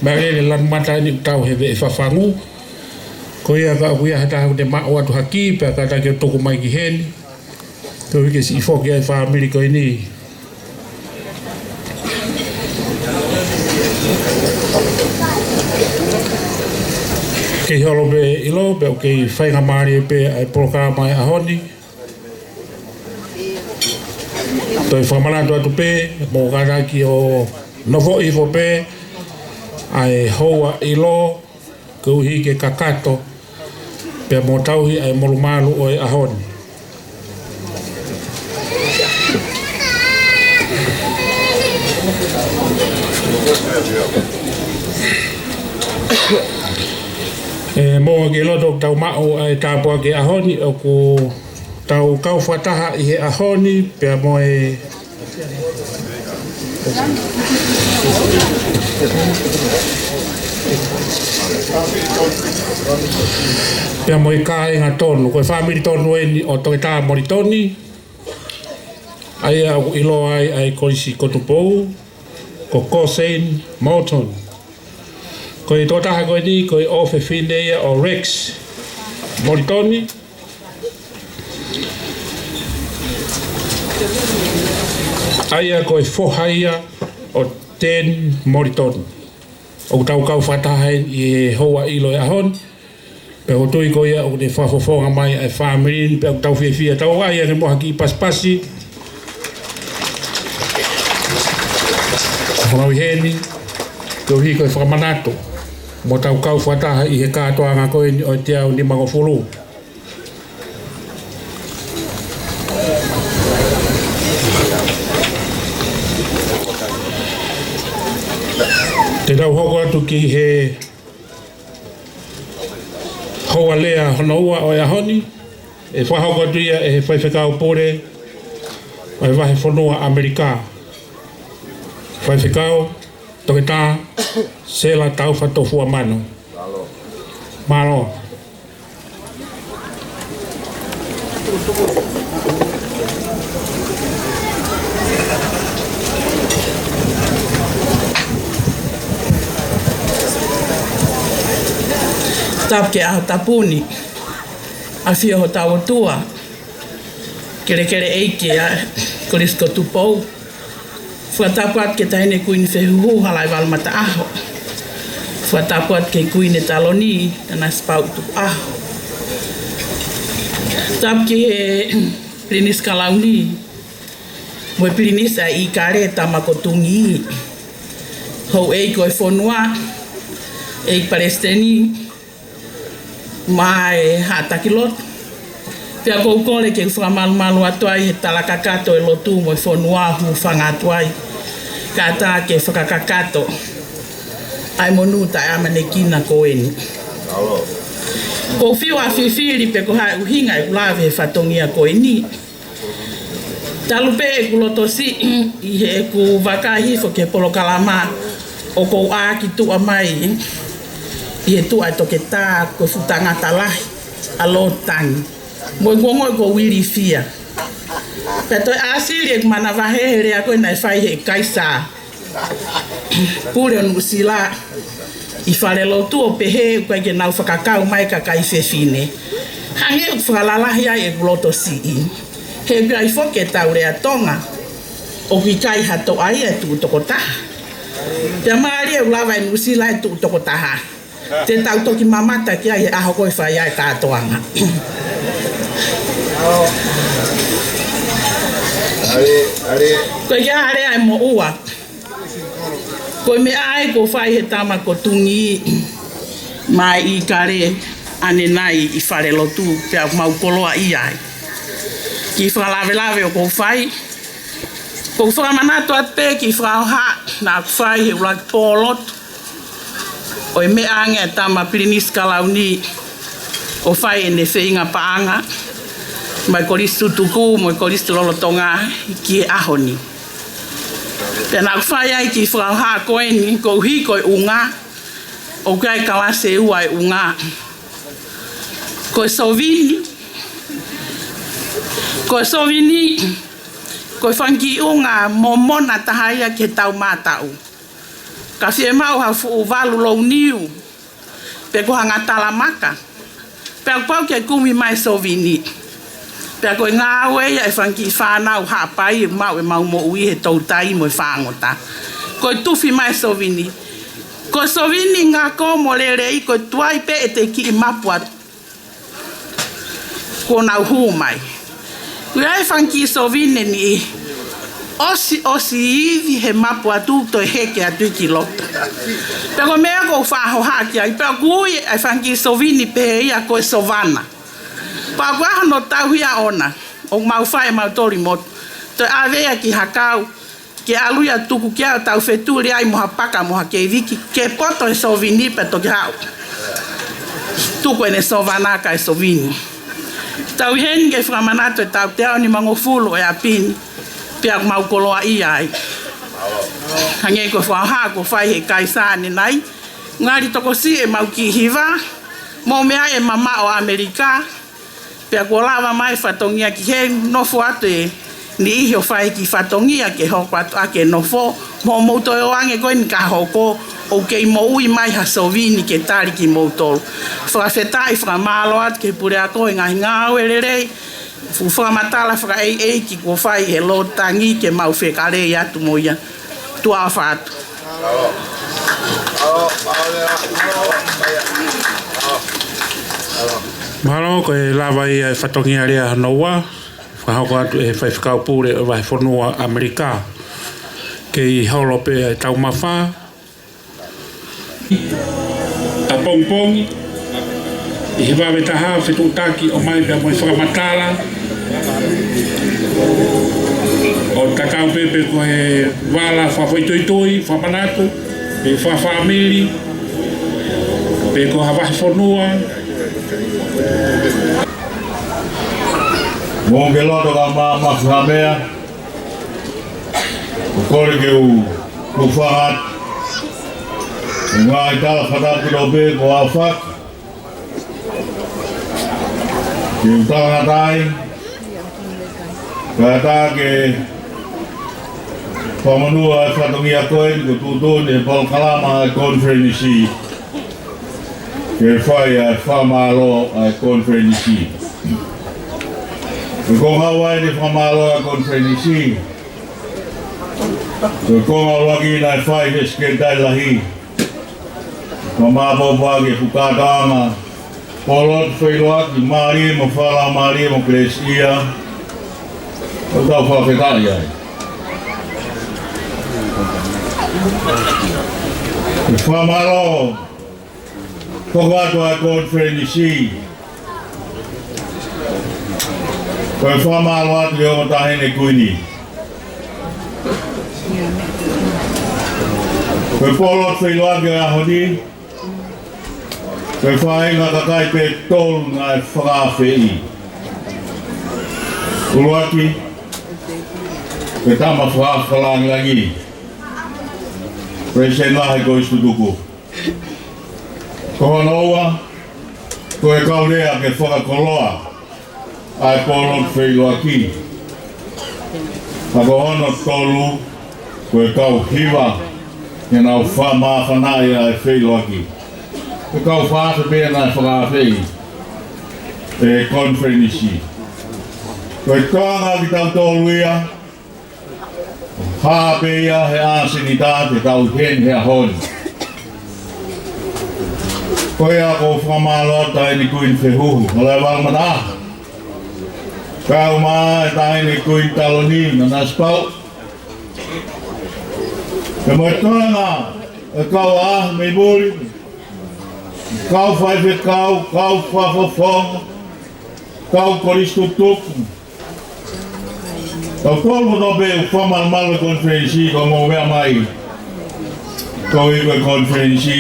meʻalele lanu mata eni ʻoku tau he veʻe fafangu. Ko ia ka ʻoku ʻi ai ha taha ʻoku ne maʻu atu ha kī, pea kātaki ʻo tuku mai ki heni. Koeʻuhi ke siʻi foki ʻa e fāmili ko eni ke holo pē ʻilo, pea ʻoku kei faingamālie pē ʻa e polokalama ʻo e ʻaho ni. Toe fakamanatu atu pē, mou kātaki ʻo nofo hifo pē, ʻa e houa ʻilo, koeʻuhi ke kakato, pea mo tauhi ʻa e molumalu ʻo e ʻaho ni. ʻE, mou ʻai ke loto ʻoku tau maʻu ʻa e tāpuaki ʻaho ni, ʻoku tau kau fakataha ʻi he ʻaho ni, pea mo e, pea mo e kāinga tonu, ko e fāmili tonu eni ʻo Toketā Molitoni, ʻa ia ʻoku ʻiloa ai ʻa e kolisi ko Tupou, ko Koseini Molitoni. Ko e tokotaha ko eni, ko e ʻofefine ia ʻo Rex Molitoni. ʻA ia ko e foha ia ʻo Teni Molitoni. ʻOku tau kau fakataha ʻi he houa ʻilo ʻo e ʻaho ni. Pea ʻoku ou tui ko ia ʻoku ne fakafofonga mai ʻa e fāmili ni, pea ʻoku tau fiefia, tau ʻai ange mo ha kiʻi pasipasi. Ko hono ʻi heni, koeʻuhi ko e fakamanatu, mo tau kau fakataha ʻi he kātoanga ko eni ʻo e teau nimangofulu. Te tau hoko atu ki he houa lea hono ua ʻo e ʻaho ni, ʻe fakahoko atu ia ʻe he faifekau pule ʻo e vahefonua ʻAmelika. Faifekau Toketā Sela Taufa Tofuamanu. Mālō. Tapu ki he ʻaho tapu ni, ʻafio hotau ʻOtua, kelekele ʻeiki ʻa e Kolisi ko Tupou. Fakatapu atu ki he Taʻahine Kuini Fehuhu Halaevalu Mataʻaho. Fakatapu atu ki he Kuini Taloni Nanasipauʻu Tukuʻaho. Tapu ki he Pilinisi Kalauni mo e Pilinisi ʻa ʻIkale Tama ko Tungi. Houʻeiki ʻo e fonua, ʻEiki Palesiteni, mo e haʻa taki lotu. Pea ʻoku ou kole ke u fakamalumalu atu ai he tala kakato ʻo e lotu mo e fonua, hūfanga atu ai. Kātaki ke fakakakato ʻa e monū taʻeʻamanekina ko eni. ʻOku ou fiu ʻa fifili pe ko e hā e ʻuhinga ʻeku lave he fatongia ko eni. Talu pē ʻeku loto siʻi ʻi heʻeku vakai hifo ki he polokalama ʻoku ou ʻāki tuʻa mai ʻi he tuʻa ʻo e toketā ko e fuʻu tangata lahi ʻa Lord Tangi. Mo ʻeku ongoʻi ʻoku ou ilifia. Pea toe ʻāsili ʻeku manavahē he lea ko ē naʻe fai he Kaisa Pule ʻo Nuʻusila ʻi falelotu ʻo pehē ʻoku ʻikai ke nau fakakau mai e kakai fefine. Hangē ʻoku fakalalahi ai ʻeku loto siʻi. He ʻoku ʻi ai foki ʻetau lea Tonga, ʻoku ʻikai ha toʻa ia ʻe tuʻu tokotaha. Pea mālie ʻoku lava ʻe Nuʻusila ʻo tuʻu tokotaha. Te tau toki mamata ki ai he ʻaho ko ē ʻe fai ai e kātoanga. Ko e hā e lea ʻa e moʻua? Ko e meʻa ia kuo fai he tama ko Tungi maʻa ʻIkale ʻanenai ʻi falelotu, pea mau koloaʻia ai. Kiʻi fakalavelave ʻoku ou fai, ʻoku ou fakamanatu atu pē kiʻi fakahoha naʻa ku fai he ʻuluaki pō lotu. ʻo e meʻa ange ʻa e tama Pilinisi Kalauni ʻo fai ʻene feinga paʻanga mai Kolisi Tutuku mo e Kolisi Lolotonga ki he ʻaho ni. Pea naʻa ku fai ai e kiʻi fakahohaʻa ko eni koeʻuhi ko e ʻunga, ʻoku ʻi ai e kalasi ʻe ua e ʻunga. Ko e sovini, ko e sovini, ko e fanga kiʻi ʻunga momona taha ia ki he taumātaʻu. Ka fiemaʻu ha fuʻu valu louniu, pe ko ha ngatalamaka. Pea kuo pau ke kumi mai e sovini. Pea ko e ngāue ia ʻa e fanga kiʻi fānau Haʻapai ʻoku maʻu ʻemau moʻui he toutai mo e fāngota. Ko e tufi mai e sovini. Ko e sovini ngako mo lelei, ko e tuai pē ʻete kiʻi mapu atu kuo nau hū mai. ʻOku ʻi ai e fanga kiʻi sovini ni ʻosi, ʻosi ivi he mapu atu toe heke atu ki loto. Pea ko e meʻa ʻoku ou fakahohaʻa ki ai, pea ʻoku ui ʻa e fanga kiʻi sovini pehē ia ko e sovana. Pea ko e ʻaho hono tauhi ʻaʻona, ʻoku mau fai ʻemau toli motu, toe ʻave ia ki Hakau, ke ʻalu ia ʻo tuku ki ai ʻo tau fetuli ai mo ha paka mo ha keiviki, ke poto e sovini pea toki haʻu. Tuku ʻene sovana kae sovini. Tau ʻi heni ke fakamanatu e tau teau nimangofulu ʻo e ʻapi ni, pea ʻoku mau koloaʻia ai. Hangē ko e fakahohaʻa kuo fai ʻe he kai sāne nai, ngali tokosiʻi ʻemau kiʻi hiva, mo meʻa ʻe mamaʻo ʻAmelika, pea kuo lava mai e fatongia ki heni, nofo atu e niʻihi ʻo fai e kiʻi fatongia ke hoko atu ʻaki e nofo, mo mou toe ō ange ko eni ka hoko, ʻoku kei moʻui mai ha sovini ke tali kimoutolu. Fakafetaʻi, fakamālō atu ki he puleako he ngaahi ngāue lelei, fuʻu fakamatala fakaʻeiʻeiki kuo fai he lōtangi ke mau fekalei atu mo ia. Tuʻa ʻofa atu. Mahalo ko e lava ia e fatongia lea hono ua, fakahoko atu ʻe he faifekau pule ʻo e Vahefonua ʻAmelika. Kei holo pē e taumafa. ʻApongipongi, ʻi he vave taha fetuʻutaki ʻo mai pea mo e fakamatala. ʻO tatau pē pe ko e vala fakafoʻituitui, fakamanatu, pe fakafāmili, pe ko ha vahefonua. Mou ke loto ka mamafa ha meʻa, ʻoku ou kole ke u, ke u faʻa atu. ʻE ngaahi tala fakapulope ko afak. Ke u talangata ai. Kae ʻatā ke fakamonū ʻa e fatongia ko eni ko e tuʻutuʻuni e polokalama ʻa e konifelenisi. Ke fai ʻa e fakamālō ʻa e konifelenisi. Ko e konga ua eni e fakamālō ʻa e konifelenisi. Ko e konga ʻuluaki naʻe fai ʻe he Sekelitali Lahi. Ko e māpōpō ʻa e fuʻu kātoanga. Polotu feʻiloaki mālie mo fala mālie mo kelesiʻia. ʻOku tau fakafetaʻi ai. Ko e fakamālō hoko atu ʻa e konifelenisi. Ko e fakamālō atu ki he ongo taʻahine kuini. Ko e polotu feʻiloaki ʻo e ʻaho ni. Ko e faʻahinga kakai pē tolu naʻe fakaafeʻi. ʻUluaki, ko e tama fakalangilangi, Palesiteni Lahi Kolisi Tutuku. Ko hono ua, ko e kau lea ke fakakoloa ʻa e polotu feʻiloaki. Pea ko hono tolu, ko e kau hiva ke nau fakamāfanaʻi ʻa e feʻiloaki. Ko e kau fakaafeʻi pē naʻe fakaafeʻi ʻe he konifelenisi. Ko e tokanga kitautolu ia, hā pē ia he ʻasenita te tau ʻi heni he ʻaho ni. Ko ia ʻoku ou fakamālō atu ki he taʻahine kuini fehuhu, Halaevalu Mataʻaho. Kae ʻumaʻā e taʻahine kuini taloni, Nanasipauʻu. Pea mo e tokanga e kau ʻaʻahi mei muli, kau faifekau, kau fakafofonga, kau Kolisi Tutuku. Kitautolu kotoa pē ʻoku fakamalumalu e konifelenisi, ko hoʻomou meʻa mai. Ko e, ko e konifelenisi,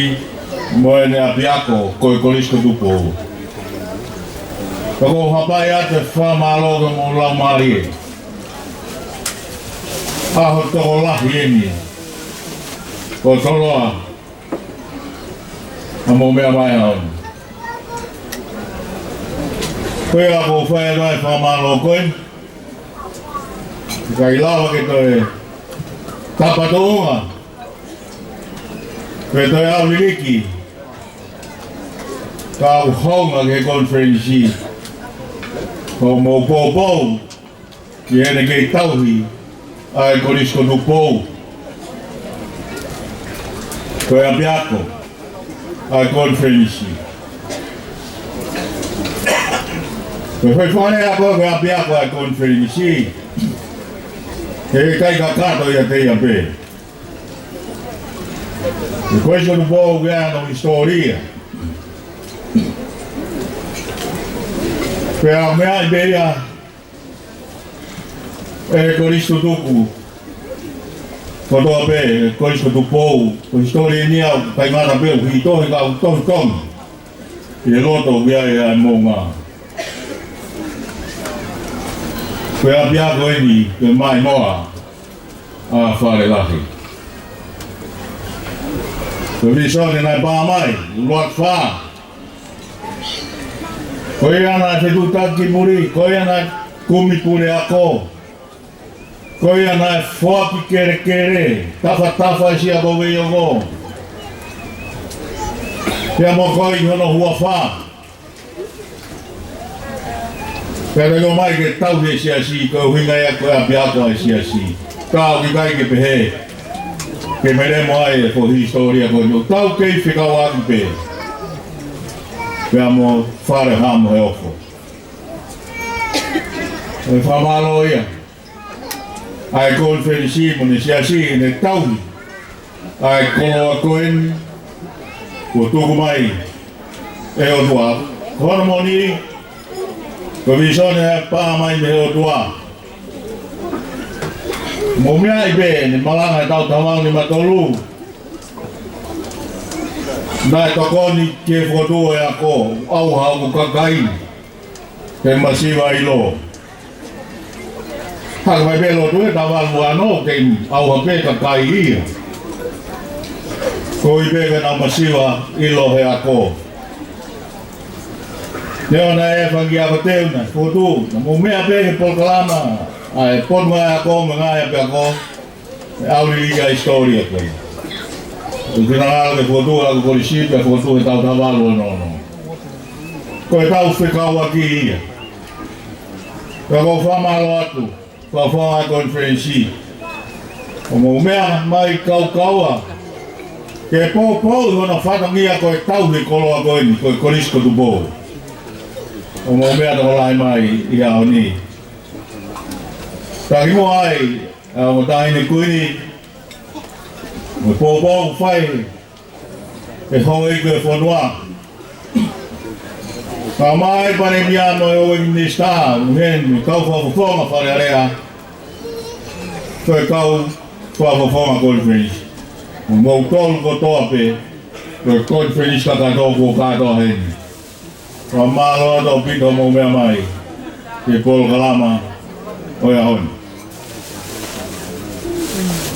mo ʻene ʻapiako ko e Kolisi ko Tupou. Ka ʻoku ou hapai atu e fakamālō ki homou laumālie. ʻAho tokolahi eni ʻo toloa ʻa hoʻomou meʻa mai ʻaho ni. Ko ia ʻoku ou fai atu ai e fakamālō ko ē. ʻIkai lava ke toe tapa tōʻonga, ke toe ʻauliliki, ka ʻoku hounga ki he konifelenisi. Ko hoʻomou poupou ki heʻene kei tauhi ʻa e Kolisi ko Tupou, ko e ʻapiako ʻa e konifelenisi. Ko e faifai ako ko e ʻapiako ʻa e konifelenisi, heʻikai kakato ʻiate ia pē. Ko e Kolisi ko Tupou ʻoku ʻi ai hono hisitōlia. Pea ʻoku meaʻi pē ia ʻe he Kolisi Tutuku kotoa pē, Kolisi ko Tupou, ko e hisitōlia ni ʻoku ʻikai ngata pē ʻoku hiki tohi ka ʻoku tohi tongi ʻi he loto ʻoku ʻi ai ʻa e moʻunga. Ko e ʻapiako eni, ko e maimoa ʻa Falelahi. Ko e vīsone naʻe pā mai, ʻuluaki fā. Ko ia naʻe fetuʻutaki ki muli, ko ia naʻe kumi puleako. Ko ia naʻe foaki kelekele, tafatafa e Siasi ko Veiongo. Pea mo ko ē hono huafa. Pea toe ʻomai ke tauhi e Siasi, ko e ʻuhinga ia ko e ʻapiako ʻa e Siasi. Ka ʻoku ʻikai ke pehē, ke melemo ai e foʻi hisitōlia ko eni. Tau kei fekauʻaki pē. Pea mo Fale Hamo he ofo. ʻE fakamālō ia ʻa e konifelenisi mo ʻene Siasi ʻi heʻene tauhi ʻa e koloa ko eni kuo tuku mai ʻe he ʻOtua. Ko hono moʻoni, ko e vīsone naʻe pā mai mei he ʻOtua. Mou meaʻi pē ʻene malanga ʻi he taʻu taha valu nima tolu. Naʻe tokoni ki he fokotuʻu ʻo e ako, ʻauha hoku kakai ke masiva ʻilo. Haka mai pē lotu he taʻu valu ua ono ke ʻauha pē kakai ia. Koeʻuhi pē ke nau masiva ʻilo he ako. Neongo naʻe fanga kiʻi ako teu naʻe fokotuʻu, naʻa mou meʻa pē he polokalama ʻa e Potungāue Ako mo e Ngaahi ʻApiako. ʻAuliliki ʻa e hisitōlia ko ia. ʻOku finangalo ke fokotuʻu ʻa e kolisi pea fokotuʻu he taʻu taha valu ono ono. Ko e taʻu fekauʻaki ia. Ka ʻoku ou fakamālō atu, fakafofonga e konifelenisi. ʻOku mou meʻa mai kaukaua ke poupou ʻi hono fatongia ko e tauhi e koloa ko eni, ko e Kolisi ko Tupou. ʻOku mou meʻa tokolahi mai ʻi he ʻaho ni. Taki mo ai, ʻa mo taʻahine kuini, mo e poupou fai ʻe he houʻeiki ʻo e fonua. Ka mai Palēmia mo e houʻeiki minisitā, mo e heni, mo e kau fakafofonga Fale Alea, ko e kau fakafofonga konifelenisi. Mo moutolu kotoa pē, ko e konifelenisi kakato kuo kātoa heni. Fakamālō atu ʻaupito hoʻomou meʻa mai ki he polokalama ʻo e ʻaho ni.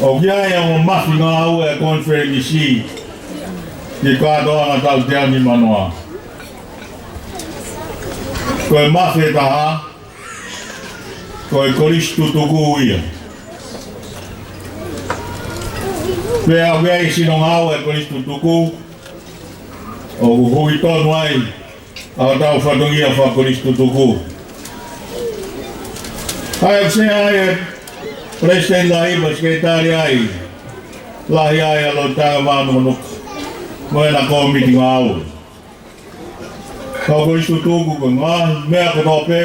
ʻOku ʻi ai ʻa e ongo mafi ngāue ʻa e konifelenisi ki he kātoanga taʻu teau nimanoa. Ko e mafi ʻe taha, ko e Kolisi Tutuku ia. Pea ʻoku ʻi ai e sino ngāue ʻa e Kolisi Tutuku, ʻoku hui tonu ai ʻa hotau fatongia fakakolisi tutuku. ʻA ia ʻoku sea ai e Palesiteni Lahi, Sekelitali Lahi, Lahi ʻa e Lotanga Vānunuka, mo ʻena kōmiti ngāue. Kau kolisi tutuku, ko e ngaahi meʻa kotoa pē,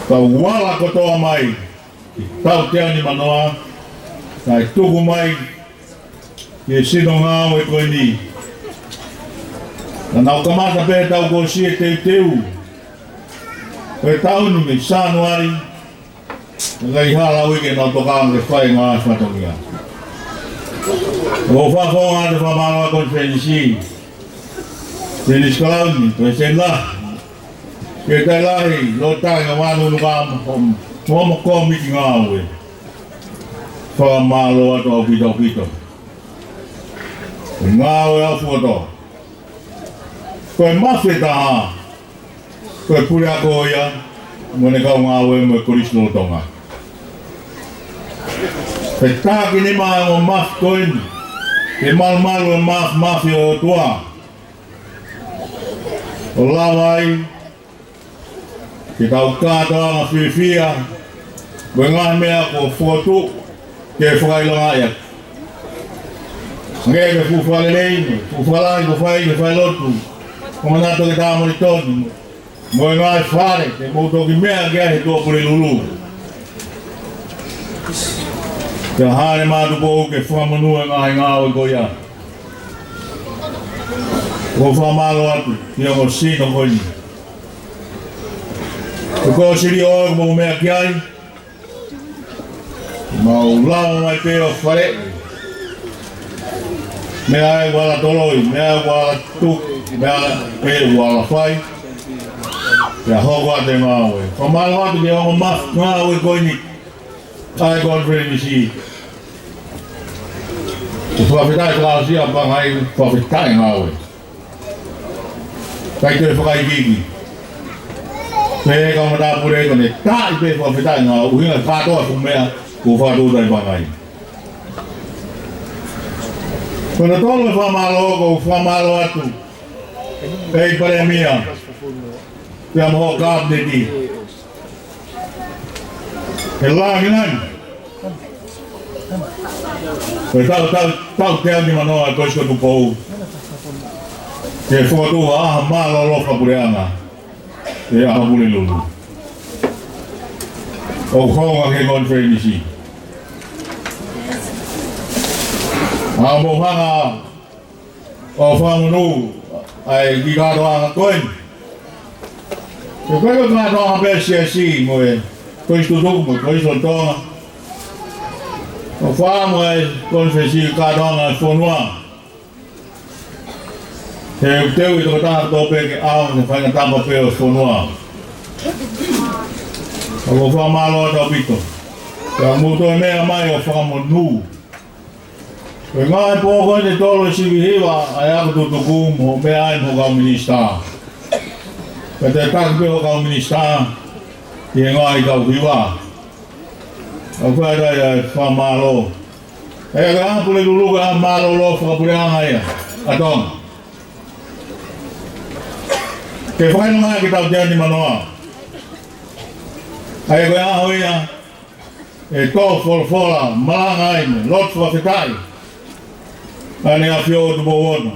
kau ala kotoa mai, taʻu teau nimanoa, naʻe tuku mai ki he sino ngāue ko eni. Naʻa nau kamata pē tau ko si e teuteu ko e taʻu ni mei Sānuali, naʻe ʻikai hala uike naʻa nau tokanga ke fai e ngaahi fatongia. ʻOku ou fakafofonga atu e fakamālō ʻa e konifelenisi, Dennis Kalauni, Palesiteni Lahi, Sekelitali Lahi, Lord Taki, mo e Nunukamu, mo e kau kōmiti ngāue. Fakamālō atu ʻaupito ʻaupito. Ngāue ʻaupito. Ko e mafi ʻe taha, ko e puleako ia mo ʻene kau ngāue mo e Kolisi lolotonga. Ko e takinima ʻo e ongo mafi ko eni, ke malumalu e mafimafi ʻo e ʻOtua, ʻo lava ai ke tau kātoanga fiefia mo e ngaahi meʻa kuo fokotuʻu ke fakaʻilongaʻi atu. Hangē ko e fuʻu fakalelei, fuʻu fakalahi kuo fai, ke fai lotu, ko e manatu ke tāmoni tonu, mo e ngaahi fale ke mou toki meʻa ki ai he Tuʻapulelulu. Ka hale mātuʻa Tupou ke fakamonū e ngaahi ngāue ko ia. ʻOku ou fakamālō atu ki he ongo sino ko eni. Ko e kōsilio ʻoku mou meʻa ki ai, mau lava mai pē ʻo faleʻi. Meʻa ʻoku ala toloi, meʻa ʻoku ala tuku, meʻa pē ʻoku ala fai. Pea hoko atu e ngāue. Fakamālō atu ki he ongo mafi ngāue ko eni ʻa e konifelenisi. Ko e fakafetaʻi fakaʻosi ʻa Pangai, fakafetaʻi ngāue. ʻIkai toe fakaikiiki. Pea ko e matāpule ko eni, taaʻi pē fakafetaʻi ngāue, ʻuhinga kātoa e fuʻu meʻa kuo fakatūʻuta ʻe Pangai. Ko hono tolu e fakamālō, ʻoku ou fakamālō atu ki he Palēmia, pea mo hoʻo Kapineti. He lāngilangi ko e taʻu, taʻu, taʻu teau nimanoa ʻa e Kolisi ko Tupou, ke fokotuʻu ha ʻaho mālōlō fakapuleʻanga, ʻi he ʻaho Pulelulu. ʻOku hounga ki he konifelenisi. ʻOku mou hanga ʻo fakamonū ʻa e kiʻi kātoanga ko eni. He ko e kātoanga pē ʻa e siasi mo e Kolisi tutuku mo e Kolisi lolotonga. ʻOku fakaʻamu ʻa e konifelenisi kātoanga ʻa e fonua. He ʻoku teu ʻe he tokotaha kotoa pē ke ʻaonga ki he faʻahinga tapa pē ʻo e fonua. ʻOku ou fakamālō atu ʻaupito. Ka mou toe meʻa mai ʻo fakamonū. Ko e ngaahi pō ko eni ʻe tolu ʻe sivi hiva ʻa e ako tutuku mo e meʻa ai mo e kau minisitā. Pea te taki pē ʻo e kau minisitā ʻi he ngaahi tau hiva. ʻOku fai ai ʻa e fakamālō. ʻA ia ko e ʻaho Pulelulu ko e ʻaho mālōlō fakapuleʻanga ia ʻa Tonga. Ke fakaʻilonga ki he taʻu teau nimanoa. ʻA ia ko e ʻaho ia ʻe tō folofola malanga ai mo e lotu fakafetaʻi ʻa ʻEne ʻAfio ʻo Tupou Ono.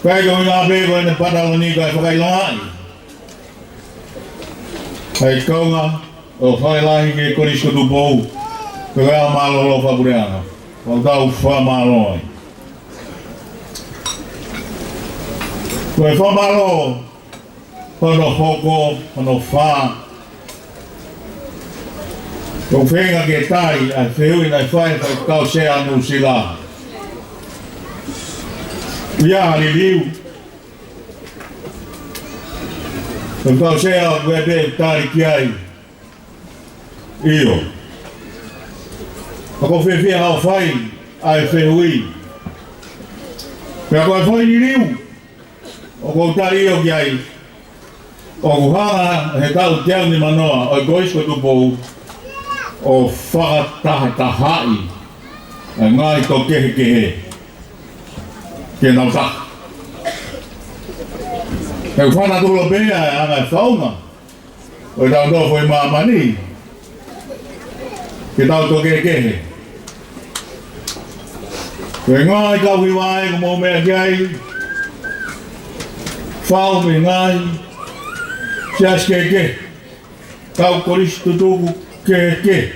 Pea ko e ʻuhinga pē ko ʻene pataloni kae fakaʻilongaʻi ʻa e kaunga ʻo fai lahi ki he Kolisi ko Tupou, ko e ʻaho mālōlō fakapuleʻanga. ʻOku tau fakamālō ai. Ko e fakamālō hono hoko, hono fā, ʻoku feinga ke tali ʻa e fehuʻi naʻe fai ʻe he Faifekau Sea ʻa Nuʻusila. ʻIo, liliu. Faifekau Sea, ʻoku ʻi ai pē tali ki ai. ʻIo. ʻOku ou fiefia hoʻo fai ʻa e fehuʻi. Pea ko e foʻi liliu ʻoku ou tali ʻio ki ai, ʻoku hanga ʻe he taʻu teau nimanoa ʻo e Kolisi ko Tupou ʻo fakatahatahaʻi ʻa e ngaahi tō kehekehe ke nau taha. He ʻoku fanatulo pē ʻa e anga e faunga ʻo ʻetau nofo ʻi māmani ke tau tō kehekehe. Ko e ngaahi kau hiva ʻoku mou meʻa ki ai, fau mei he ngaahi siasi kehekehe, kau kolisi tutuku kehekehe.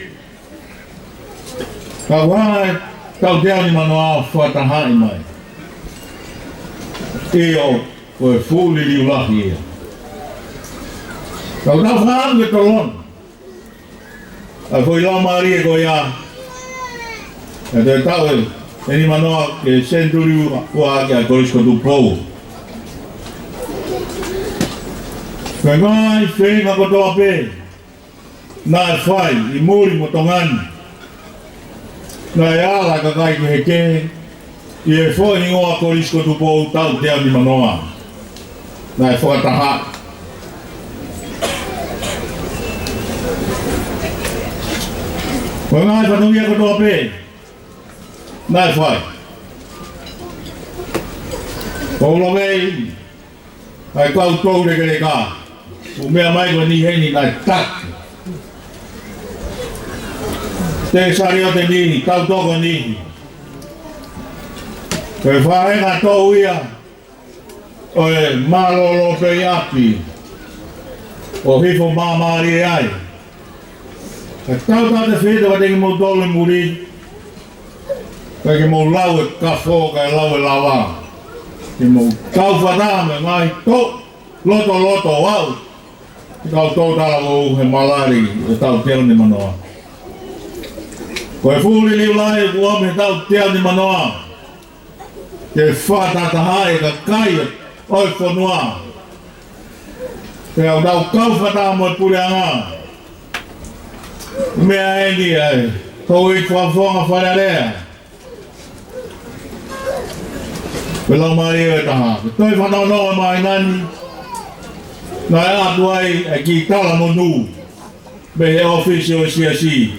Ka ʻoku hanga ʻe he taʻu teau nimanoa ʻo fakatahaʻi mai. ʻIo, ko e fuʻu liliu lahi ia. Ka ʻoku tau fakaʻamu ke tolon ʻa e foʻi laumālie ko ia ʻE toe taʻu ʻe nimanoa ki he senituli ua ʻa e Kolisi ko Tupou. Ko e ngaahi feinga kotoa pē naʻe fai ʻi muli mo Tonga ni, naʻe ala e kakai kehekehe ʻi he foʻi hingoa Kolisi ko Tupou taʻu teau nimanoa. Naʻe fakataha. Ko e ngaahi fatongia kotoa pē naʻe fai. Ko e ʻuluaki, ʻa e kau toulekeleka. ʻOku meʻa mai ko eni heni naʻe taki. Te saliote ni, tau toko ni. Ko e faʻahinga toʻu ia ʻo e mālōlō pē ʻi ʻapi, ʻo hifo māmālie ai. Ka tau tā te fita vate kimoutolu ʻi muli, kae ke mou lau e kafo, kae lau e lava. Ke mou kau fakataha mo e ngaahi toʻu lotoloto ʻo aʻu ki he kau toulekeleka talavou he malali ʻo e taʻu teau nimanoa. Ko e fuʻu liliu lahi kuo ʻomi he taʻu teau nimanoa, ke fakatahatahaʻi e kakai ʻo e fonua. Pea ʻoku tau kau fakataha mo e puleʻanga. Meʻa eni ʻa e houʻeiki fakafofonga Fale Alea. Pea lau mai e taha. Ko e toe fanongo mai nani, naʻe ʻatu ai e kiʻi talamonū mei he ʻōfisi ʻo e Siasi.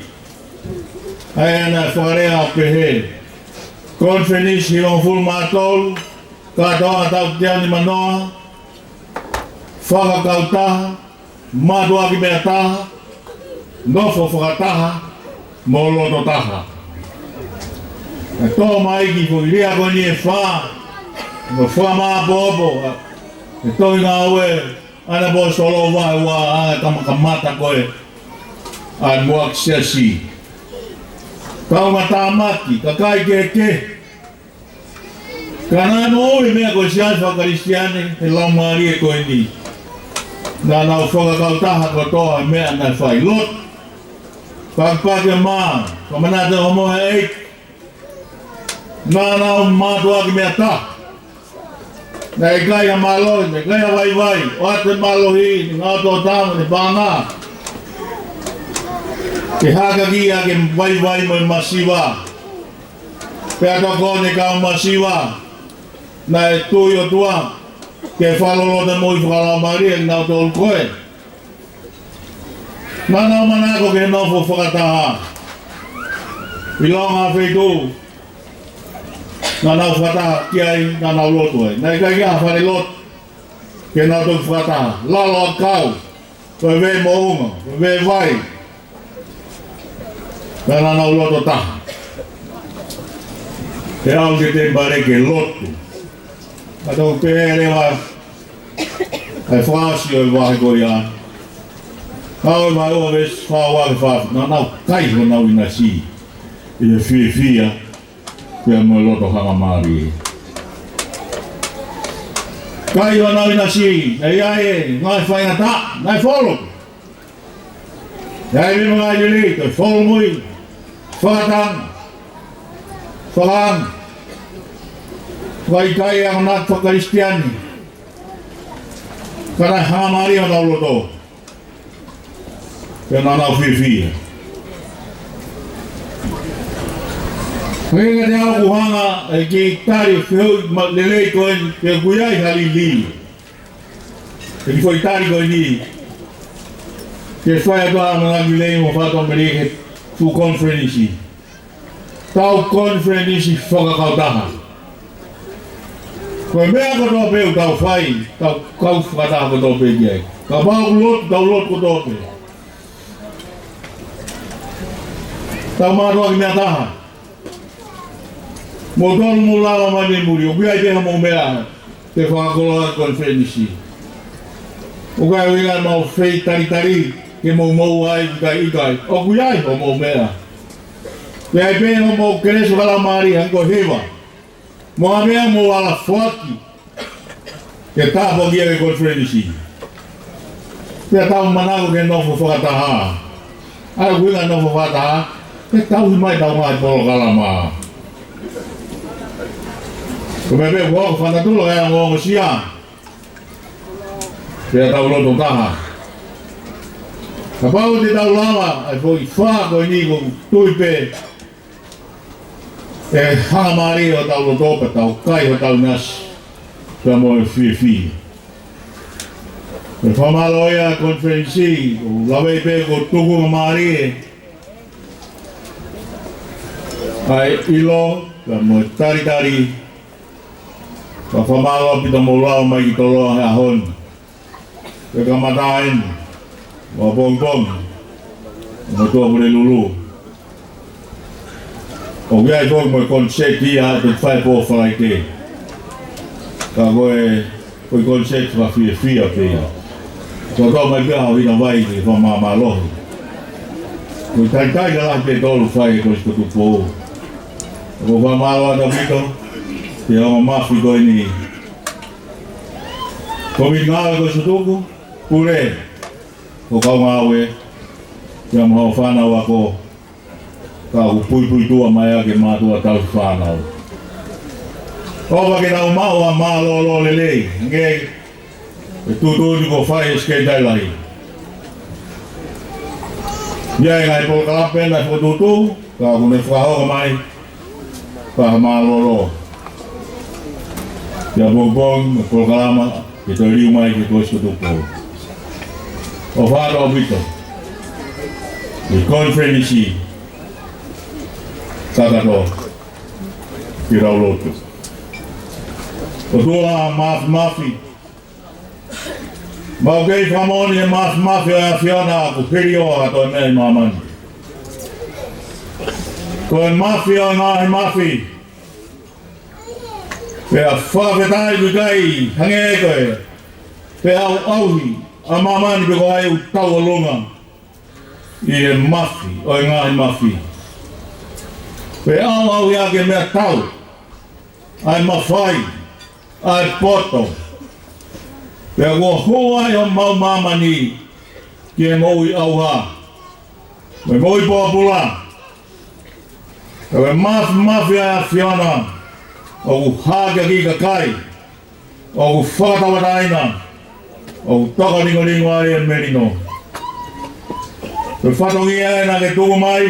ʻA ia naʻe fakalea ʻo pehē: Konifelenisi hivangofulu mā tolu, kātoanga taʻu teau nimanoa, fakakautaha, mātuʻaki meʻa taha, nofo fakataha, mo loto taha. Ka tō mai ki he foʻi lea ko eni ʻe fā, mo fakamāʻopoʻopo ʻe he tohi Ngāue ʻa e ʻAposetolo vahe ua, ʻa e kamata ko ē ʻa e muʻaki siasi. Kaungātāmaki, kakai kehekehe. Ka naʻe moʻui e meʻa ko e siasi faka-Kalisitiane he laumālie ko eni. Naʻa nau fakakautaha kotoa e meʻa naʻe fai. Lotu, pakipaki e mā, fakamanatu e homo he ʻEiki. Naʻa nau mātuʻaki meʻa taha. Naʻe ʻikai ha mālohi, naʻe ʻikai ha vaivai, ʻoatu e mālohi, ne ngāue tō tama, ne paʻanga. Ke hākaki ʻaki e vaivai mo e masiva. Pea tokoni e kau masiva, naʻe tui e ʻOtua ke fakaloloto e moʻui fakalaumālie ʻa kinautolu ko ē. Naʻa nau manako ke nofo fakataha. ʻIlonga feituʻu naʻa nau fakataha ki ai, naʻa nau lotu ai. Naʻe ʻikai ha fale lotu ke nau toki fakataha. Lalo ʻakau, ko e vē moʻunga, ko e vē vai, naʻa nau loto taha. Pea aʻu ki he temipale ke lotu. Ka tau pehē leva ʻa e fakaʻosi ʻo e vahe ko ia. Ngāue vahe ua veesi fā ua ki he fā fitu. Naʻa nau kai honau ʻinasi ʻi he fiefia pea mo e loto hangamālie. Kai honau ʻinasi, naʻe ʻi ai e ngaahi faingataʻa, naʻe folo. Naʻe ʻi ai e meʻa mo e ngaahi lelei, toe folo mo e fakatanga, fakaanga, fakaʻikaiʻi e akonaki faka-Kalisitiane. Ka naʻe hangamālie honau loto. Pea naʻa nau fiefia. Pea kiate au ʻoku hanga ʻe he kiʻi tali fehuʻi ma-, lelei ko eni, pe ʻoku ʻi ai ha liliu ʻi he kiʻi foʻi tali ko eni ke fai atu ʻa e akonaki lelei mo fakatomala ki he fuʻu konifelenisi. Tau konifelenisi fakakautaha. Ko e meʻa kotoa pē ʻoku tau fai, tau kau fakataha kotoa pē ki ai. Kapau ʻoku lotu, tau lotu kotoa pē. Tau mātuʻaki meʻa taha. Mou tonu mou lava mai mei muli, ʻoku ʻi ai pē hoʻomou meʻa ke fakakoloa e konifelenisi. ʻOku ʻikai ʻuhinga ʻemau feitalitali ke mou moʻua ai, ʻikai, ʻikai. ʻOku ʻi ai hoʻomou meʻa. ʻI ai pē hoʻomou kelesi fakalaumālie, hangē ko e hiva. Mo ha meʻa mou ala foaki ke tāpuakiʻi e konifelenisi. Pea tau manako ke nofo fakataha. ʻA e ʻuhinga nofo fakataha, ke tauhi mai ʻetau ngaahi polokalama. Ko e meʻa pē ʻoku hoko, fanatula e ongoongosia. Pea tau loto taha. Kapau te tau lava ʻa e foʻi fā ko eni, ʻoku ou tui pē ʻe hangamālie hotau loto pea tau kai hotau ʻinasi pea mo e fiefia. Ko e fakamālō ia ʻa e konifelenisi, ʻoku ou lave pē ko e tuku mālie ʻa e ʻilo pea mo e talitali. Ka fakamālō ʻaupito hoʻomou lava mai ki Toloa he ʻaho ni. Pea kamata eni, ʻapongipongi, mo Tuʻapulelulu. ʻOku ʻi ai foki mo e koniseti ia ʻe fai pō Falaite. Ka ko e, ko e koniseti fakafiefia pē ia. Ko e tau mai pē ʻa Hina Vai ke fakamāmālohi. Ko e talitali lalahi pē ʻe tolu ʻoku fai ʻe Kolisi ko Tupou. ʻOku ou fakamālō atu ʻaupito ki he ongo mafi ko eni. Ko e ngāue ko Kolisi ko Tupou, pule, ko e kau ngāue, pea mo e fānau ako, ka ʻoku puipuituʻa mai ʻa e mātuʻa tauhi fānau. ʻOfa ke nau maʻu ʻa e mālōlō lelei, hangē ko e tuʻutuʻuni kuo fai ʻe he Sekelitali Lahi. ʻI ai e ngaahi polokalama pē naʻe fokotuʻutuʻu, ka ʻoku ne fakahoko mai, fakamālōlō. Pea pongipongi, mo e polokalama, ke toe liliu mai ki Kolisi ko Tupou. ʻOfa atu ʻaupito ki he konifelenisi kakato, ke tau lotu. ʻOtua Māfimafi, mau kei fakamoʻoni he māfimafi ʻa e ʻAfiona ʻoku hili ʻo ha toe meʻa ʻi māmani. Ko e mafi ʻo e ngaahi mafi. Pea fakafetaʻi ʻoku ʻikai hangē ko e feʻauʻauhi ʻa māmani pe ko hai ʻoku tauʻolunga ʻi he mafi ʻo e ngaahi mafi. Feʻauʻauhi ʻaki e meʻatau, ʻa e mafai, ʻa e poto. Pea kuo hū ai homau māmani ki he moʻui ʻauha, mo e moʻui pōpula. Ka ko e māfimafi ʻa e ʻAfiona ʻoku hākeakiʻi kakai, ʻoku fakatauʻatāina, ʻoku tokalingolingo ai e melino. Ko e fatongia ē naʻa ke tuku mai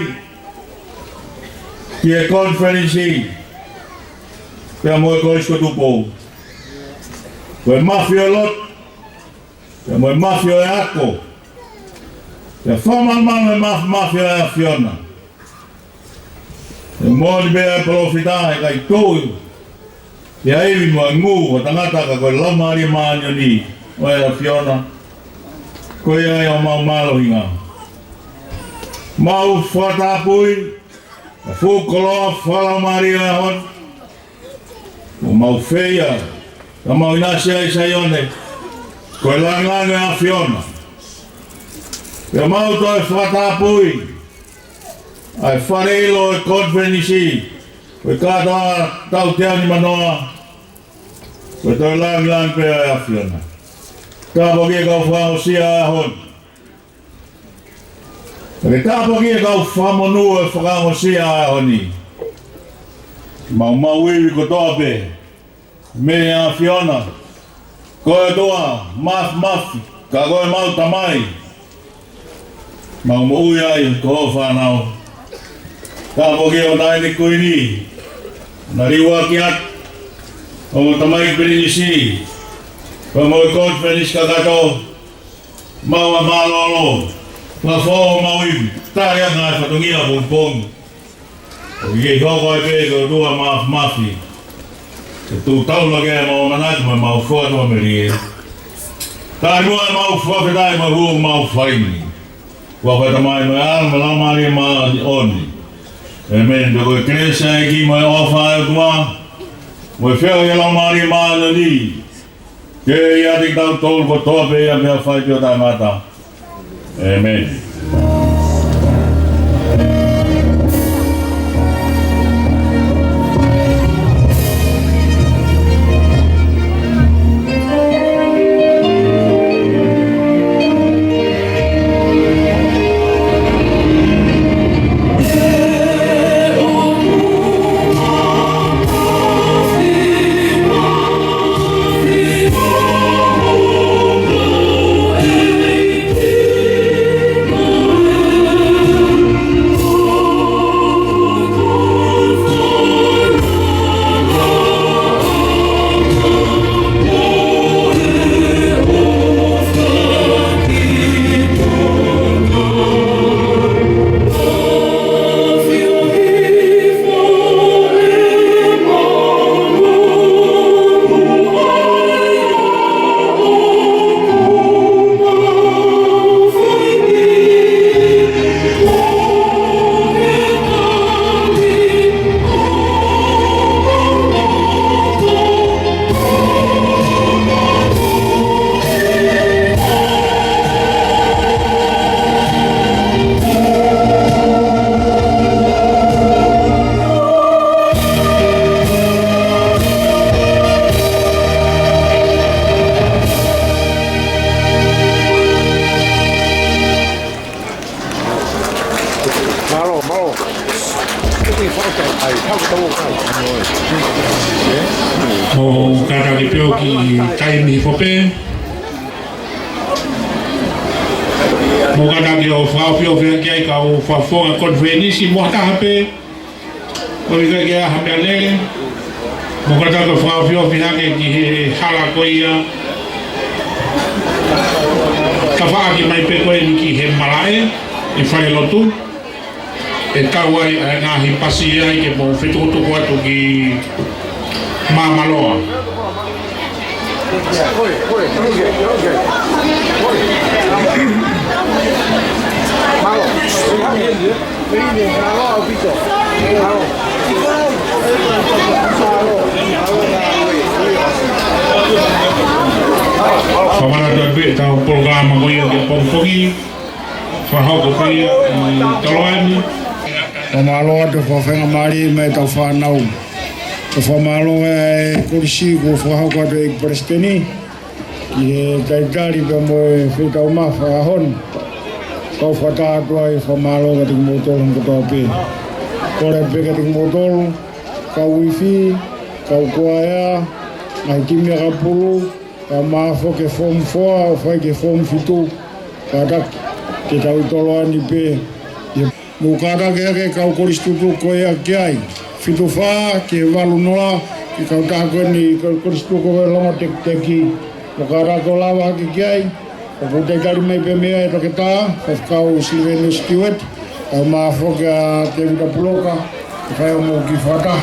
ki he konifelenisi pea mo e Kolisi ko Tupou. Ko e mafi ʻo e lotu, pea mo e mafi ʻo e ako, pea fakamalumalu e māfimafi ʻa e ʻAfiona. He moʻoni pē ʻa e palōfita, he ʻikai tuʻu ia ʻi he ivi mo e ngū ʻo e tangata, ka ko e Laumālie Māʻoniʻoni ʻo e ʻAfiona, ko ia ʻa homau mālohinga. Mau fakatapui ʻa e fuʻu koloa fakalaumālie ʻo e ʻaho ni, ʻoku mau feia, ka mau ʻinasi ai ʻi Saione, ko e lāngilangi ʻo e ʻAfiona. Pea mau toe fakatapui ʻa e fale ʻilo ʻo e konifelenisi, ko e kātoa tautea ni manoa, ko e toe lāngilangi pē ʻa e ʻAfiona. Tāpuakiʻi e kau fakaongosia ʻo e ʻaho ni. Pea ke tāpuakiʻi e kau fakamonū ʻo e fakaongosia ʻo e ʻaho ni. Mau, mau ivi kotoa pē mei he ʻAfiona. Ko e ʻOtua Māfimafi, ka ko homau Tamai, mau moʻui ai ko hoʻo fānau. Tāpuakiʻi e Taʻahine Kuini, naʻe liuaki atu, mo e Tamaiki Pilinisi, pea mo e konifelenisi kakato, mau ʻa mālōlō, ka fō mau ivi, tali ʻa e ngaahi fatongia pongipongi. ʻOku ke hoko ai pē ko e ʻOtua Māfimafi. Ke tuʻu taulaki ʻemau ʻamanaki mo ʻemau fakatuʻamelie. Taimi ʻemau fakafetaʻi mo e hū ʻemau fai ni. Ko e huafa ʻo e Tamai mo e ʻAlo mo e Laumālie Māʻoniʻoni. ʻĒmeni. Pea ko e kelesi ʻa e ʻEiki mo e ʻofa ʻa e ʻOtua, mo e feohi ʻa e Laumālie Māʻoniʻoni, ke ʻiate kitautolu kotoa pē ia mei he faitio taʻengata. ʻĒmeni. Mou kātaki pē ʻo kiʻi taimi hifo pē. Mou kātaki ʻo fakaofiofi hake ai kau fakafofonga konifelenisi mo ha taha pē ʻoku ʻikai ke ʻi ai ha meʻalele. Mou kātaki ʻo fakaofiofi hake ki he hala ko ia. Tafaʻaki mai pē ko eni ki he malaʻe ʻi he falelotu. ʻE kau ai ʻa e ngaahi pasi ai ke mou fetukutuku atu ki Māmāloa. Fakamanatu atu pē ʻetau polokalama ko ia ki he pongipongi. Fakahoko pē ia ʻi Toloani. Fakamālō atu e faingamālie mei heʻetau fānau. Ko e fakamālō ʻa e kolisi kuo fakahoko atu ʻe he ʻEiki Palesiteni ki he talitali pea mo e feitaumafa ʻaho ni. Kau fakataha atu ai e fakamālō kiate kimoutolu hono kotoa pē. Kole pē kiate kimoutolu, kau uifi, kau kuaea, ngaahi timi ʻakapulu, kau mafoke form four ʻo fai ki he form fitu, kātaki ke tau ʻi Toloani pē. Mou kātaki hake e kau kolisi tutuku ko ia ki ai. Fitu fā ki he valu noa, ki he kautaha ko eni, kau kolisi tutuku ko e Longotekiteki. Mou kātaki ʻo lava hake ki ai. ʻOku talitali mai pē mei ai e toketā, Faifekau Siliveni Sitiueti, kau mafoke ʻa Tēvita Puloka, ke fai hoʻomou kiʻi fakataha,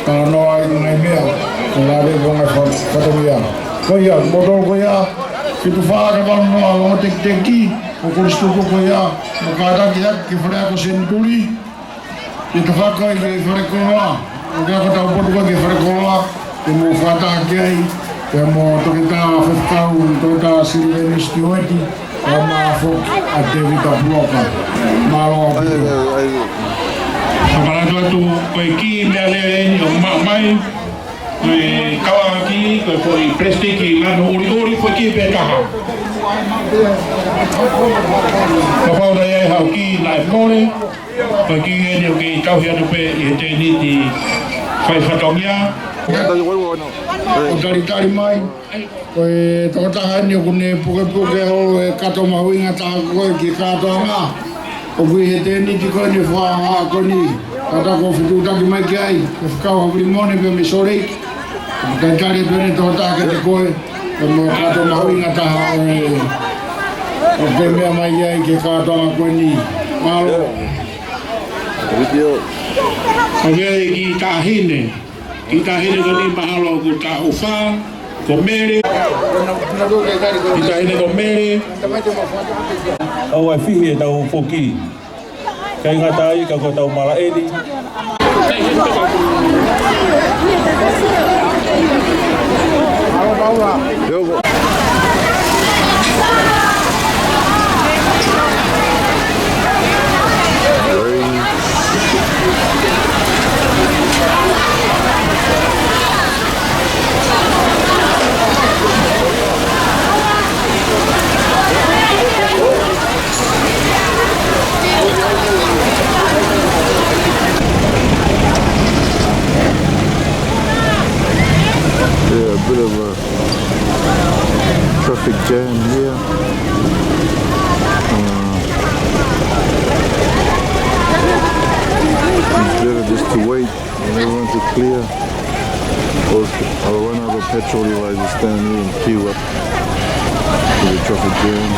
talanoa ai e ngaahi meʻa, ko e lave ko e ngaahi fa-, fatongia. Ko ia, moutolu ko ia, fitu fā ki he valu noa Longotekiteki, kau kolisi tutuku ko ia, mou kātaki hake ki he fale ako Senituli, ke tau ako ai ki he falekoloa, ʻoku ʻi ai hotau potu ko ē ki he falekoloa, ke mou fakataha ki ai, pea mo e toketā faifekau, toketā Siliveni Sitiueti, pea mo e mafoke ʻa Tēvita Puloka. Mālō ʻaupito. Fakamanatu atu, ko e kiʻi meʻalele eni ʻoku maʻu mai, ko e kau ʻaki, ko e foʻi palesitiki lanu ʻuliʻuli, foʻi kiʻi pē taha. Kapau naʻe ʻi ai haʻo kiʻi naʻe mole, ko e kiʻi eni ʻoku kei tauhi atu pē ʻi he tēniti fai fatongia. ʻOku talitali mai, ko e tokotaha eni ʻoku ne pukepuke holo e kato mahuʻinga taha ko ē ki he kātoanga. ʻOku ʻi he tēniti ko eni fakaʻaho ko eni, kātaki ʻo fetuʻutaki mai ki ai, Faifekau Havilimone pea mei Salt Lake. Talitali pē eni e tokotaha kiate koe, pea mo e kato mahuʻinga taha ʻoku ke meʻa mai ai ki he kātoanga ko eni. Mālō. ʻOku ʻi ai e kiʻi taʻahine, kiʻi taʻahine ko eni mahalo ʻoku taʻu fā, ko Mele. Kiʻi taʻahine ko Mele. ʻOua ʻe fihi ʻetau foki. ʻIkai ngata ai ka ko ʻetau malaʻe ni. Yeah, a bit of a traffic jam here. Uh, it's better just to wait and everyone to clear. Or I'll run out of petrol if I just stand here and queue up with the traffic jam.